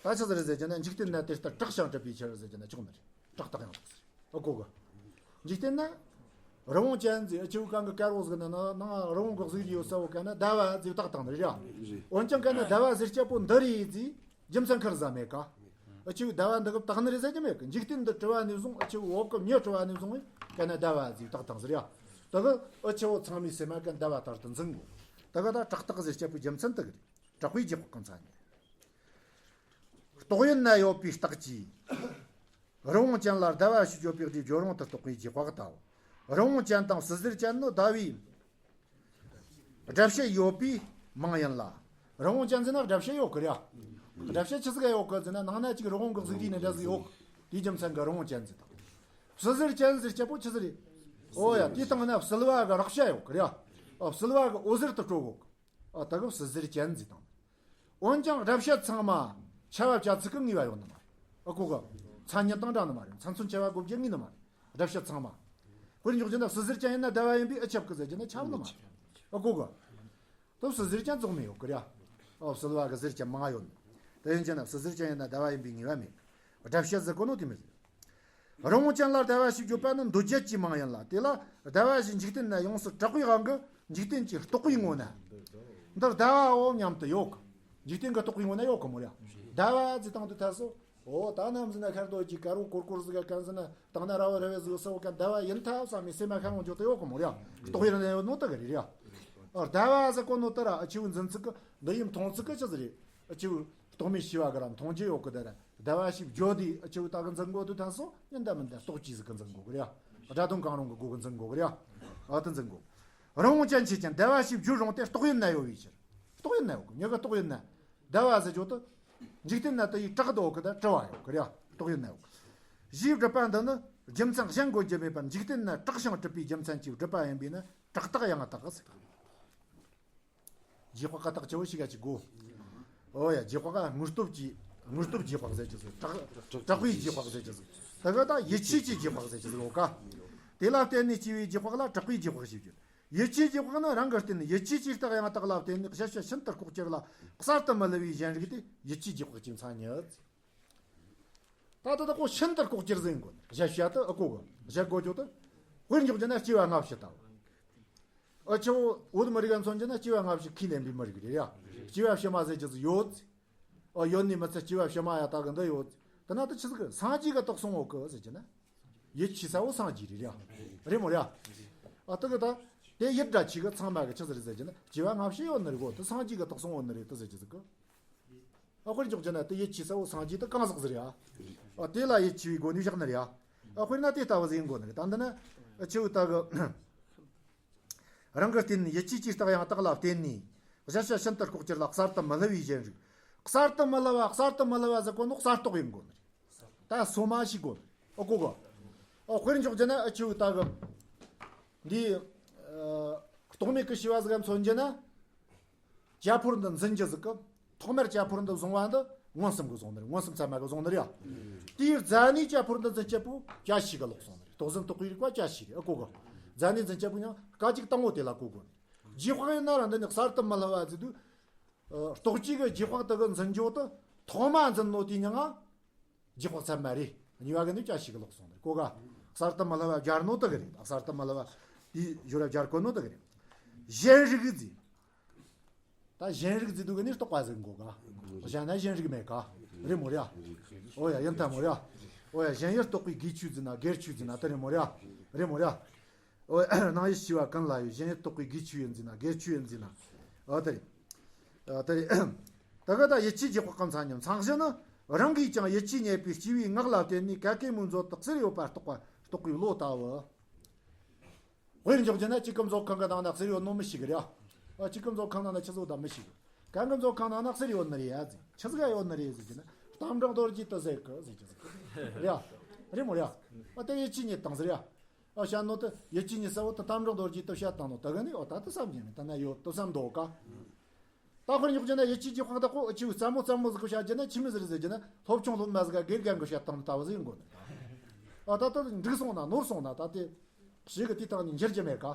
ད་ཆི་ཟིག་རེད་ཟེར་རྒྱུ་ན་འཇིག་རྟེན་ན་དེ་ལྟར་གྲགས་ཤིང་གྲུབ་པའི་ཕྱིར་ཟེར་རྒྱུ་ན་ཆོག་ནི་རེད། གྲགས་རྟགས་ཡང་དག་ཟེར། ཨ་གོ་གི། འཇིག་རྟེན་ན། རི་བོང་ཅན་ཟེར་ཨ་ཆེའུ་གང་གི་དཀར་བོ་ཟིག་ན་ནང་རི་བོང་གི་གཟུགས་ཡོད་ས་བོ་ག་ན་ཟླ་བ་ཟེར་བཏགས་བཏང་ནི་རེད་ཡ། འོན་ཀྱང་ག་ན་ཟླ་བ་ཟེར་སྐྱ་པོ་འདི་རེད་ཟེར། རྒྱུ་མཚན་ཁར་ཟ་མེད་ཀ། ཨ་ཆེའུ་ཟླ་བ་འདི་གི་བཏགས་ནི་རེད་ཟེར་རྒྱུ་མེད་ཀི། འཇིག་རྟེན་འདི་གྲུབ་པ་ནས་བཟུང་ཨ་ཆེའུ་འོག་གི་མྱི་གྲུབ་པ་ནས་བཟུང་ག་ན་ཟླ་བ་ཟེར་བཏགས་བཏང་ཟེར་ཡ། ད་གི་ཨ་ཆེའུ་ཚང་མའི་སེམས་མ་ག་ན་ཟླ་བ་ལྟར་དུ་འཛིན་དགོས། ད་གི་ད་གྲགས་རྟགས་ཟེར་སྐྱ་པོའི་རྒྱུ་མཚན་དེ་གི་རེད། དྲག་པོའི་རྗེས་དཔག་གི་མཚན་ཉིད། རྟོག་ཡུལ་ན་ཡོད་པའི་རྟགས་ཀྱིས། རི་བོང་ཅན་ལ་ཟླ་བ་ཞེས་བརྗོད་པའི་སྒྲས་བརྗོད་རུང་དུ་རྟོགས་པའི་རྗེས་དཔག་ལྟ་བུ། རི་བོང་ཅན་དང་བསིལ་ཟེར་ཅན་ནི་ཟླ་བའི་སྒྲ་བཤད་ཡོད་པའི་མིང་ཡིན་ལ། རི་བོང་ཅན་ཟེར་ན་སྒྲ་བཤད་ཡོད་གི་རེད་ཡ། སྒྲ་བཤད་ཆི་ཟིག་ཡོད་གི་ཟེར་ན་ནང་ན་ཅིག་རི་བོང་གི་གཟུགས་རིས་ནས་འདྲ་ཟིག་ཡོད་གི། དེའི་རྒྱུ་མཚན་གི་རི་བོང་ཅན་ཟེར་དང་། བསིལ་ཟེར་ཅན་ཟེར་སྐྱ་པོ་ཆི་ཟིག་རེད། ཨོ་ཡ་དེའི་སྟེང་ན་བསིལ་བ་གི་རེག་བྱ་ཡོད་གི་རེད་ཡ། ཨོ་བསིལ་བ་གི་འོད་ཟེར་དུ་སྤྲོ་གོ་གི། ཨ་ད་གི་བསིལ་ཟེར་ཅན་ཟེར་དང་། འོན་ཀྱང་སྒྲ་བཤད་ཚང་མ་ཁྱབ་པ་བྱ་ཚིག་གི་ངེས་པ་ཡོད་ནི་མ་རེད། ཨ་གོ་གི། མཚན་ཉིད་དང་འདྲ་ནི་མ་རེད། མཚན་མཚོན་ཁྱབ་པ་དགོས་རྒྱུ་ངེས་ནི་མ་རེད། སྒྲ་བཤད་ཚང་མ། དཔེར་འཇོག་རྒྱུ་ན་བསིལ་ཟེར་ཅན་ཡིན་ན་ཟླ་བ་ཡིན་པས་ཨ་ཁྱབ་གི་ཟེར་རྒྱུ་ན་ཁྱབ་ནི་མ་རེད། ཨ་གོ་གི། ད་བསིལ་ཟེར་ཅན་རྫོགས་མེད་ཡོད་གི་རེད། ཨ་བསིལ་བ་གི་ཟེར་ཅན་མང་ཡོད་ནི། དེ་ཡིན་རྒྱུ་ན་བསིལ་ཟེར་ཅན་ཡིན་ན་ཟླ་བ་ཡིན་པས་ངེས་པ་མེད། སྒྲ་བཤད་ཟེར་གོ་ནོ་དེ་མི་ཟེར། རི་བོང་ཅན་ལ་ཟླ་བ་ཞེས་བརྗོད་པ་ནི་འདོད་བྱེད་ཀྱི་མིང་ཡིན་ལ། དེ་ལ་ཟླ་བ་ཞེས་འཇིག་རྟེན་ན་ཡོངས་སུ་གྲགས་པའི་དབང་གིས་འཇིག་རྟེན་གྱི་རྟོག་པའི་ངོ་ན། འདིར་ཟླ་བའོ་སྙམ་དུ་ཡོད་གི། འཇིག་རྟེན་གྱི་རྟོག་པའི་ངོ་ན་ཡོད་གི་མོ་ར། ཟླ་བ་ཟེར་དང་དུ་ཐ་སོ། འོ་ད་ནམ་ཟིན་ན་ཁར་དོ་ཅིག་དཀར་བོ་ཀོར་ཀོར་ཟིག་ག་གན་ཟིན་ན་དང་ན་ར་བ་ར་བའི་ཟིག་སོ་ག་ཟླ་བ་ཡིན་ཐབས་བསམ་མི་སེམས་མ་ཁ་ངོ་འཇོག་ཏུ་ཡོད་གི་མོ་ར། རྟོག་པའི་ར་ན་ཡོད་ནོ་ད་ག་རེ་ར། ཨ་ཟླ་བ་ཟེར་གོ་ནོ་ད་ར་ཨ་ཆེའུ་འཛིན་ཚིག་གི་འདི་ཡིན་མཐོང་ཚིག་གི་ཆི་ཟིག་རེད། ཨ་ཆེའུ་རྟོག་མེད་ཤེས་པ་གི་ར་མཐོང་རྒྱུ་ཡོད་གི་ད་ར། ཟླ་བ་ཞེས་བརྗོད་དེ་ཨ་ཆེའུ་ད་གི་འཛིན་གོ་དུ་ཐ་སོ་ཡིན་ད་མིན་ད་རྟོག་ཅི་ཟིག་གི་འཛིན་གོ་གི་ར། སྒྲ་དོན་གང་རུང་གི་སྒོ་གི་འཛིན་གོ་གི་ར། ཨ་ད་འཛིན་གོ། རི་བོང་ཅན་ཆོས་ཅན་ཟླ་བ་ཞེས་བརྗོད་རུང་སྟེ་རྟོག་ཡུལ་ན་ཡོད་པའི་ཕྱིར། རྟོག་ཡུལ་ན་ཡོད་གི་མྱི་གི་རྟོག་ཡུལ་ན། ཟླ་བ་ཟེར་རྒྱུ་དུ། འཇིག་རྟེན་ན་དུ་ཡི་བྲག་རྡོ་གི་ད་བྲི་བ་ཡོད་གི་ར། རྟོག་ཡུལ་ན་ཡོད་གི། ཞེས་བསྒྲུབ་པ་འདི་ནི་རྒྱུ་མཚན་གཞན་དགོས་རྒྱུ་མེད་པར་འཇིག་རྟེན་ན་གྲགས་ཤིང་གྲུབ་པའི་རྒྱུ་མཚན་གྱིས་བསྒྲུབས་པ་ཡིན་པས་ན་གྲགས་རྟགས་ཡང་དག་ཟེར། རྗེས་དཔག་ག་རྟགས་ཆེ་བོ་ཞིག་ག་ཅིག་གོ། ཨོ་ཡ་རྗེས་དཔག་ག་དངོས་སྟོབས་ཀྱི་དངོས་སྟོབས་རྗེས་དཔག་ཟེར་གྱི་ཟིག་དྲག་དྲག་པོའི་རྗེས་དཔག་ཟེར་གྱི་ཟིག་དེ་ག་ད་ཡིད་ཆེས་ཀྱི་རྗེས་དཔག་ཟེར་གྱི་ཟིག་ལོ་ཀ། དེ་ལ་བརྟེན་ནས་སྐྱེ་བའི་རྗེས་དཔག་ལ་དྲག་པོའི་རྗེས་དཔག་ཞེས་བརྗོད། ཡིད་ཆེས་རྗེས་དཔག་ནི་རང་གི་རྟེན་ཡིད་ཆེས་ཀྱི་རྟགས་ཡང་དག་ལ་བརྟེན་ནས་གཞལ་བྱ་ཤིན་ཏུ་ལྐོག་གྱུར་ལ་གསར་དུ་མི་སླུ་བའི་གཞན་རིག་དེ་ཡིད་ཆེས་རྗེས་དཔག་ཅིག་མཚན་ཉིད། ད་ལྟ་ད་ཁོ་ཤིན་ཏུ་ལྐོག་གྱུར་ཟེར་གོ་ནི་གཞལ་བྱ་དུ་ཨ་གོ་གོ་གཞལ་གོ་ཅོ་དུ། དཔེར་འཇོག་རྒྱུ་ན་སྐྱེ་བ་སྔ་ཕྱི་ལྟ་བུ། ཨ་ཆེ་བོ་བོད་མི་རིགས་ལ་མཚོན་རྒྱུ་ན་སྐྱེ་བ་སྔ་ཕྱི་ཁས་ལེན་པའི་མི་རིགས་རེད་ཡ། སྐྱེ་བ་ཕྱི་མ་ཟེར་རྒྱུ་ཟིག་ཡོད། ཨ་ཡོད་ནི་མི་ཚད་སྐྱེ་བ་ཕྱི་མ་ཡ་ད་གི་འདི་ཡོད། དེ་ན་དུ་ཆི་ཟིག་གི་སངས་རྒྱས་གི་རྟོགས་སོང་འོག་གི་ཟེར་རྒྱུ་ན། ཡིད་ཆེས་ས་བོ་སངས་རྒྱས་རེད་ཡ། རེད་མོ་རེད་ཡ། ཨ་དུ་གི་ད། དེ་ཡིད་འདྲ་ཆེ་གི་ཚང་མ་གི་ཆི་ཟིག་རེད་ཟེར་རྒྱུ་ན་སྐྱེ་བ་སྔ་ཕྱི་ཡོད་ནི་རེད་གོ་དུ་སངས་རྒྱས་གི་རྟོགས་སོང་འོག་ནི་རེད་དུ་ཟེར་རྒྱུ་ཟིག་གི། ཨ་དཔེར་འཇོག་རྒྱུ་ན་དེ་ཡིད་ཆེས་ས་བོ་སངས་རྒྱས་དེ་གང་ཟག་ཟིག་རེད་ཨ། ཨ་དེ་ལ་ཡིད་ཆེས་པའི་སྒོ་ནས་བཞག་ནི་རེད་ཨ། ཨ་དཔེར་ན་དེ་ལྟ་བུ་ཟིག་ཡིན་དགོས་ནི་རེད་ད་འདི་ན། ཨ་ཆེ་བོ་ད་གི། རང་གི་རྟེན་ཡིད་ཆེས་ཀྱི་རྟགས་ཡང་དག་ལ་བརྟེན་ནས། གཞལ་བྱ་ཤིན་ཏུ་ལྐོག་གྱུར་ལ་གསར་དུ་མི་སླུ་བའི་གཞན་རིག་གསར་དུ་མི་སླུ་བ་གསར་དུ་མི་སླུ་བ་ཟེར་གོ་ནོ་གསར་རྟོགས་ཡིན་དགོས་ནི་རེད། ད་སོ་མ་ཞིག་དགོས་ནི་རེད་ཨ་གོ་གི། ཨ་དཔེར་འཇོག་རྒྱུ་ན་ཨ་ཆེ་བོ་ད་གི། འདི། རྟོག་མེད་ཀྱི་ཤེས་པ་ཟིག་ག་མཚོན་རྒྱུ་ན། བྱ་ཕོར་འདི་འཛིན་རྒྱུ་ཟིག་གི། ཐོག་མར་བྱ་ཕོར་འདི་བཟུང་བ་འདི་མངོན་སུམ་གི་བཟུང་ནི་རེད། མངོན་སུམ་ཚད་མ་གི་བཟུང་ནི་རེད་ཡ། དེའི་རྫ་ནས་བྱ་ཕོར་འདི་འཛིན་སྐྱེ་པོ་བྱ་ཞིག་གི་ལོག་སོང་ནི་རེད། རྟོག་ཟིན་རྟོག་པའི་རིགས་པ་བྱ་ཞིག་རེད་ཨ་གོ་གི། རྫ་ནས་འཛིན་སྐྱེ་པོ་ཡང་སྐད་ཅིག་དང་པོ་དེ་ལ་གོ་དགོས་ནི། རྗེས་དཔག་ཡིན་ན་ར་འདི་ནི་གསར་དུ་མི་སླུ་བ་ཟེར་དུས། རྟོག་བཅས་ཀྱི་རྗེས་དཔག་དེ་གི་འཛིན་རྒྱུ་དེ་ཐོག་མ་འཛིན་ནོ་དེའི་མྱིང་ང་། རྗེས་དཔག་ཚད་མ་རེད། གཉིས་པ་གི་ནི་བྱ་ཞིག་གི་ལོག་སོང་ནི་རེད་གོ་ག། གསར་དུ་མི་སླུ་བ་སྦྱར་ནོ་དེ་གི་རེད། གསར་དུ་མི་སླུ་བ་དེའི་སྦྱོར་བ་སྦྱར་གོ་ནོ་དེ་གི་རེད། གཞན་རིག་ཟེར། ད་གཞན་རིག་ཟེར་དུས་གི་ནི་རྟོག་པ་ཟེར་གོ་ག། གཞན་ན་གཞན་རིག་མེད་ག། རེད་མོ་རེད་ཨ། ཨོ་ཡ་ཡིན་ད་མོ་རེད་ཨ། ཨོ་ཡ། གཞན་ཡུལ་རྟོགས་པའི་དགེ་ཆོས་འཛིན་ན་སྒེར་ཆོས་འཛིན་ན་དེ་རེད་མོ་རེད་ཡ། རེད་མོ་རེད་ཡ། ཨོ་ཡ། སྣང་ཡུལ་ཤེས་པ་ཀུན་ལ་ཡོད། གཞན་ཡུལ་རྟོགས་པའི་དགེ་ཆོས་ཡིན་འཛིན་ན་སྒེར་ཆོས་ཡིན་འཛིན་ན། ཨོ་དེ་རེད། ཨོ་དེ་རེད། ད་ག་ད་ཡིད་ཆེས་རྗེས་དཔག་གི་མཚན་ཉིད། མཚན་གཞི་ནི། རང་གིས་ཀྱང་ཡིད་ཆེས་རྙེད་པའི་སྐྱེ་བོའི་ངག་ལ་བརྟེན་ནས་ག་གེ་མོའི་མཛོད་དུ་གསེར་ཡོད་པ་རྟོགས་པ་རྟོགས་པའི་བློ་ལྟ་བུ། དཔེར་འཇོག་རྒྱུ་ན་གཅིག་གི་མཛོད་ཁང་གི་ནང་ན་གསེར་ཡོད་ནོ་མི་ཤེས་གི་རེད། ཨ་གཅིག་གི་མཛོད་ཁང་ནང་ན་ཆུ་ཚོད་ད་མི་ཤེས་གི། གན་གི་མཛོད་ཁང་ནང་ན་གསེར་ཡོད་ནི་རེད་ཡ་ཟེར། ཆི་ཟིག་ཡོད་ནི་རེད་ཟེར་གྱི་ན། གཏམ་དྲང་རྡོ་རྗེ་དུ་ཟེར་གི་ཟེར་གྱི་ཟིག་རེད་ཡ། རེད་མོ་རེད་ཡ། ཨ་དེ་ཡིད་ཆེས་རྙེད་བཏང་ཟེར་ཡ། ཨ་བཤད་ནོ་དེ་ཡིད་ཆེས་རྙེད་ས་བོ་དེ་གཏམ་དྲང་རྡོ་རྗེ་དུ་བཤད་བཏང་ནོ་དེ་གི་ནི། ཨོ་ད་དེ་བསམ་གྱི་མེད། ད་ན་ཡོད་དེ་བསམ་འདུག་ག། ད་དཔེར་འཇོག་རྒྱུ་ན་ཡིད་ཆེས་རྗེས་དཔག་དག་གོ་ཨ་ཆེ་བོ་རྩ་མོ་རྩ་མོ་ཟིག་གི་བཤད་རྒྱུ་ན་ཆི་མོ་ཟིག་རེད་ཟེར་གྱི་ན། སློབ་ཆུང་སློབ་མ་ཟིག་ག་དགེ་རྒན་གི་བཤད་སྟངས་ལྟ་བུ་ཟིག་ཡིན་དགོས་ནི། ཨ་ད་ལྟ་འགྲིག་སོང་ན་ནོར་སོང་ན་ད་དེ་ཞིག་གི་དེའི་སྟེང་ནས་འགྱུར་རྒྱུ་མེད་ཀ། ཨ་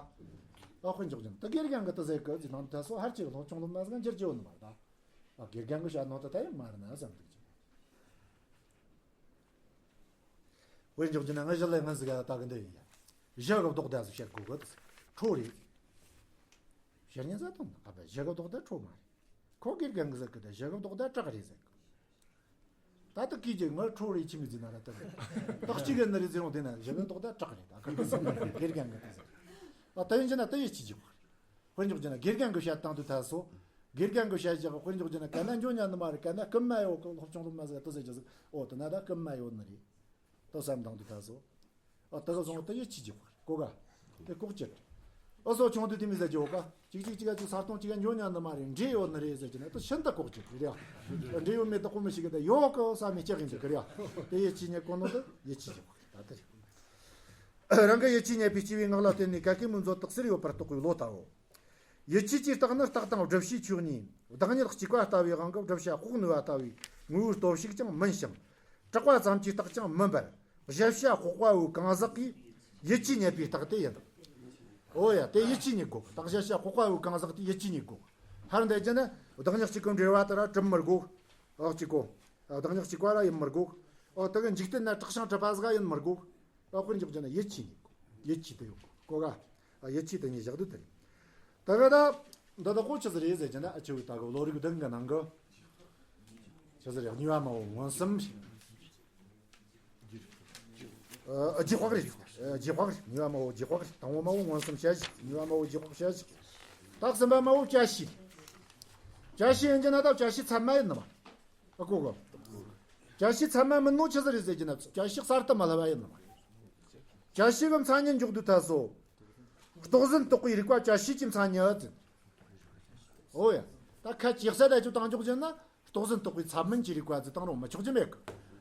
དཔེར་འཇོག་རྒྱུ་ན་ད་དགེ་རྒན་གི་དེ་ཟེར་གི་ཟེར་ནང་དུ་ད་སོ་ཧར་ཅིག་སློབ་ཆུང་སློབ་མ་ཟིག་ག་འགྱུར་རྒྱུ་ཡོད་ནི་མ་རེད་ད། ཨ་དགེ་རྒན་གི་བཤད་ནོ་ད་ད་ཡང་མ་རེད་ན་བསམ་འདུག་ཅིང་། དཔེར་འཇོག་རྒྱུ་ན་ང་གཞི་ལས་ངན་ཟིག་ག་ད་གི་འདི་ཡིན་ཡ། གཞི་གི་ལྡོག་ཟླ་ཟིག་བཤད་དགོས་གི་ད་ཁྲོ་རེད། བཤད་ཉན་ཟ་དང་ཨ་ཕ་གཞི་གི་ལྡོག་ཟླ་ཁྲོ་མ་རེད། ཁོ་དགེ་རྒན་གི་ཟེར་གི་ད་གཞི་གི་ལྡོག་ཟླ་བྲག་རེད་ཟེར་གི། ད་ལྟ་སྐད་ཀྱི་ངར་ཁྲོ་རེ་ཆི་མི་ཟིན་ན་ར་ད་རྟགས་གཅིག་གི་ནི་རེ་ཟེར་རུང་དེ་ན་གཞི་གི་ལྡོག་ཟླ་བྲག་རེད། ད་ག་གི་ཟེར་ན་དགེ་རྒན་གི་ད་ཟེར། ཨ་ད་ཡིན་གྱི་ན་ད་ཡིད་ཆེས་རྒྱུ་དཔེར་འཇོག་རྒྱུ་ན་དགེ་རྒན་གི་བཤད་སྟངས་དུ་ད་སོ། དགེ་རྒན་གི་བཤད་བཞག་དཔེར་འཇོག་རྒྱུ་ན་ག་ན་འཇོན་ཉན་ནི་མ་རེད། ག་ན་སྐུལ་མ་ཡོད་གི། སློབ་ཆུང་སློབ་མ་ཟེར་ད་ཟེར་རྒྱུ་ཟིག་ཨོ་དེ་ན་ད་སྐུལ་མ་ཡོད་ནི་རེད། ད་བསམ་སྟངས་དུ་ད་སོ། ཨ་ད་ག་སོང་ད་ཡིད་ཆེས་རྒྱུ་དཔེར་གོ་ག། དེ་ལྐོག་གྱུར། ཨ་སོ་ཆུང་དུས་དེ་མི་ཟེར་གྱི་འོ་ཀ། གཅིག་གཅིག་གཅིག་ག་གཅིག་ས་སྟོང་གཅིག་ག་འཇོན་ཉན་ནི་མ་རེད། འདྲེ་ཡོད་ནི་རེད་ཟེར་གྱི་ན་ད་ཤིན་ཏུ་ལྐོག་གྱུར་རེད་ཡ། འདྲེ་ཡོད་མེད་ད་ཁོ་མི་ཤེས་གི་ད་ཡོད་གི་བསམ་མི་སྐྱག་ཡིན་གྱི་གི་རེད་ཡ། དེ་ཡིད་ཆེས་རྙེད་གོ་ནོ་ད་ཡིད་ཆེས་རྒྱུ་ད་དེ་རེད། རང་གི་ཡིད་ཆེས་རྙེད་པའི་སྐྱེ་བོའི་ངག་ལ་བརྟེན་ནས་ག་གེ་མོའི་མཛོད་དུ་གསེར་ཡོད་པར་རྟོགས་པའི་བློ་ལྟ་བུའོ། ཡིད་ཆེས་ཀྱི་རྟགས་ནི་རྟགས་དང་བསྒྲུབ་བྱའི་ཆོས་གཉིས། བདག་ཉིད་གཅིག་པ་ལྟ་བུའི་དབང་གིས་བསྒྲུབ་བྱ་དཔོག་ནུས་པ་ལྟ་བུའི་ངོ་བོའི་སྟོབས་ཤིག་ཀྱང་མིན་ཞིང་། གྲགས་པ་ཙམ་གྱིས་རྟགས་ཀྱང་མིན་པར། གཞལ་བྱ་དཔོག་པ་པོའི་གང་ཟག་གིས་ཡིད་ཆེས་རྙེད་པའི་རྟགས་དེ་ཡིན། འོ་ཡ། དེ་ཡིད་ཆེས་རྙེད་དགོས། རྟགས་གཞལ་བྱ་དཔོག་པ་པོའི་གང་ཟག་དེ་ཡིད་ཆེས་རྙེད་དགོས། ཧར་འདི་བྱས་ན་བདག་ཉིད་གཅིག་གི་འབྲེལ་བ་དེ་ར་གྲུབ་མི་དགོས། ཨོ་གཅིག་གོ། བདག་ཉིད་གཅིག་པ་ར་ཡིན་མི་དགོས། ཨོ་དེ་གི་འཇིག་རྟེན་ན་གྲགས་ཤིང་གྲུབ་པ་ཟིག་ཡིན་མི་དགོས། ཨོ་དཔེར་འཇོག་རྒྱུ་ན་ཡིད་ཆེས་རྙེད་དགོས། ཡིད་ཆེས་དེ་ཡོད་དགོས་གོ་ག། ཡིད་ཆེས་དེ་ཉིད་བཞག་དུས་དེ་རེད། ད་ག་ད། འདི་དག་གོ་ཆི་ཟིག་རེད་ཟེར་གྱི་ན་ཨ་ཆེ་བོའི་ད་གི་བློ་རིག་བདུན་གི་ནང་གི། ཆི་ཟིག་རེད། གཉིས་པ་སྨྲ་བོ་མངོན་སུམ། ཨ་རྗེས་དཔག་རེད། ཨ་རྗེས་དཔག་རེད། གཉིས་པ་སྨྲ་བོ་རྗེས་དཔག་རེད། དང་པོ་སྨྲ་བོ་མངོན་སུམ་བྱ་བྱེད། གཉིས་པ་སྨྲ་བོ་རྗེས་དཔག་བྱ་བྱེད། ད་གསུམ་པ་སྨྲ་བོ་བྱ་བྱེད། བྱ་བྱེད་ཡིན་གྱི་ན་ད་བྱ་བྱེད་ཚད་མ་ཡིན་ནི་མ། ཨ་གོ་གོ། བྱ་བྱེད་ཚད་མ་མིན་ནོ་ཆི་ཟིག་རེད་ཟེར་གྱི་ན་བྱ་བྱེད་གསར་དུ་མི་སླུ་བ་ཡིན་ནི་མ། བྱ་བྱེད་གི་མཚན་ཉིད་འཇོག་དུས་ད་སོ། རྟོགས་ཟིན་རྟོག་པའི་རིག་པ་བྱ་བྱེད་ཀྱི་མཚན་ཉིད་ཟེར། འོ་ཡ། ད་ཁ་ཅིག་གསལ་ལ་ཅིག་བཏང་འཇོག་བྱས་ན་རྟོགས་ཟིན་རྟོག་པའི་ཚད་མིན་གྱི་རིག་པ་ཟིག་བཏང་རུང་མི་ཆོག་རྒྱུ་མེད་གི།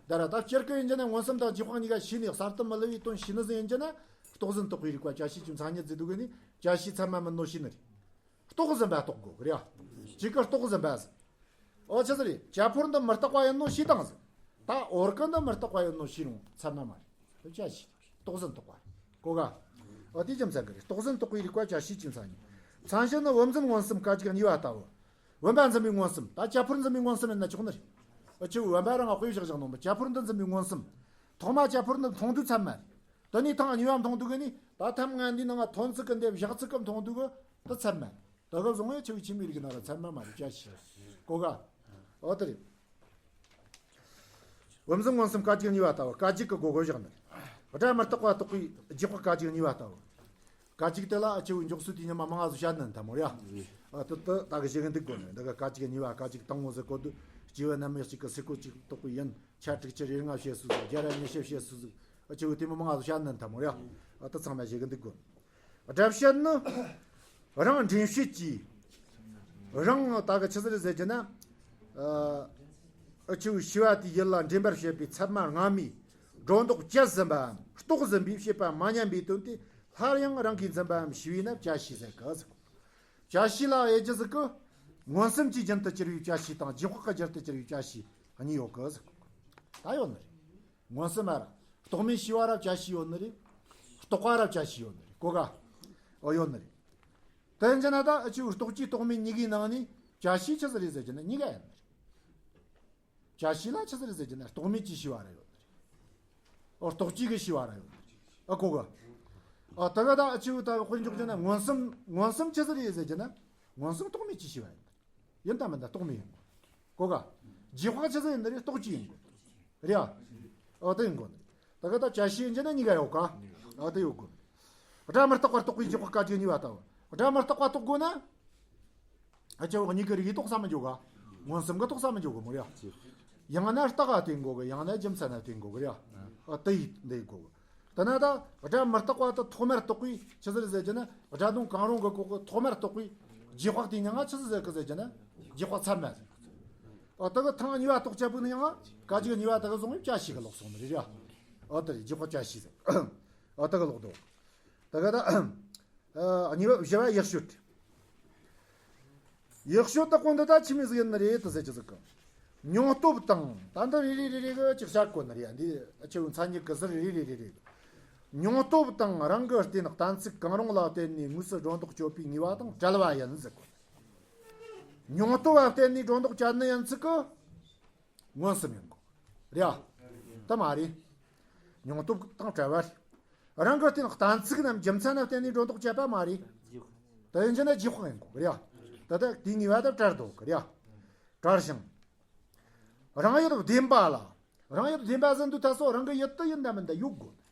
ད་ར་ད་སྤྱིར་གི་ཡིན་གྱི་ན་མངོན་སུམ་དང་རྗེས་དཔག་གཉིས་ཀ་ཤེས་ནས་གསར་དུ་མི་སླུ་བའི་དོན་ཤེས་ནི་ཟིག་ཡིན་གྱི་ན། རྟོགས་ཟིན་རྟོག་པའི་རིག་པ་བྱ་བྱེད་ཀྱི་མཚན་ཉིད་ཟེར་དུས་གི་ནི་བྱ་བྱེད་ཚད་མ་མིན་ནོ་ཤེས་ནི་རེད། རྟོགས་ཟིན་པ་རྟོགས་དགོས་གི་རེད་ཡ། གཅིག་གི་རྟོགས་ཟིན་པ་ཟིག་ཨོ་ཆི་ཟིག་རེད། བྱ་ཕོར་འདི་མི་རྟག་པ་ཡིན་ནོ་ཤེས་དང་ཟིག་ད་འོར་གི་འདི་མི་རྟག་པ་ཡིན་ནོ་ཤེས་རུང་ཚད་མ་མ་རེད། བྱ་བྱེད་རྟོགས་ཟིན་རྟོག་པ་རེད། གོ་ག། ཨོ་དེ་རྒྱུ་མཚན་གི་རེད། རྟོགས་ཟིན་རྟོག་པའི་རིག་པ་བྱ་བྱེད་ཀྱི་མཚན་ཉིད། མཚན་གཞི་ནི་བུམ་འཛིན་མངོན་སུམ་སྐད་ཅིག་གཉིས་པ་ལྟ་བུ། བུམ་པ་འཛིན་པའི་མངོན་སུམ། ད་བྱ་ཕོར་འཛིན་པའི་མངོན་སུམ་ཡིན་ན་ཆོག་ནི་རེད། ཨ་ཆེ་བོའི་བུམ་པ་རང་ང་དཔེ་བཞག་བཞག་ནོ་མ། བྱ་ཕོར་འདི་འཛིན་པའི་མངོན་སུམ། ཐོག་མ་བྱ་ཕོར་འདི་མཐོང་དུས་ཚད་མ་རེད། དེ་ནས་ཐེངས་གཉིས་པ་མཐོང་དུས་གི་ནི་ད་ཐེངས་ལྔ་འདིའི་ནང་ང་ཐོན་ཚིག་གི་འདེབས་བཞག་ཚིག་གི་མཐོང་དུས་གི་དེ་ཚད་མ་རེད། ད་ག་བཟུང་བའི་ཆེ་བའི་ཆེན་པོའི་རིགས་ན་ར་ཚད་མ་མ་རེད། བྱ་བྱེད་གོ་ག། ཨོ་དེ་རེད། བུམ་འཛིན་མངོན་སུམ་སྐད་ཅིག་གཉིས་པ་ལྟ་བུ། སྐད་ཅིག་གི་སྒོ་གོ་བཞག་ནི། སྒྲ་མི་རྟག་པ་རྟོག་པའི་རྗེས་དཔག་སྐད་ཅིག་གཉིས་པ་ལྟ་བུ། སྐད་ཅིག་དེ་ལ་ཨ་ཆེ་བའི་འཇོག་ཚུལ་དེ་ཉི་མ་མང་ང་ཟིག་བཤད་ནི་འཐམ་མོ་ར། ཨ་དེ་དེ་ད་གི་བཤད་གི་འདུག་གོ་ནི། འདི་ག་སྐད་ཅིག་གཉིས་པ་སྐད་ཅིག་དང་པོ་ཟེར་གོ་དུས་སྐྱེ་བོ་རྣམ་དབྱེ་གཅིག་གི་སེ་གོལ་གཅིག་རྟོགས་པའི་ཡུན་ཆ་དྲུག་ཅུ་རེ་ལྔ་བཤད་སུ་ཟིག་བརྒྱ་ར་ཉི་ཤུ་བཤད་སུ་ཟིག་ཨ་ཆེ་བའི་དེ་མོ་མང་ང་ཟིག་བཤད་ནི་འཐམ་མོ་ར། ཨ་དེ་ཚང་མ་བཤད་གི་འདུག་གོ། སྒྲ་བཤད་ནི། རང་འདྲེན་བྱེད་ཀྱི། རང་ད་གི་ཆི་ཟིག་རེད་ཟེར་གྱི་ན། ཨ་ཆེ་བའི་ཤེས་པ་དེའི་ཡུལ་ལ་འདྲེན་པར་བྱེད་པའི་ཚད་མ་སྔ་མའི་སྒྲོ་འདོགས་བཅད་ཟིན་པའམ་རྟོགས་ཟིན་པའི་བྱེད་པ་མ་ཉམས་པའི་དོན་དེ་སླར་ཡང་རང་གིས་འཛིན་པའམ་ཤེས་པས་ན་བྱ་བྱེད་ཟེར་གི་ཟེར། བྱ་བྱེད་ལ་དབྱེ་རྒྱུ་ཟིག་གི། མངོན་སུམ་གྱི་རྒྱུན་དུ་གྱུར་པའི་བྱ་བྱེད་དང་རྗེས་དཔག་གི་རྒྱུན་དུ་གྱུར་པའི་བྱ་བྱེད་གཉིས་ཡོད་གི་ཟེར། ད་ཡོད་ནི་རེད། མངོན་སུམ་མ་ར། རྟོག་མེད་ཤེས་པ་ར་བྱ་བྱེད་ཡོད་ནི་རེད། རྟོག་པ་ར་བྱ་བྱེད་ཡོད་ནི་རེད། གོ་ག། ཨོ་ཡོད་ནི་རེད། དེ་ཡིན་ན་ད་ཨ་ཆེ་བའི་རྟོག་བཅས་རྟོག་མེད་གཉིས་ཀའི་ནང་ནས་བྱ་བྱེད་ཆི་ཟིག་རེད་ཟེར་གྱི་ན་གཉིས་ཀ་ཡིན་ནི་རེད། བྱ་བྱེད་ལ་ཆི་ཟིག་རེད་ཟེར་གྱི་ན་རྟོག་མེད་ཀྱི་ཤེས་པ་ར་ཡོད་ནི་རེད། ཨོ་རྟོག་བཅས་ཀྱི་ཤེས་པ་ར་ཡོད་ནི་རེད། ཨ་གོ་ག། ཨ་ད་ག་ད་ཨ་ཆེ་བའི་ད་གི་དཔེར་འཇོག་རྒྱུ་ན་མངོན་སུམ་མངོན་སུམ་ཆི་ཟིག་རེད་ཟེར་གྱི་ན་མངོན་སུམ་རྟོག་མེད་ཀྱི་ཤེས་པ་ཡིན་ནི་རེད། ཡིན་དང་མིན་དང་རྟོག་མེད་ཡིན་དགོས། གོ་ག། རྗེས་དཔག་ཆི་ཟིག་ཡིན་ནི་རེད། རྟོག་བཅས་ཡིན་དགོས། རེད་ཨ། ཨོ་དེ་ཡིན་དགོས་ནི་ ད་ག་ད་བཅད་ཤེས་ཡིན་གྱི་ན་གཉིས་ཀ་ཡོད་ཀ། ཨ་དེ་ཡོད་དགོས། སྒྲ་མི་རྟག་པ་རྟོགས་པའི་རྗེས་དཔག་སྐད་ཅིག་གཉིས་པ་ལྟ་བུ། སྒྲ་མི་རྟག་པ་རྟོགས་དགོས་ན། ཨ་ཅེ་བོ་གཉིས་ཀའི་རིགས་རྟོགས་ས་མི་འཇོག་ག། མངོན་སུམ་གྱིས་རྟོགས་ས་མི་འཇོག་གི་མོ་རེད། ཡང་ན་རྟགས་ལ་བརྟེན་དགོས་གི། ཡང་ན་རྒྱུ་མཚན་ལ་བརྟེན་དགོས་གི་རེད། ཨ་དེ་ཡིས་འདི་དགོས་གི། དེ་ན་ད་སྒྲ་མི་རྟག་པ་དེ་ཐོག་མར་རྟོགས་པའི་ཆི་ཟིག་རེད་ཟེར་གྱི་ན། སྒྲ་དོན་གང་རུང་གི་སྐོར་གྱི་ཐོག་མར་རྟོགས་པའི་རྗེས་དཔག་དེ་མྱིང་ང་ཆི་ཟིག་ཟེར་གི་ཟེར་གྱི་ན། རྗེས་དཔག་ཚད་མ་ཟེར། ཨ་དེ་གི་ཐེངས་གཉིས་པ་རྟོགས་བྱ་བོ་ནི་ཡང་སྐད་ཅིག་གཉིས་པ་དེ་གི་བཟུང་བའི་བཅད་ཤེས་གི་ལོག་སོང་ནི་རེད་ར། ཨ་དེ་རེད། རྗེས་དཔག་བཅད་ཤེས་ཟེར། ཨ་དེ་གི་ལོག་འདུག། ད་ག་ད། ཨ་གཉིས་པ་བཞི་པ་ཡག་ཤོས། ཡག་ཤོས་དེ་གོ་འདི་ད་ཆི་མོ་ཟིག་ཡིན་ནི་རེད་དེ་ཟེར་གྱི་ཟིག་གི། མྱོང་སྟོབས་དང་ད་འདི་རེ་རེ་རེ་རེ་གི་ཅིག་བཤད་གོ་ནི་རེད། འདི་ཆེ་བོ་མཚན་ཉིད་གི་ཟུར་རེ་རེ་རེ་རེ། མྱོང་སྟོབས་དང་རང་གི་རྟེན་གཏན་ཚིགས་གང་རུང་ལ་བརྟེན་ནས་དངོས་སུ་སྒྲོ་འདོགས་གཅོད་པའི་ངེས་པ་དང་བྲལ་བ་ཡིན་ཟེར་གོ། མྱོང་སྟོབས་ལ་བརྟེན་ནས་སྒྲོ་འདོགས་བཅད་ནི་ཡིན་ཚིག་གི། མངོན་སུམ་ཡིན་དགོས། རེད་ཨ། ད་མ་རེད། མྱོང་སྟོབས་དང་བྲལ་བ་རེད། རང་གི་རྟེན་གཏན་ཚིགས་རྣམས་རྒྱུ་མཚན་ལ་བརྟེན་ནས་སྒྲོ་འདོགས་བཅད་པ་མ་རེད། དེ་ཡིན་ན་རྗེས་དཔག་ཡིན་དགོས། རེད་ཨ། ད་ལྟ་དེའི་ངེས་པ་དེ་བྲལ་འདུག། རེད་ཨ། བྲལ་ཞིང་། རང་ཡུལ་བདེན་པ་ལ། རང་ཡུལ་བདེན་པ་ཟེར་དུས་ད་སོ་རང་གི་ཡུལ་དེ་ཡིན་ད་མིན་ད་ཡོད་དགོས།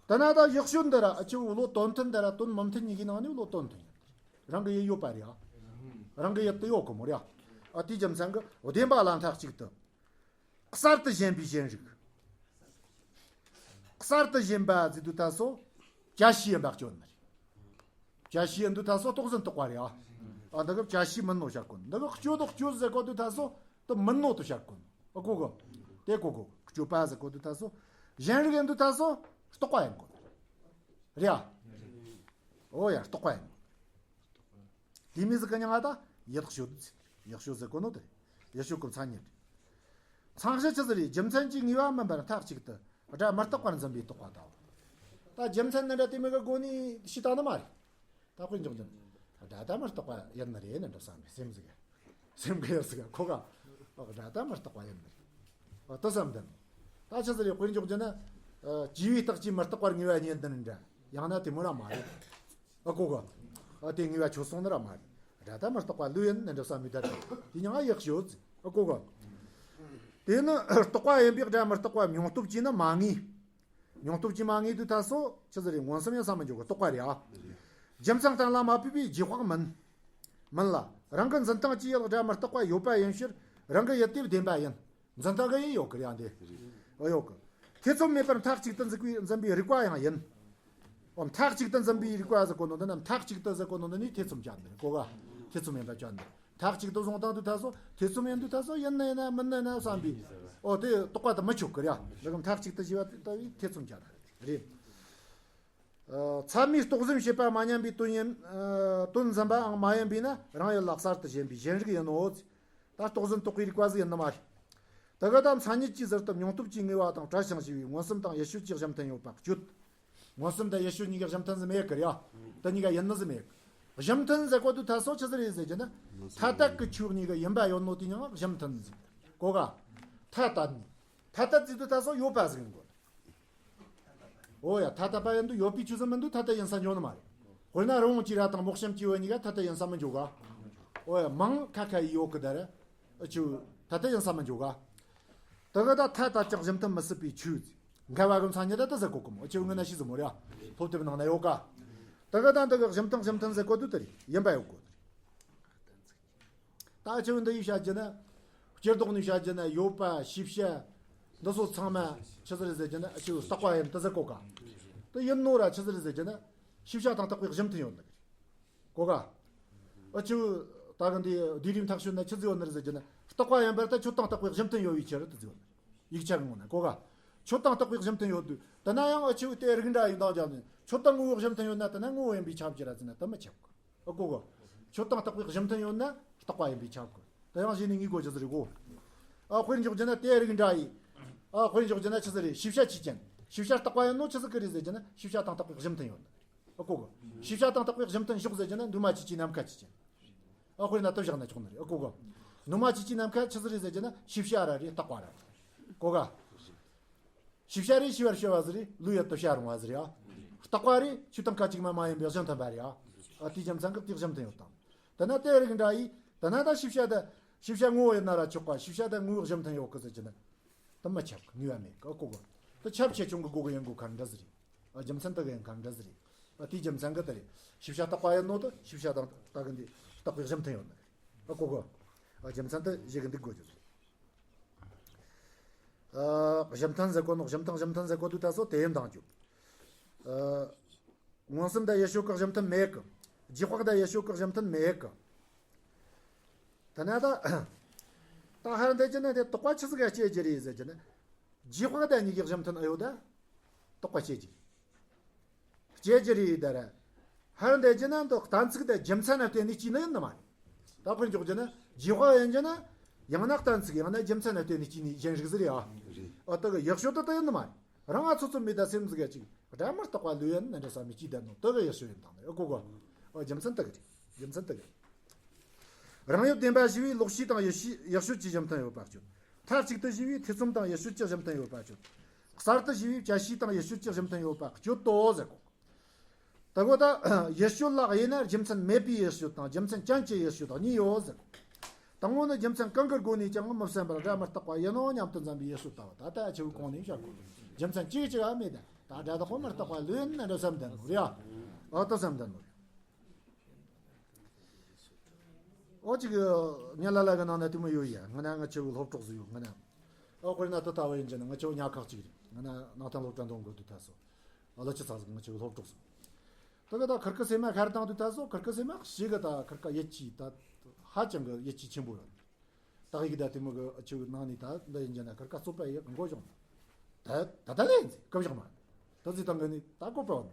དེ་ན་ད་ཡག་ཤོས་འདི་ར་ཨ་ཆེ་བོ་བློ་དོན་མཐུན་འདི་ར་དོན་མི་མཐུན་གཉིས་ཀྱི་ནང་ནས་བློ་དོན་མཐུན་ཡིན། རང་གི་ཡུལ་ཡོད་པ་རེད་ཨ། རང་གི་ཡུལ་དེ་ཡོད་གི་མོ་རེད་ཨ། ཨ་དེའི་རྒྱུ་མཚན་གྱིས་བདེན་པ་ལ་མཐའ་གཅིག་ཏུ། གསར་དུ་ཞེན་པའི་ཞེན་རིག། གསར་དུ་ཞེན་པ་ཟེར་དུས་ད་སོ། བཅད་ཤེས་ཡིན་པ་སྐྱོན་ནི་རེད། བཅད་ཤེས་ཡིན་དུས་ད་སོ་རྟོག་ཟིན་རྟོག་པ་རེད་ཨ། ཨ་འདི་གི་བཅད་ཤེས་མིན་ནོ་བཤད་གོ་ནོ། འདི་གི་སྐྱོན་དང་སྐྱོན་ཟེར་གོ་དུས་ད་སོ་དེ་མིན་ནོ་དེ་བཤད་གོ་ནོ། ཨ་གོ་གོ། དེ་གོ་གོ། སྐྱོན་པ་ཟེར་གོ་དུས་ད་སོ། ཞེན་རིག་ཡིན་དུས་ད་སོ། རྟོག་པ་ཡིན་གོ། རེད་ཨ། ཨོ་ཡ་རྟོག་པ་ཡིན། དེ་མི་ཟིག་གི་མྱིང་ང་ད་ཡག་ཤོས། ཡག་ཤོས་ཟེར་གོ་ནོ་དེ། ཡག་ཤོས་ཀྱི་མཚན་ཉིད། མཚན་གཞི་ཆི་ཟིག་རེད། རྒྱུ་མཚན་གྱི་ངེས་པ་མིན་པར་མཐའ་གཅིག་ཏུ་སྒྲ་མི་རྟག་པར་འཛིན་པའི་རྟོག་པ་དང་། ད་རྒྱུ་མཚན་ནི་འདྲ་དེ་མི་གི་སྒོ་ནས་ཤེས་བཏང་ནི་མ་རེད། ད་དཔེ་འཇོག་རྒྱུ་ན། སྒྲ་ད་མི་རྟག་པ་ཡིན་ནི་རེད་ནི་འདྲ་བསམ་པའི་སེམས་ཟིག། སེམས་གི་ཡོད་ཟིག་ཁོ་ག། སྒྲ་ད་མི་རྟག་པ་ཡིན་ནི་རེད། ཨ་ད་བསམ་དུ། ད་ཆི་ཟིག་རེད། དཔེ་འཇོག་རྒྱུ་ན། ཨ་སྐྱེ་བའི་རྟགས་ཀྱིས་མི་རྟག་པར་ངེས་པ་རྙེད་ནི་འདྲ། ཡང་ན་དེ་མོ་ར་མ་རེད། ཨ་གོ་གོ། ཨ་དེ་ངེས་པ་ཆོད་སོང་ནི་ར་མ་རེད། སྒྲ་ད་མི་རྟག་པ་ལོས་ཡིན་ནི་འདྲ་བསམ་མི་དར། དེ་མྱིང་ང་ཡག་ཤོས། ཨ་གོ་གོ། དེ་ནི་རྟག་པ་ཡིན་པའི་སྒྲ་མི་རྟག་པ་མྱོང་སྟོབས་ཀྱིས་ནི་མ་ངེས། མྱོང་སྟོབས་ཀྱིས་མ་ངེས་དུས་ད་སོ་ཆི་ཟིག་རེད། མངོན་སུམ་ཡང་བསམ་མི་འཇོག་གི་རྟོག་པ་རེད་ཨ། རྒྱུ་མཚན་གཏན་ལ་མ་ཕབ་པའི་རྗེས་དཔག་མིན། མིན་ལ་རང་གི་འཛིན་སྟངས་ཀྱིས་ཡང་སྒྲ་མི་རྟག་པ་ཡོད་པ་ཡིན་ཕྱིར་རང་གི་ཡུལ་དེ་བདེན་པ་ཡིན། འཛིན་སྟངས་གི་ཡིན་ཡོད་གི་རེད་ཨ་འདི། ཨོ་ཡོད་གི། ཐེ་ཚོམ་མེད་པར་མཐའ་གཅིག་ཏུ་འཛིན་པའི་འཛིན་པའི་རིག་པ་ཡང་ཡིན། ཨོ་མཐའ་གཅིག་ཏུ་འཛིན་པའི་རིག་པ་ཟེར་གོ་ནོ་འདི་ན། མཐའ་གཅིག་ཏུ་ཟེར་གོ་ནོ་འདི་ནི་ཐེ་ཚོམ་བཅད་འདི་གོ་ག། ཐེ་ཚོམ་ཡིན་པ་བཅད་འདི། མཐའ་གཅིག་ཏུ་བཟུང་བཏང་དུས་ད་སོ་ཐེ་ཚོམ་ཡིན་དུས་ད་སོ་ཡིན་ན་ཡིན་ན་མིན་ན་ཡིན་ན་བསམ་པའི། ཨོ་དེ་རྟོག་པ་དེ་མི་ཆོག་གི་རེད་ཨ། ལ་གམ་མཐའ་གཅིག་ཏུ་ཞེས་པ་དེ་ལྟ་བུའི་ཐེ་ཚོམ་བཅད་ན་རེད། ཨ་ཚད་མས་རྟོག་ཟིན་བྱེད་པ་མ་ཉམས་པའི་དོན་ཡིན། ཨ་དོན་འཛིན་པའང་མ་ཡིན་པས་ན་རང་ཡུལ་ལ་གསར་དུ་ཞེན་པའི་ཞེན་རིག་ཡིན་ནོ། ད་རྟོག་ཟིན་རྟོག་པའི་རིག་པ་ཟིག་ཡིན་ནི་མ་རེད། དེ་ག་ད་མཚན་ཉིད་ཀྱིས་ཟུར་དུ་མྱོང་སྟོབས་ཀྱི་ངེས་པ་དང་བྲལ་ཞིང་ཞི་བའི་མངོན་སུམ་དང་ཡུལ་ཤེས་ཀྱི་གཞི་མཐུན་ཡོད་པ་གཅོད། མངོན་སུམ་དང་ཡུལ་ཤེས་གཉིས་ཀའི་གཞི་མཐུན་ཟིག་མེད་གི་རེད་ཨ། དེ་གཉིས་ཀ་ཡིན་ནི་ཟིག་མེད་གི། གཞི་མཐུན་ཟེར་གོ་དུས་ད་སོ་ཆི་ཟིག་རེད་ཟེར་གྱི་ན། ཐ་དད་ཀྱི་ཆོས་གཉིས་ཀ་ཡིན་པ་ཡོད་ནོ་དེ་མྱིང་ང་གཞི་མཐུན་ཟེར་གོ་ག། ཐ་དད་ནི། ཐ་དད་ཟེར་དུས་ད་སོ་ཡོད་པ་ཟིག་ཡིན་དགོས། ཨོ་ཡ། ཐ་དད་པ་ཡིན་དུས་ཡོད་པའི་ཆོས་ཟིག་མིན་དུས་ཐ་དད་ཡིན་ས་འཇོག་ནི་མ་རེད། དཔེར་ན་རི་བོང་ཅིག་ར་དང་རྨོག་ཞྭམོ་ཅིག་བོ་གཉིས་ཀ་ཐ་དད་ཡིན་ས་མི་འཇོག་ག། ཨོ་ཡ། མིང་ཁ་ཁ་ཡིས་ཡོད་གི་ད་ར། ཨ་ཆུ། ཐ་དད་ཡིན་ས་མི་འཇོག་ག། དེ་ག་ད་ཐ་དད་ཀྱང་གཞི་མཐུན་མི་སྲིད་པའི་ཆོས། འགལ་བ་གི་མཚན་ཉིད་ད་དེ་ཟེར་གོ་གི་མོ། ཨ་ཆུ་ངོས་ན་ཤེས་ཟིག་མོ་ར། སློབ་དེབ་ནང་ན་ཡོད་ག། དེ་ག་ད་འདི་གི་གཞི་མཐུན་གཞི་མཐུན་ཟེར་གོ་དུས་དེ་རེད། ཡིན་པ་ཡོད་གོ། ད་ཨ་ཆུ་འདི་ཡིས་བཤད་རྒྱུ་ན། སྤྱིར་ལྡོག་ནས་བཤད་རྒྱུ་ན་ཡོད་པ་ཤེས་བྱ། འདི་ཚོ་ཚང་མ་ཆི་ཟིག་རེད་ཟེར་རྒྱུ་ན་ཨ་ཆུ་རྟག་པ་ཡིན་དེ་ཟེར་གོ་ག། དེ་ཡིན་ནོ་ར་ཆི་ཟིག་རེད་ཟེར་རྒྱུ་ན། ཤེས་བྱ་དང་རྟག་པའི་གཞི་མཐུན་ཡོད་ནི་རེད། གོ་ག། ཨ་ཆུ། ད་གི་འདི་དུས་རིམ་ཐག་ཆོད་ན་ཆི་ཟིག་ཡོད་ནི་རེད་ཟེར་རྒྱུ་ན། རྟག་པ་ཡིན་པར་ཐལ། ཆོས་དང་རྟག་པའི་གཞི་མཐུན་ཡོད་པའི་ཕྱིར་དུ་ཟེར་ཡོད་ནི་རེད། ཡིག་ཆ་གི་ངོས་ན་གོ་ག། ཆོས་དང་རྟག་པའི་གཞི་མཐུན་ཡོད་དུས་དེ་ན་ཡང་ཨ་ཆུ་དེ་རིགས་འདྲ་ཡིན་དང་སྦྱར་ནས་ཆོས་དང་ངོ་བོའི་གཞི་མཐུན་ཡོད་ན་དེ་ན་ངོ་བོ་ཡིན་པས་ཁྱབ་ཀྱི་ར་ཟེར་ན་དེ་མི་ཁྱབ་གི། ཨ་གོ་གོ། ཆོས་དང་རྟག་པའི་གཞི་མཐུན་ཡོད་ན་རྟག་པ་ཡིན་པས་ཁྱབ་གི། དེ་ཡང་གཞི་ནས་ངེས་དགོས་ཀྱི་ཟིག་རེད་གོ། ཨ་དཔེར་འཇོག་རྒྱུ་ན་དེ་རིགས་འདྲ་ཡིན། ཨ་དཔེར་འཇོག་རྒྱུ་ན་ཆི་ཟིག་རེད། ཤེས་བྱ་ཆོས་ཅན། ཤེས་བྱ་རྟག་པ་ཡིན་ནོ་ཆི་ཟིག་གི་རེད་ཟེར་རྒྱུ་ན་ཤེས་བྱ་དང་རྟག་པའི་གཞི་མཐུན་ཡོད་ནི། ཨ་གོ་གོ། ཤེས་བྱ་དང་རྟག་པའི་གཞི་མཐུན་ཕྱོགས་ཟེར་རྒྱུ་ན་ནུ་མ་ཆོས་ཅན། ནམ་མཁའ་ཆོས་ཅན། ཨ་དཔེར་ན་དེ་བཞག་ན་ཆོག་ནི་རེད། ཨ་གོ་གོ། ནུ་མ་ཆོས་ཅན་ནམ་མཁའ་ཆི་ཟིག་རེད་ཟེར་རྒྱུ་ན་ཤེས་བྱ་ར་རེད། རྟག་པ་ར་རེད། གོ་ག། ཤེས་བྱ་རེད། ཤེས་པར་བྱ་བ་ཟིག་རེད། ལོས་ཡོད་དུ་བྱ་རུང་བ་ཟིག་རེད་ཨ། རྟག་པ་རེད། ཆོས་དང་སྐད་ཅིག་མ་མ་ཡིན་པའི་གཞི་མཐུན་པ་རེད་ཨ། ཨ་དེའི་རྒྱུ་མཚན་གྱིས་དེ་གཞི་མཐུན་ཡོད་དང་། དེ་ན་དེ་རིགས་འདྲ་ཡིས་དེ་ན་ད་ཤེས་བྱ་ད། ཤེས་བྱ་ངོ་བོ་ཡིན་ན་ར་ཆོག་ག། ཤེས་བྱ་ད་ངོ་བོའི་གཞི་མཐུན་ཡོད་གི་ཟེར་རྒྱུ་ན། དེ་མི་ཁྱབ་གི། ངེས་པ་མེད་གི། ཨ་གོ་གོ། དེ་ཁྱབ་ཆེ་ཆུང་གི་སྒོ་གི་ཡིན་དགོས་ཁ་འདྲ་ཟིག་རེད། ཨ། རྒྱུ་མཚན་དེ་གི་ཡིན་ཁ་འདྲ་ཟིག་རེད། ཨ། དེའི་རྒྱུ་མཚན་གི་དེ་རེད། ཤེས་བྱ་རྟག་པ་ཡིན་ནོ་དེ་ཤེས་བྱ་དང་ད་གི་འདི་རྟག་པའི་གཞི་མཐུན་ཡོད་ནི་རེད། ཨ། གོ་གོ། ཨ། རྒྱུ་མཚན་དེ་གཞི་གི་འདུག་དགོས་རྒྱུ་རེད། ཨ། གཞི་མཐུན་ཟེར་གོ་ནོ། གཞི་མཐུན་གཞི་མཐུན་ཟེར་གོ་དུས་ད་སོ་དེ་ཡིན་དང་རྒྱུ། ཨ། མངོན་སུམ་དང་ཡུལ་ཤུལ་གི་གཞི་མཐུན་མེད་གི། རྗེས་དཔག་དང་ཡུལ་ཤུལ་གི་གཞི་མཐུན་མེད་གི། དེ་ན་ད། ད་ཧར་འདི་ཅི་ན་དེ་དོགས་པ་ཆི་ཟིག་ག་སྐྱེ་རྒྱུ་རེད་ཟེར་གྱི་ན། རྗེས་དཔག་དང་གཉིས་ཀྱི་གཞི་མཐུན་ཨེ་ཡོད་ད། དོགས་པ་སྐྱེ་རྒྱུ། སྐྱེ་རྒྱུ་རེད་ད་ར། ཧར་འདི་ཅི་ན་འདི་གཏན་ཚིགས་དང་རྒྱུ་མཚན་ན་བརྟེན་ནས་སྐྱེས་ནི་ཡིན་ནི་མ་རེད། ད་དཔེར་འཇོག་རྒྱུ་ན་རྗེས་དཔག་ཡིན་རྒྱུ་ན། ཡང་ན་གཏན་ཚིགས་ཡང་ན་རྒྱུ་མཚན་ན་བརྟེན་ནས་སྐྱེས་ནི་གཞན་རིགས་ཟིག་རེད་ཨ། རེད། ཨ། དེ་གི་ཡུལ་ཤུལ་དེ་དེ་ཡིན་ནི་མ་རེད། རང་ང་ཚོ་ཚོ་མི་ད་སེམས་ཟིག་ག་ཅིག་སྒྲ་མི་རྟག་པ་ལོས་ཡིན་ན་འདྲ་ས་མི་སྐྱིད་ད་ནོ་དེ་གི་ཡུལ་ཤུལ་ཡིན་དང་ནི་ཨ་གོ་གོ། ཨོ་རྒྱུ་མཚན་དེ་གི་རེད། རྒྱུ་མཚན་དེ་གི་རེད། རང་དབྱིབས་བདེན་པ་ཞེས་པའི་ལོག་ཤེས་དང་ཡུལ་ཤེས་ཡུལ་ཤུལ་གྱི་གཞི་མཐུན་ཡོད་པ་གཅོད། མཐའ་གཅིག་ཏུ་ཞེས་པའི་ཐེ་ཚོམ་དང་ཡུལ་ཤུལ་གྱི་གཞི་མཐུན་ཡོད་པ་གཅོད། གསར་དུ་ཞེས་པའི་བཅད་ཤེས་དང་ཡུལ་ཤུལ་གྱི་གཞི་མཐུན་ཡོད་པ་གཅོད་དོ་ཟེར་གོ། དེ་གོ་ད་ཡུལ་ཤུལ་ལ་དབྱེ་ན་རྒྱུ་མཚན་མེད་པའི་ཡུལ་ཤུལ་དང་རྒྱུ་མཚན་ཅན་གྱི་ཡུལ་ཤུལ་དང་གཉིས་ཡོད་ཟེར་གོ། དང་པོ་ནི་རྒྱུ་མཚན་གང་གི་སྒོ་ནས་ཀྱང་མི་བསམ་པར་སྒྲ་མི་རྟག་པ་ཡིན་ནོ་སྙམ་དུ་འཛིན་པའི་ཡུལ་ཤུལ་ལྟ་བུ། ད་ལྟ་ཆུ་བོའི་གོང་ནས་བཤད་གོ། རྒྱུ་མཚན་གཅིག་གཅིག་ཨ་མེད་ད། ད་སྒྲ་དག་པོ་མི་རྟག་པ་ལོས་ཡིན་ན་འདྲ་བསམ་ལྡན་ནོ་རེད་ཨ། ཨ་ད་བསམ་ལྡན་ནོ་རེད། ཨོ་ཅིག་ཉ་ལ་ལ་གི་ནང་ན་དེ་མོ་ཡོད་ཡ། ང་ན་ང་ཆེ་བོའི་སློབ་གྲོགས་སུ་ཡོད་ང་ན། ཨོ་དཔེར་ན་དེ་ལྟ་བུ་ཡིན་གྱི་ན་ང་ཆེ་བོ་ཉ་ཁག་ཅིག་རེད། ང་ན་ནང་བསྟན་སློབ་གྲྭ་འདོན་དགོས་དུས་ད་སོ། ཨ་ལ་ཅི་ཚ་ཟིག་ང་ཆེ་བོའི་སློབ་གྲོགས་སུ། དེ་ག་ད་ཁིར་ཀི་སེ་མ་ཁར་བཏང་དུས་ད་སོ་ཁིར་ཀི་སེ་མ་ཞིག་གི་ད་ཁིར་ཀ་ཡིད་ཆེས་ད་ཧ་ཅང་གི་ཡིད་ཆེས་ཆེན་པོ་ཡོད། ཏག་ཡིག་ད་དེ་མོ་གི་ཆུ་ནང་ནས་ད་འདི་ཡིན་གྱི་ན་ཁར་ཀ་བཙོག་པ་ཡི་མགོ་གཞོང་། ད་ད་ད་ལས་ཡིན་ཟེར་སྐབས་བཞག་མ། ད་ཟི་ཏང་གི་ནི་ད་ཀོ་པ་བ་ནི།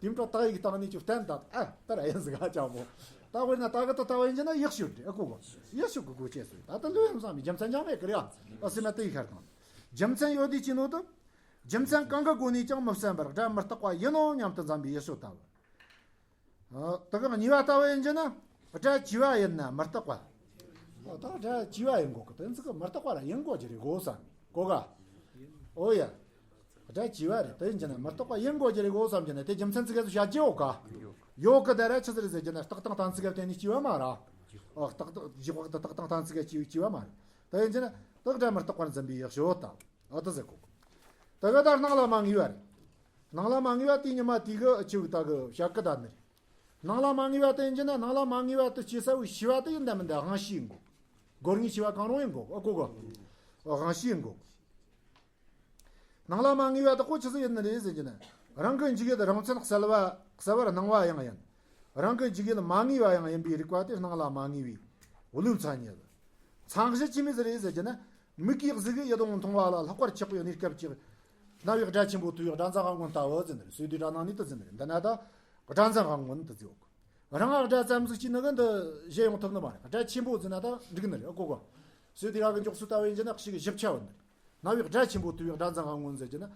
དེ་འཕྲོ་ཏག་ཡིག་བཏང་ནས་ཆུ་བསྟན་ད་ཨ་ད་ར་ཡིན་ཟེར་ག་ཅག་མོ། ད་དཔེར་ན་ད་གི་ད་ད་བ་ཡིན་གྱི་ན་ཡག་ཤོས་རེད་ཨ་ཀོ་གོ། ཡག་ཤོས་གི་གོ་ཆེ་སོ་ད་ད་ལོས་ཡང་བསམ་མི་རྒྱུ་མཚན་ཅང་མེད་གི་རེད་ཨ། ཨ་སེ་མ་ཏི་ཡིག་ཁར་བཏང་། རྒྱུ་མཚན་ཡོད་དུས་ཅི་ནོ་ད། རྒྱུ་མཚན་གང་གི་སྒོ་ནས་ཀྱང་མི་བསམ་པར་སྒྲ་མི་རྟག་པ་ཡིན་ནོ་སྙམ་དུ་འཛིན་པའི་ཡུལ་ཤུལ་ལྟ་བུ། ཨ། དེ་ག་གཉིས་པ་ལྟ་བུ་ཡིན་གྱི་ན། སྒྲ་བྱས་པ་ཡིན་ན་མི་རྟག་པ། ཨ། ད་སྒྲ་བྱས་པ་ཡིན་དགོས་གི་དོན་ཚིག་གི་མི་རྟག་པ་ར་ཡིན་དགོས་ཀྱི་རེད་གོ་བསམ་གོ་ག། ཨོ་ཡ། སྒྲ་བྱས་པ་རེད་དེ་ཡིན་གྱི་ན་མི་རྟག་པ་ཡིན་དགོས་ཀྱི་རེད་གོ་བསམ་གྱི་ན་དེ་རྒྱུ་མཚན་ཚིག་ག་ཚོད་བྱ་རྒྱུ་ཡོད་ག། ཡོད་གི་དེ་ར་ཆི་ཟིག་རེད་ཟེར་གྱི་ན་རྟག་དང་གཏན་ཚིགས་ག་བརྟེན་ནས་སྐྱེ་བ་མ་ར། ཨ། རྟག་རྟག་རྗེས་དཔག་དེ་རྟག་དང་གཏན་ཚིགས་ག་སྐྱེ་སྐྱེ་བ་མ་རེད། དེ་ཡིན་གྱི་ན་རྟག་སྒྲ་མི་རྟག་པར་འཛིན་པའི་ཡག་ཤོས་དང་། ཨ་ད་ཟེར་གོ། ད་ག་ད་སྣང་ལ་མ་ངེས་པ་རེད། སྣང་ལ་མ་ངེས་པ་དེ་ཉི་མ་དེ་གི་ཆེ་བའི་ད་གི་བཤད་གི་ད་ནི་རེད། སྣང་ལ་མ་ངེས་པ་དེ་ཡིན་གྱི་ན་སྣང་ལ་མ་ངེས་པ་དེ་སྐྱེ་ས་བའི་ཤེས་པ་དེ་ཡིན་ད་མིན་ད་དབང་ཤེས་ཡིན་དགོས། སྒོ་ལྔའི་ཤེས་པ་གང་རུང་ཡིན་དགོས་ཨ་གོ་གོ། དབང་ཤེས་ཡིན་དགོས། སྣང་ལ་མ་ངེས་པ་དག་གོ་ཆི་ཟིག་ཡིན་ནི་རེད་ཟེར་གྱི་ན། རང་གི་འཇིག་ཡུལ་རང་མཚན་གསལ་བ་གསལ་བར་སྣང་བ་ཡང་ཡིན། རང་གི་འཇིག་ཡུལ་མ་ངེས་པ་ཡང་ཡིན་པའི་རིགས་པ་དེ་སྣང་ལ་མ་ངེས་པའི་བློའི་མཚན་ཉིད། མཚན་གཞི་ཆི་མོ་ཟིག་རེད་ཟེར་གྱི་ན། མིག་གིས་གཟིགས་ཡི་དྭགས་མཐོང་བ་ལ་ལྷག་པར་ཆགས་པའི་གནས་སྐབས་ཀྱི། རྣ་བས་སྒྲ་ཆེན་པོ་ཐོས་པའི་སྒྲ་འཛིན་དབང་མངོན་ལྟ་བུ་ཟེར་ནི་རེད། སོས་དུས་སྒྲ་སྣང་ནས་དེ་ཟེར་ནི་རེད། འདི་ན་ད་སྒྲ་འཛིན་དབང་མངོན་དེ་ཟེར་ཡོད་གི། རང་ང་སྒྲ་ཙམ་ཟིག་ཅིག་ནི་གི་འདི་གཞན་ཡོང་ཐུབ་ནི་མ་རེད། སྒྲ་ཆེན་པོ་ཟེར་ན་ད་འགྲིག་ནི་རེད་ཨ་གོ་གོ། སོས་དུས་ར་གི་འཇོག་ཚུལ་ལྟ་བུ་ཡིན་གྱི་ན་ཞིག་གི་ཞིབ་ཆ་ཡོད་ནི་རེད། རྣ་བས་སྒྲ་ཆེན་པོ་ཐོས་པའི་སྒྲ་འཛིན་དབང་མངོན་ཟེར་གྱི་ན།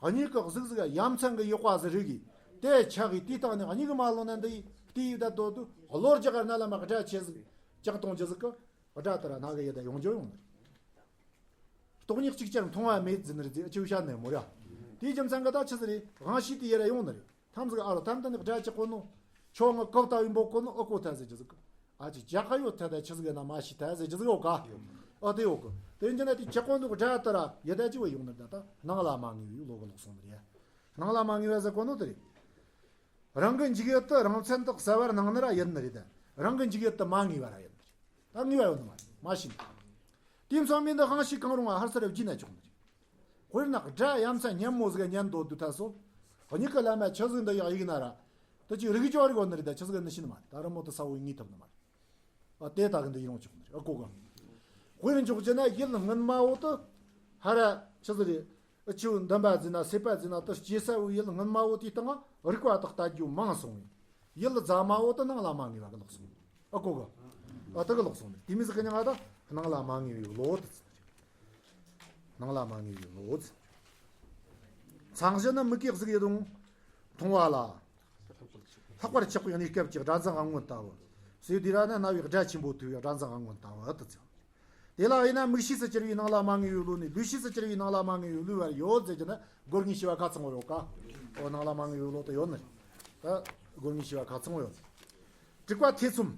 གཉིད་ཀྱི་གཟུགས་ཟིག་ཡ་མཚན་གྱི་ཡག་པ་ཟིག་རིག་གི། དེ་ཆགས་གི་དེའི་སྟེང་ནས་གཉིད་ཀྱི་མ་ལོག་ན་འདི་ཡི་དེའི་ད་དོ་དུ་གློ་རྒྱག་ག་རྣ་ལ་མ་སྒྲ་ཆེ་ཟིག་ཅག་གཏོང་རྒྱུ་ཟིག་གི། སྒྲ་དེ་ར་སྣ་གི་ཡི་ད་ཡོང་རྒྱུ་ཡོང་ནི་རེད། སྟོང་ཉིད་གཅིག་ཅར་མཐོང་བ་མེད་ཟེར་ནི་རེད་ཟེར་ཨ་ཆེ་བོ་བཤད་ནི་མོ་ར། དེའི་རྒྱུ་མཚན་གྱི་ད་ཆི་ཟིག་རེད། དབང་ཤེས་དེ་ཡི་ར་ཡོང་ནི་རེད། ཐམས་ཟིག་ཨ་རོ་ཐམས་དེ་ནི་སྒྲ་ཅི་གོ་ནོ། ཁྱོད་ང་ཀོ་ལྟ་བུའི་འབོ་གོ་ནོ་ཨོ་གོ་ཐལ་ཟེར་རྒྱུ་ཟིག་ཨ་ཅི་ཇ་ཁ་ཡོད་ཐལ་ད་ཆི་ཟིག་ན་མ་ཤི་ཐལ་ཟེར་རྒྱུ་ཟིག་ཡོད་ག། ཨོ་དེ་ཡོད་གི། དེ་ཡིན་གྱི་ན་དེ་ཅི་གོ་ནོ་སྒྲ་དེ་ར་ཡི་ད་ཅི་བ་ཡོང་ནི་རེད། ད་སྣང་ལ་མ་ངེས་པའི་བློ་གི་ལོག་སོང་ནི་རེད། སྣང་ལ་མ་ངེས་པ་ཟེར་གོ་ནོ་དེ་རེད། རང་གི་འཇིག་ཡུལ་དེ་རང་མཚན་དུ་གསལ་བར་སྣང་ནི་ར་ཡིན་ནི་རེད། ད་རང་གི་འཇིག་ཡུལ་དེ་མ་ངེས་པ་ར་ཡིན་ནི་རེད། ད་ངེས་པ་ཡོད་ནི་མ་རེད། མ་ཤེས་ནི། དེ་མཚོན་མིན་དུ་དབང་ཤེས་གང་རུང་བ་ཧར་སར་བརྗེས་ན་ཆོག་ནི་རེད། དཔེར་ན་སྒྲ་ཡ་མཚན་སྙན་མོ་ཟིག་ཉན་འདོད་དུས་ད་སོ། གཉིད་ཀྱི་ལམ་མ་ཆི་ཟིག་འདི་ཡག་ཡིག་ན་ར། དེ་ཅིག་རིག་ཅོ་རིག་གོ་ནི་རེད། ད་ཆི་ཟིག་ནི་ཤེས་ནི་མ་རེད། ད་རི་མོ་དེ་ས་བོ་ངེས་ཐུབ་ནི་མ་རེད། ཨ་དེ་ད་གི་འདི་ཡིན་རུང་ཆོག་ནི་རེད། ཨ་གོ་ག། དཔེར་འཇོག་རྒྱུ་ན་ཡུལ་སྔོན་མ་བོ་དེ་ཧ་ར་ཆི་ཟིག་རེད། ཨ་ཆུ་འདམ་པ་ཟིན་ན་སྲེད་པ་ཟིན་ན་དེ་སྐྱེ་ས་བོའི་ཡུལ་སྔོན་མ་བོ་དེའི་སྟེང་རིག་པ་དག་ལྟ་རྒྱུ་མང་སོང་བས། ཡུལ་རྫ་མ་བོ་དེ་སྣང་ལ་མ་ངེས་པ་གི་ལོག་སོང་། ཨ་གོ་ག། ཨ་དེ་གི་ལོག་སོང་ནི། དེ་མི་ཟིག་གི་མྱིང་ང་ད་སྣང་ལ་མ་ངེས་པའི་བློ་དེ་ཟེར་ནི་རེད། སྣང་ལ་མ་ངེས་པའི་བློ་དེ་ཟེར་ནི་རེད། མཚན་གཞི་ནི་མིག་གིས་གཟིགས་ཡི་དྭགས་མཐོང་བ་ལ། ལྷག་པར་ཆགས་པའི་གནས་སྐབས་ཀྱི་སྒྲ་འཛིན་དབང་མངོན་ལྟ་བུ། སོས་དུས་ར་ན་རྣ་བས་སྒྲ་ཆེན་པོ་ཐོས་པའི་སྒྲ་འཛིན་དབང་མངོན་ལྟ་བུ་དེ་ཟེར་ནི་རེད། དེ་ལ་དབྱེ་ན་མིག་ཤེས་སུ་གྱུར་པའི་སྣང་ལ་མ་ངེས་པའི་བློ་ནས་ལུས་ཤེས་སུ་གྱུར་པའི་སྣང་ལ་མ་ངེས་པའི་བློའི་བར་ཡོད་ཟེར་གྱི་ན་སྒོ་ལྔའི་ཤེས་པ་ཁ་ཚང་བོ་ཡོད་ག། ཨོ་སྣང་ལ་མ་ངེས་པའི་བློ་དེ་ཡོད་ནི་རེད། ད་སྒོ་ལྔའི་ཤེས་པ་ཁ་ཚང་བོ་ཡོད་ནི་རེད། དྲུག་པ་ཐེ་ཚོམ།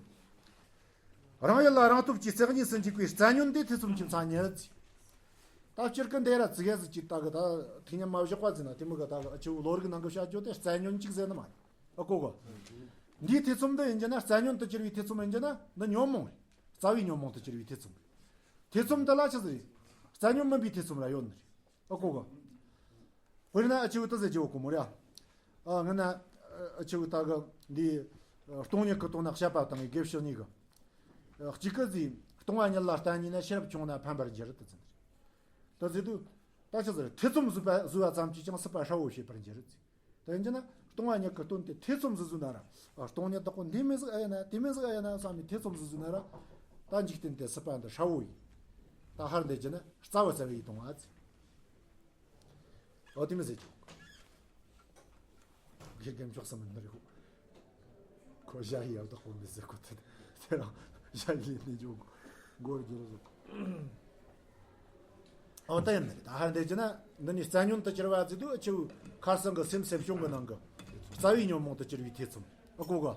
རང་ཡུལ་ལ་རང་སྟོབས་ཀྱིས་རྩེ་གཉིས་སུ་འཇིག་པའི་རྩལ་ཉོན་དེ་ཐེ་ཚོམ་གྱི་མཚན་ཉིད། ད་སྤྱིར་གི་འདི་ར་ཙི་གེ་ཟིག་ཅིག་ད་གི་ད་ཐིག་ཉམས་མ་བཞག་པ་ཟིན་ན་དེ་མི་གི་ད་གི་ཨ་ཆུ་བློ་རིག་ནང་གི་བྱ་རྒྱུ་དེ་རྩ་ཉོན་གཅིག་ཟེར་ནི་མ་རེད། ཨ་གོ་གི། འདིའི་ཐེ་ཚོམ་འདི་ཡིན་རྒྱུ་ན་རྩ་ཉོན་དུ་གྱུར་བའི་ཐེ་ཚོམ་ཡིན་རྒྱུ་ན་འདི་ཉོན་མོངས་རེད། རྩ་བའི་ཉོན་མོངས་དུ་གྱུར་བའི་ཐེ་ཚོམ་རེད། ཐེ་ཚོམ་འདི་ལ་ཆི་ཟིག་རེད། རྩ་ཉོན་མིན་པའི་ཐེ་ཚོམ་ར་ཡོད་ནི་རེད། ཨ་གོ་གི། དཔེར་ན་ཨ་ཆུ་དུ་ཟེར་གྱི་ཡོད་གོ་མོ་རེད། ཨ་ང་ན་ཨ་ཆུ་ད་གི་འདི་སྟོང་ཉིད་ཀྱི་དོན་ན་བཤད་པ་དང་དགེ་བཤེས་གཉིས་ཀྱི། གཅིག་གི་ཟིག་སྟོང་བ་ཉིད་ལ་བརྟེན་ནས་ན་ཤེས་རབ་བྱུང་ན་ཕན་པར་འགྱུར་དུ་ཟེར། ད་ཟེར་དུས། ད་ཆི་ཟེར་ཐེ་ཚོམ་ཟོས་པ་ཟོས་པ་ཙམ་གྱིས་ཀྱང་སྲིད་པ་ཧྲ་བོ་བྱེད་པར་འགྱུར་ཟེར། དེ་ཡིན་ན་སྟོང་བ་ཉིད་ཀྱི་དོན་དེ་ཐེ་ཚོམ་ཟོས་ཟོས་ན་ར། ཨ་སྟོང་ཉིད་བདག་པོ་འདི་མི་ཟིག་ཨེ་ཡིན་ན་དེ་མི་ཟིག་ཨེ་ཡིན་ན་བསམ་ནས་ཐེ་ཚོམ་ཟོས་ཟོས་ན་ར། ད་འཇིག་རྟེན་དེ་སྲིད་པ་འདི་ཧྲ་བོ་ཡིན། ད་ཧར་འདི་གྱི་ན་རྩ་བ་རྩ་བའི་ཡིད་དང་བ་ཟེར། ཨོ་དེ་མི་ཟེར་གྱི། དགེ་རྒན་མཆོག་གསུམ་མི་འདིར་ཡོད། ཁོ་ཞ་ཡི་ཡག་ཏུ་ཁོ་མི་ཟེར་ཁོ་ཐད་དེ་རང་ཞ་ཡི་ནི་ཇོ་མགོར་གྱུར་ཟོ། ཨོ་ད་ཡིན་ནི་ད་ཧ་འདི་ཅི་ན་འདི་ནི་རྩ་ཉོན་དུ་གྱུར་བ་ཟེར་དུས་ཨ་ཆུ་ཁར་སང་གི་སེམས་སེམས་བྱུང་གི་ནང་གི་རྩ་བའི་ཉོན་མོངས་དུ་གྱུར་བའི་ཐེ་ཚོམ་ཨ་གོ་གི།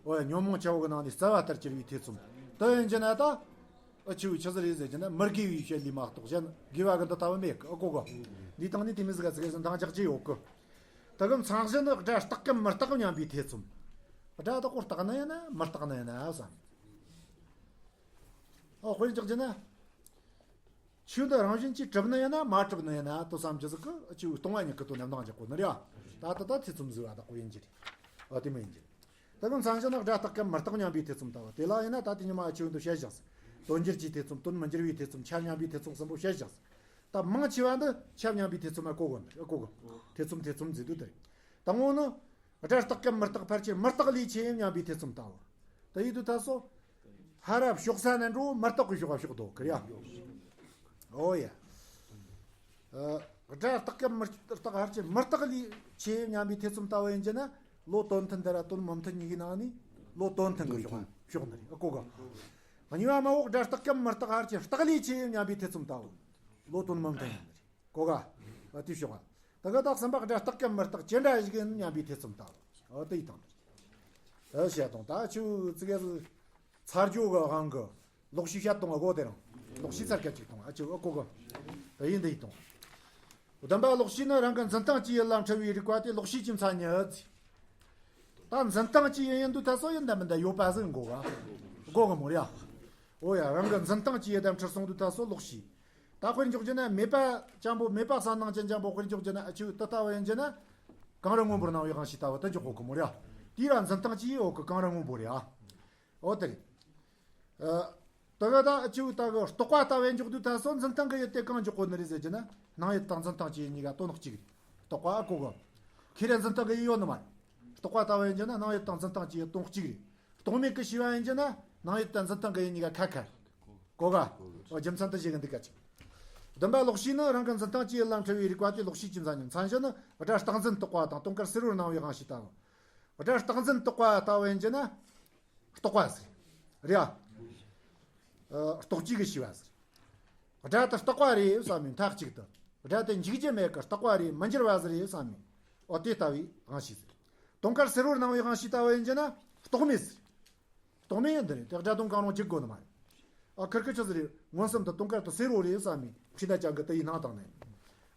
ཨོ་ཡ་ཉོན་མོངས་ཆེ་བོ་གི་ནང་ནས་རྩ་བ་ལྟར་གྱུར་བའི་ཐེ་ཚོམ་དུ་ཡིན་གྱི་ན་ད། ཨ་ཆུ་ཆི་ཟིག་རེད་ཟེར་གྱི་ན་མི་དགེ་བའི་བྱེད་ལས་མ་གཏོགས་གཞན་དགེ་བ་གི་འདི་ལྟ་བུ་མེད་གི་ཨ་གོ་གི། འདི་དང་ནི་དེ་མི་ཟིག་ག་ཟིག་ག་ཟིག་འདང་རྒྱག་རྒྱུ་ཡོད་གི། ད་གི་མཚང་གཞི་ནི་སྒྲ་རྟག་གམ་མི་རྟག་སྙམ་པའི་ཐེ་ཚོམ། སྒྲ་དག་པོ་རྟག་ནི་ཡིན་ན་མི་རྟག་ནི་ཡིན་ན་བསམ། ཨོ་དཔེར་འཇོག་རྒྱུ་ན། ཆོས་འདི་རང་བཞིན་གྱིས་གྲུབ་ནི་ཡིན་ན་མ་གྲུབ་ནི་ཡིན་ན་དོ་བསམ་རྒྱུ་ཟིག་གི་ཨ་ཆུ་སྟོང་བ་ཉིད་ཀྱི་དོན་ནམ་འདང་རྒྱག་གོ་ནི་རེད་ཨ། ད་ད་ད་ཐེ་ཚོམ་ཟོས་པ་དག་པོ་ཡིན་གྱི་རེད། ཨོ་དེ་མོ་ཡིན་གྱི་རེད། ད་གི་མཚང་གཞི་ནི་སྒྲ་རྟག་གམ་མི་རྟག་སྙམ་པའི་ཐེ་ཚོམ་ལྟ་བུ་དེ་ལ་ཡིན་ན་ད་དེ་ཉི་མ་ཨ་ཆུ་འདི་བཤད་བཞག་ཟིག་དོན་འགྱུར་གྱི་ཐེ་ཚོམ་དོན་མི་འགྱུར་བའི་ཐེ་ཚོམ་ཁྱབ་སྙམ་པའི་ཐེ་ཚོམ་གསུམ་པོ་བཤད་བཞག་ཟིག་ད་མང་ཆེ་བ་འདི་ཁྱབ་སྙམ་པའི་ཐེ་ཚོམ་ཨ་གོ་གོ་འདི་ཨ་གོ་གོ། ཐེ་ཚོམ་ཐེ་ཚོམ་ཟེར་དུས་དེ་རེད། དང་པོ་ནི། སྒྲ་རྟག་གམ་མི་རྟག་ཕལ་ཆེར་མི་རྟག་ལས་ཆེ་སྙམ་པའི་ཐེ་ཚོམ་ལྟ་བུ། དེ་ཡིན་དུས་ད་སོ། ཧ་ར་ཕྱོགས་ས་ན་འགྲོ་མི་རྟག་གི་ཕྱོགས་ཕྱོགས་དོ་ཀི་རེད་ཡ། ཨོ་ཡ། ཨ། སྒྲ་རྟག་གམ་མི་རྟག་ཕལ་ཆེར་མི་རྟག་ལས་ཆེ་སྙམ་པའི་ཐེ་ཚོམ་ལྟ་བུ་ཡིན་གྱི་ན་བློ་དོན་མཐུན་འདི་ར་དོན་མི་མཐུན་གཉིས་ཀྱི་ནང་ནས་བློ་དོན་མཐུན་གྱི་ཕྱོགས་ཕྱོགས་འདི་རེད་ཨ་གོ་ག་གཉིས་པ་མ་འོག་སྒྲ་རྟག་གམ་མི་རྟག་ཕལ་ཆེར་རྟག་ལས་ཆེ་སྙམ་པའི་ཐེ་ཚོམ་ལྟ་བུ། བློ་དོན་མི་མཐུན་ཡང་འདི་རེད། གོ་ག་ཨ་དེའི་ཕྱོགས་ག་ད་ག་དག་བསམ་པ་སྒྲ་རྟག་གམ་མི་རྟག་ཅི་འདྲ་ཞིག་ཡིན་སྙམ་པའི་ཐེ་ཚོམ་ལྟ་བུ། ཨ་དེ་ཡི་དང་། ཨ་བཤད་དང་ད་ཆུ་ཙི་གེ་ཟིག་ཚར་རྒྱུ་གི་དབང་གི་ལོག་ཤེས་བཤད་དང་ཨ་གོ་དེ་རང་ལོག་ཤེས་ཚར་སྐད་ཅིག་དང་ཨ་ཆུ་ཨ་གོ་གི། ད་ཡིན་དེ་ཡི་དང་། བདེན་པ་ལོག་ཤེས་ནི་རང་གི་འཛིན་སྟངས་ཀྱི་ཡུལ་ལ་འཁྲུལ་བའི་རིགས་པ་དེ་ལོག་ཤེས་ཀྱི་མཚན་ཉིད། ད་འཛིན་སྟངས་ཀྱི་ཡུལ་ཡིན་དུས་ད་སོ་ཡིན་ད་མིན་ད་ཡོད་པ་ཟིག་གོ་ག་གོ་གི་མོ་རེད་ཨ། ཨོ་ཡ་རང་གི་འཛིན་སྟངས་ཀྱི་ཡུལ་དང་འཁྲུལ་སོང་དུས་ད་སོ་ལོག་ཤེས། ད་དཔེར་འཇོག་རྒྱུ་ན་མེད་པ་ཅན་པོ་མེད་པ་གསལ་སྣང་ཅན་ཅན་པོ་དཔེར་འཇོག་རྒྱུ་ན་ཨ་ཆུ་དེ་ལྟ་བུ་ཡིན་རྒྱུ་ན། གང་རུང་སྔོན་པོར་སྣང་བའི་དབང་ཤེས་ལྟ་བུ་དེ་འཇོག་གོ་གི་མོ་རེད་ཨ། དེའི་ར་འཛིན་སྟངས་ཀྱི་ཡུལ་གི་གང་རུང་སྔོན་པོ་རེད་ཨ། ཨོ་དེ་རེད། ཨ། དེ་ག་ད་ཨ་ཆུ་ད་གི་རྟོག་པ་ལྟ་བུ་འཇོག་དུས་ད་སོ་འཛིན་སྟངས་ཀྱི་ཡུལ་དེ་གང་འཇོག་གོ་ནི་རེད་ཟེར་རྒྱུ་ན་སྣང་ཡུལ་དང་འཛིན་སྟངས་ཀྱི་ཡུལ་གཉིས་ཀ་དོན་གཅིག་རེད། རྟོག་པ་ཨ་གོ་གི། ཁེ་རེ་འཛིན་སྟངས་ཀྱི་ཡུལ་ཡོད་ནི་མ་རེད། རྟོག་པ་ལྟ་བུ་ཡིན་རྒྱུ་ན་སྣང་ཡུལ་དང་འཛིན་སྟངས་ཀྱི་ཡུལ་དོན་གཅིག་རེད། རྟོག་མེད་ཀྱི་ཤེས་པ་ཡིན་རྒྱུ་ན་སྣང་ཡུལ་དང་འཛིན་སྟངས་ཀྱི་ཡུལ་གཉིས་ཀ་ཁ་ཁ་རེད། གོ་ག་ཨོ་རྒྱུ་མཚན་དུ་བཞེད་གི་འདུག་ག་ཅིག་བདེན་པ་ལོག་ཤེས་ནི་རང་གི་འཛིན་སྟངས་ཀྱི་ཡུལ་ལ་འཁྲུལ་བའི་རིགས་པ་དེ་ལོག་ཤེས་ཀྱི་མཚན་ཉིད། མཚན་གཞི་ནི་སྒྲ་རྟག་འཛིན་རྟོག་པ་དང་དུང་དཀར་སེར་བོར་སྣང་བའི་དབང་ཤེས་ལྟ་བུ། སྒྲ་རྟག་འཛིན་རྟོག་པ་ལྟ་བུ་ཡིན་རྒྱུ་ན། རྟོག་པ་ཟེར། རེད་ཨ། ཨ། རྟོག་བཅས་ཀྱི་ཤེས་པ་ཟེར། སྒྲ་དེ་རྟག་པ་རེད་བསམ་མི་མཐའ་གཅིག་ཏུ། སྒྲ་དེ་འཇིག་རྒྱུ་མེད་ཀི་རྟག་པ་རེད་མི་འགྱུར་བ་ཟིག་རེད་བསམ་མི། ཨོ་དེ་ལྟ་བུའི་དབང་ཤེས་ཟེར། དུང་དཀར་སེར་བོར་སྣང་བའི་དབང་ཤེས་ལྟ་བུ་ཡིན་རྒྱུ་ན་རྟོག་མེད་ཟེར། རྟོག་མེད་ཡིན་འདི་རེད་དེ་སྒྲ་དོན་གང་རུང་འཇིག་དགོས་ནི་མ་རེད། ཨ་ཁིར་ཁིར་ཆི་ཟིག་རེད། མངོན་སུམ་དུ་དུང་དཀར་དང་སེར་བོ་རེད་བསམ་མི་ཕྱི་ན་ཅང་གི་དེ་ཡི་སྣང་དང་ནི།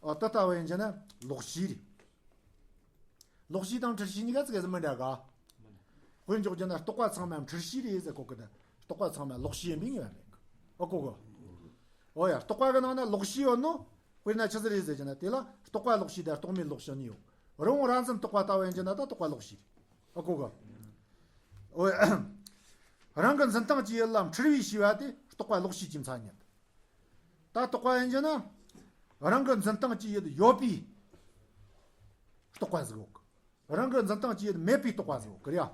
ཨ་དེ་ལྟ་བུ་ཡིན་རྒྱུ་ན་ལོག་ཤེས་རེད། ལོག་ཤེས་དང་འཁྲུལ་ཤེས་གཉིས་ཀ་ཙི་གེ་ཟིག་མི་འདྲ་ག་དཔེར་འཇོག་རྒྱུ་ན་རྟོག་པ་ཚང་མ་འཁྲུལ་ཤེས་རེད་ཟེར་གོ་གི་ད། རྟོག་པ་ཚང་མ་ལོག་ཤེས་ཡིན་པའི་ངེས་པ་མེད་གི། ཨ་གོ་གི། ཨོ་ཡ་རྟོག་པ་གི་ནང་ན་ལོག་ཤེས་ཡོད་ནོ། དཔེར་ན་ཆི་ཟིག་རེད་ཟེར་རྒྱུ་ན་དེ་ལ་རྟོག་པ་ལོག་ཤེས་དང་རྟོག་མེད་ལོག་ཤེས་གཉིས་ཡོད། རི་བོང་རྭ་འཛིན་རྟོག་པ་ལྟ་བུ་ཡིན་རྒྱུ་ན་ད་རྟོག་པ་ལོག་ཤེས་རེད། ཨ་གོ་གི། ཨོ་ཡ། རང་གི་འཛིན་སྟངས་ཀྱི་ཡུལ་ལ་འཁྲུལ་བའི་ཤེས་པ་དེ་རྟོག་པ་ལོག་ཤེས་ཀྱི་མཚན་ཉིད། ད་རྟོག་པ་ཡིན་རྒྱུ་ན། རང་གི་འཛིན་སྟངས་ཀྱི་ཡུལ་ཡོད་པའི་རྟོག་པ་ཟིག་ཡོད་གི། རང་གི་འཛིན་སྟངས་ཀྱི་ཡུལ་མེད་པའི་རྟོག་པ་ཟིག་ཡོད་གི་རེད་ཡ།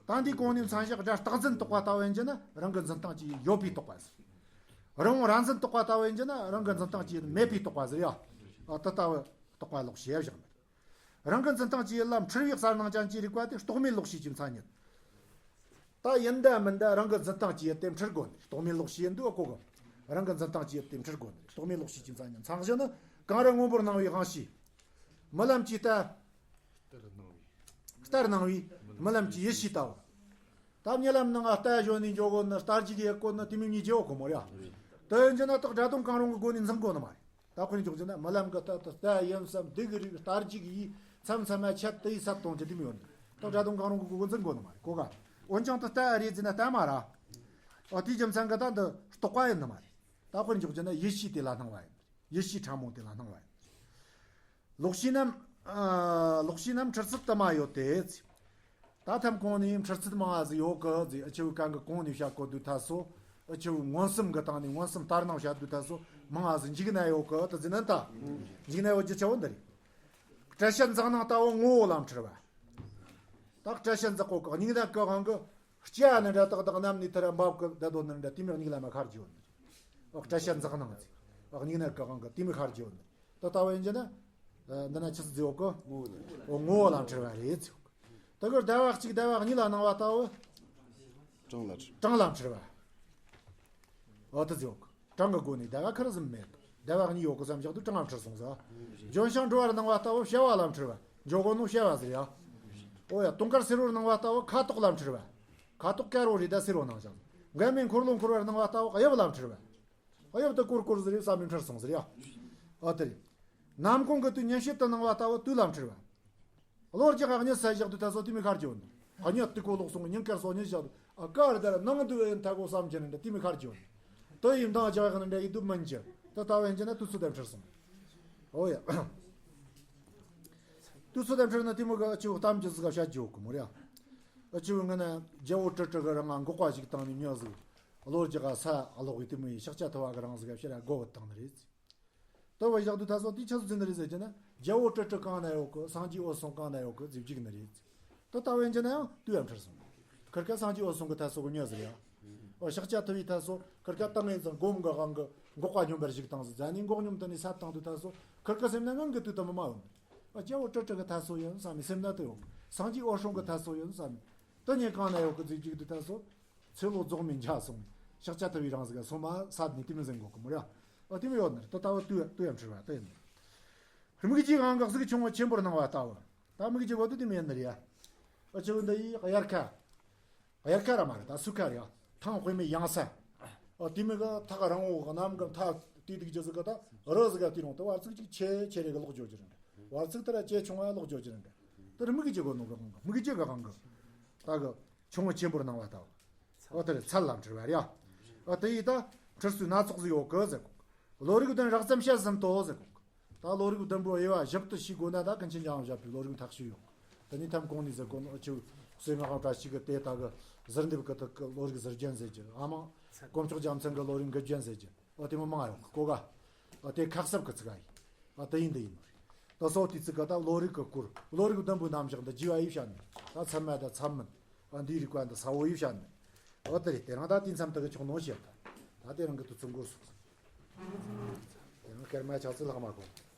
ད་འདིའི་གོང་ནས་མཚན་བཞག་སྒྲ་རྟག་འཛིན་རྟོག་པ་ལྟ་བུ་ཡིན་རྒྱུ་ན་རང་གི་འཛིན་སྟངས་ཀྱི་ཡུལ་ཡོད་པའི་རྟོག་པ་ཟིག་རི་བོང་རྭ་འཛིན་རྟོག་པ་ལྟ་བུ་ཡིན་རྒྱུ་ན་རང་གི་འཛིན་སྟངས་ཀྱི་ཡུལ་མེད་པའི་རྟོག་པ་ཟིག་རེད་ཡ། ཨ་དེ་ལྟ་བུ་རྟོག་པ་ལོག་ཤེས་བཞག་མེད། རང་གི་འཛིན་སྟངས་ཀྱི་ཡུལ་ལ་འཁྲུལ་བའི་གསལ་སྣང་ཅན་གྱི་རིགས་པ་དེ་རྟོག་མེད་ལོག་ཤེས་ཀྱི་མཚན་ཉིད། ད་ཡིན་ད་མིན་ད་རང་གི་འཛིན་སྟངས་ཀྱི་ཡུལ་དེ་འཁྲུལ་དགོས་ནི་རྟོག་མེད་ལོག་ཤེས་ཡིན་འདུག་ཨ་གོ་གི། རང་གི་འཛིན་སྟངས་ཀྱི་ཡུལ་དེ་འཁྲུལ་དགོས་ནི་རྟོག་མེད་ལོག་ཤེས་ཀྱི་མཚན་ཉིད། མཚང་གཞི་ནི་གང་རུང་སྔོན་པོར་སྣང་བའི་དབང་ཤེས། རྨི་ལམ་གྱི་ལྟ། ལྟར་སྣང་བའི་རྨི་ལམ་གྱི་ཡུལ་ཤེས་ལྟ་བུ། ད་རྨི་ལམ་ནང་ལྟ་ཞོན་ནས་འཇོག་གོ་ནི་ལྟར་གཅིག་ཡེ་གོ་ནི་དེ་མིན་གཉིས་བརྗེ་བ་གོ་མོ་རེད། དེ་ཡིན་རྒྱུ་ན་རྟགས་སྒྲ་དོན་གང་རུང་གི་སྒོ་ནས་འཛིན་དགོས་ནི་མ་རེད། ད་ཁོ་ནས་འཇོག་རྒྱུ་ན་རྨི་ལམ་གི་རྟ་དེ་རྟ་ཡིན་བསམ། སྡིག་རིགས་རྟ་རྒྱུག་ཡིས་མཚམས་མཚམས་མ་ཆད་དེ་ཡི་སད་གཏོང་རྒྱུ་དེ་མི་ཡོང་། ད་སྒྲ་དོན་གང་རུང་གི་གོ་འཛིན་དགོས་ནི་མ་རེད་གོ་ག་འོན་ཀྱང་དེ་རྟ་རེད་ཟེར་ན་རྟ་མ་ར། ཨ་དེའི་རྒྱུ་མཚན་གི་ད་འདི་རྟོག་པ་ཡིན་ནི་མ་རེད། ད་ཁོ་ནས་འཇོག་རྒྱུ་ན་ཡིད་ཤེས་དེ་ལ་སྣང་བ་ཡིན། ཡིད་ཤེས་ཕྲ་མོ་དེ་ལ་སྣང་བ་ཡིན། ལོག་ཤེས་རྣམས། ཨ། ལོག་ཤེས་རྣམས་འཁྲུལ་ཚུལ་དུ་མ་ཡོད་དེ། ད་ཐམ་གོང་ནས་འཁྲུལ་ཚུལ་མང་ང་ཟིག་ཡོད་གི་ཟིག་ཨ་ཆུ་བོའི་གན་གི་གོང་ནས་བཤད་གོ་དུས་ཐ་སོ། ཨ་ཆུ་བོའི་མངོན་སུམ་གི་སྟེང་ནས་མངོན་སུམ་ལྟར་སྣང་བཤད་དུས་ཐ་སོ། མང་ང་ཟིག་འཇིག་ན་ཡོད་གི་དུ་ཟིན་ན་ད། འཇིག་ན་ཡོད་རྒྱུ་ཆ་བོ་འདི་རེད། སྐྲ་ཤད་འཛག་སྣང་ལྟ་བུ་ངོ་བོ་ལ་འཁྲུལ་བ། ད་སྐྲ་ཤད་འཛག་གོ་གི་སྙིང་ནད་གི་དབང་གི་སྐྲ་ནི་འདྲ་ཏག་ཏག་གནམ་ནས་ཐར་འབབ་གི་བསྡད་དོ་ནི་འདྲ་དེ་མོ་སྙིང་ལ་མ་ཁར་གྱི་ཡོད་ནི། ཨོ་སྐྲ་ཤད་འཛག་སྣང་ཟིག་ཨོ་སྙིང་ནད་གི་དབང་གི་དེ་མོ་ཁར་གྱི་ཡོད་ནི། ད་ལྟ་བ་ཡིན་རྒྱུ་ན། ཨ། འདི་ན་ཆི་ཟིག་ཡོད་གི་ཨོ་ངོ་བོ་ལ་འཁྲུལ་བ་རེད་ཟེར་གི་དེ་གི་ཟླ་བ་གཅིག་ཟླ་བ་གཉིས་ལ་སྣང་བ་ལྟ་བུ། གྲངས་ལ་འཁྲུལ། གྲངས་ལ་འཁྲུལ་བ། ཨོ་དེ་ཟེར་གི་གྲངས་གི་སྒོ་ནས་ཟླ་བ་ཁེར་ཟིག་མེད། ཟླ་བ་གཉིས་ཡོད་གི་བསམ་བཞག་དུས་གྲངས་ལ་འཁྲུལ་སོང་ཟེར། ལྗོན་ཤིང་འགྲོ་བར་སྣང་བ་ལྟ་བུ་བྱ་བ་ལ་འཁྲུལ་བ། འགྲོ་གོ་ནོ་བྱ་བ་ཟེར་ཡ། ཨོ་ཡ་དུང་དཀར་སེར་བོར་སྣང་བ་ལྟ་བུ་ཁ་དོག་ལ་འཁྲུལ་བ། ཁ་དོག་དཀར་བོ་རེད་ད་སེར་བོ་སྣང་བཞག་འགལ་མེད་འཁོར་ལོ་འཁོར་བར་སྣང་བ་ལྟ་བུ་གཡབ་ལ་འཁྲུལ་བ། གཡབ་དེ་ཀོར་ཀོར་ཟེར་རེད་བསམ་ནས་འཁྲུལ་སོང་ཟེར་ཡ། ཨོ་དེ་རེད། ནམ་གུང་གི་དུས་ཉིན་བྱེད་དུ་སྣང་བ་ལྟ་བུ་དུས་ལ་འཁྲུལ་བ། གློ་རྒྱག་གཉིད་སད་བཞག་དུས་ད་སོ་དེ་མོ་ཁར་གྱི་ཡོད་ནི། གཉིད་དུ་གོ་ལོག་སོང་ཉིན་དཀར་སོ་གཉིད་བཞག་དུས་ཨ་ཀར་དར་ནང་དུ་ཨེ་ཐ་གོ་བསམ་གྱི་ནི་འདྲ་དེ་མོ་ཁར་གྱི་ཡོད་ནི། དུ་ཡིས་མདངས་རྒྱག་ཡག་ནི་འདྲ་ཡིད་དུ་མིན་གྱི། དུ་ལྟ་བ་ཡིན་གྱི་ན་དུས་ཚོད་དེ་འཁྲུལ་སོང་། ཨོ་ཡ། དུས་ཚོད་དེ་འཁྲུལ་ན་དེ་མོ་གི་ཨ་ཆུ་བོ་གཏམ་རྒྱུད་ཟིག་ག་བཤད་རྒྱུ་ཡོད་གི་མོ་རེད་ཨ། ཨ་ཆུ་བོ་ངི་ན་རྒྱལ་བོ་ཀྲི་ཀྲི་གི་རང་ང་འགོག་པ་ཞིག་བཏང་ནས་མྱི་ཟིག་གློ་རྒྱག་ག་ས་ཨ་ལོག་གི་དེ་མོ་ཡི་ཤཱཀྱ་ཐུབ་པ་གི་རང་ཟིག་ག་ཕྱིར་ར་སྒོ་བུད་བཏང་ནི་རེད། ལྟོས་པ་བཞག་དུས་ད་སོ་དེ་ཆི་ཟིག་ཟེར་ནི་རེད་ཟེར་གྱི་ན་རྒྱལ་བོ་ཀྲི་ཀྲི་གང་ན་ཡོད་གི་སངས་རྒྱས་འོད་སྲུང་གང་ན་ཡོད་གི་ཟིག་བརྗོད་ནི་རེད། ད་ལྟ་བས་འཇི་ན་ཡང་དུས་ཡང་འཕྲལ་སོང་། ཁིར་ཀ་སངས་རྒྱས་འོད་སྲུང་གི་ཐད་སོ་གི་མྱི་ཟིག་ཡ། ཨོ་ཤཱཀྱ་ཐུབ་པའི་ཐད་སོ་ཁིར་ཀ་ཏང་ངེ་ཙང་སྒོམ་གི་དབང་གི་འགོག་པ་སྙོམས་པར་ཞུགས་བཏང་ཟིག་ཟ་ནས་འགོག་སྙོམས་དུ་ནས་སད་བཏང་དུས་ད་སོ་ཁིར་ཀ་སེམས་ན་ངང་གི་དུས་དུ་མི་མ་ཡོང་། ཨ་རྒྱལ་བོ་ཀྲི་ཀྲི་གི་ཐད་སོ་ཡིན་བསམ་ནས་སེམས་ན་དུ་ཡོང་། སངས་རྒྱས་འོད་སྲུང་གི་ཐད་སོ་ཡིན་བསམ་ནས་དུ་ནས་གང་ན་ཡོད་གི་ཟིག་བརྗོད་དུས་ད་སོ། ཚེ་ལོ་རྫོགས་མིན་འཇའ་སོང་། ཤཱཀྱ་ཐུབ་པའི་རང་ཟིག་ག་སོ་མ་སད་ནས་དེ་མི་ཟིན་གོ་གི་མོ་ར། ཨ་དེ་མི་ཡོད་ནི་རེད། ད་ལྟ་བ་དུས་དུས་ཡང་འཕྲུལ་བ་དེ་ཡིན། སྨིག་རྒྱུའི་དབང་གིས་གཟུགས་ཆུང་ངུ་ཆེན་པོར་སྣང་བ་ལྟ་བུ། ད་སྨིག་རྒྱུ་གོ་དུས་དེ་མི་ཡིན་ནི་རེད་ཡ། ཨ་ཆུ་བོ་འདི་ཡི་དབྱར་ཁ། དབྱར་ཁ་ར་མ་རེད་ད་སོས་ཁ་རེད་ཡ། ཐང་དཔེ་མེད་ཡང་ས། ཨ་དེ་མི་ག་ཐག་རིང་བོ་གནམ་གི་མཐའ་དེ་དུས་རྒྱུ་ཟིག་ག་ད་རི་ཟིག་ག་དེ་རུང་ད་བར་ཚིག་ཅིག་ཆེ་ཆེ་རེ་གི་ལོག་འཇོག་རྒྱུ་རེད། བར་ཚིག་དེ་ར་ཆེ་ཆུང་བ་ལོག་འཇོག་རྒྱུ་རེད། དེ་རུ་སྨིག་རྒྱུ་གོ་ནོ་གི་དབང་གིས་སྨིག་རྒྱུ་གི་དབང་གིས། ད་གི་ཆུང་ངུ་ཆེན་པོར་སྣང་བ་ལྟ་བུ། ཨོ་དེ་རེད། ཚད་ལ་འཕྲུལ་བ་རེད་ཡ། ཨོ་དེ་ཡིས་ད་འཕྲུལ་སའི་སྣ་ཚོགས་ཟིག་ཡོད་གི་ཟེར་གོ། བློ་རིག་བདུན་རགས་ཙམ་བཤད་ཟིན་ཏོ་ཟེར་གོ། ད་བློ་རིག་བདུན་པོ་དབྱེ་བ་ཞིབ་ཏུ་ཤེས་དགོས་ན་ད་ཀུན་མཁྱེན་འཇམ་དབྱངས་བཞད་པའི་བློ་རིག་ཐག་ཆོད་ཡོད། དེ་ནས་ཐམ་གོང་ནས་ཟེར་གོ་ནོ་ཨ་ཆུ་བོ་སེམས་དབང་བཀྲ་ཤིས་ཀྱི་དེ་ད་གི་ཟུར་འདེབས་ཀྱི་ཐོག་གི་བློ་རིག་ཟུར་རྒྱན་ཟེར་གྱི་ཨ་མ། དཀོན་མཆོག་རྒྱལ་མཚན་གྱི་བློ་རིག་མགུལ་རྒྱན་ཟེར་གྱི། ཨོ་དེ་མོ་མང་ཡོད་གོ་ག་ཨོ་དེ་ཁ་གསབ་ཀྱི་ཚིག་ཨ་ཡིན། ཨ་དེ་ཡིན་དེ་ཡིན་ནོ་རེད། ད་སོ་དེ་ཚིག་ག་ད་བློ་རིག་གི་སྐོར་བློ་རིག་བདུན་པོའི་རྣམ་གཞག་འདི་རྒྱས་པ་ཡིས་བཤད་ནས་ད་ཚད་མ་དང་ཚད་མིན། ཨ་འདིའི་རིགས་པ་འདི་ས་བོ་ཡིས་བཤད་ནས། ཨོ་དེ་རེད། དེ་རིང་ད་དེ་མཚམས་དེ་གི་ཆོག་ནོ་བཤད་ད། ད་དེ་རིང་གི་དུས་ཚོད་འགོར་སོང་། དེ་རིང་སྐར་མ་ཆག་ཚིག་ལྷག་མ་གོ།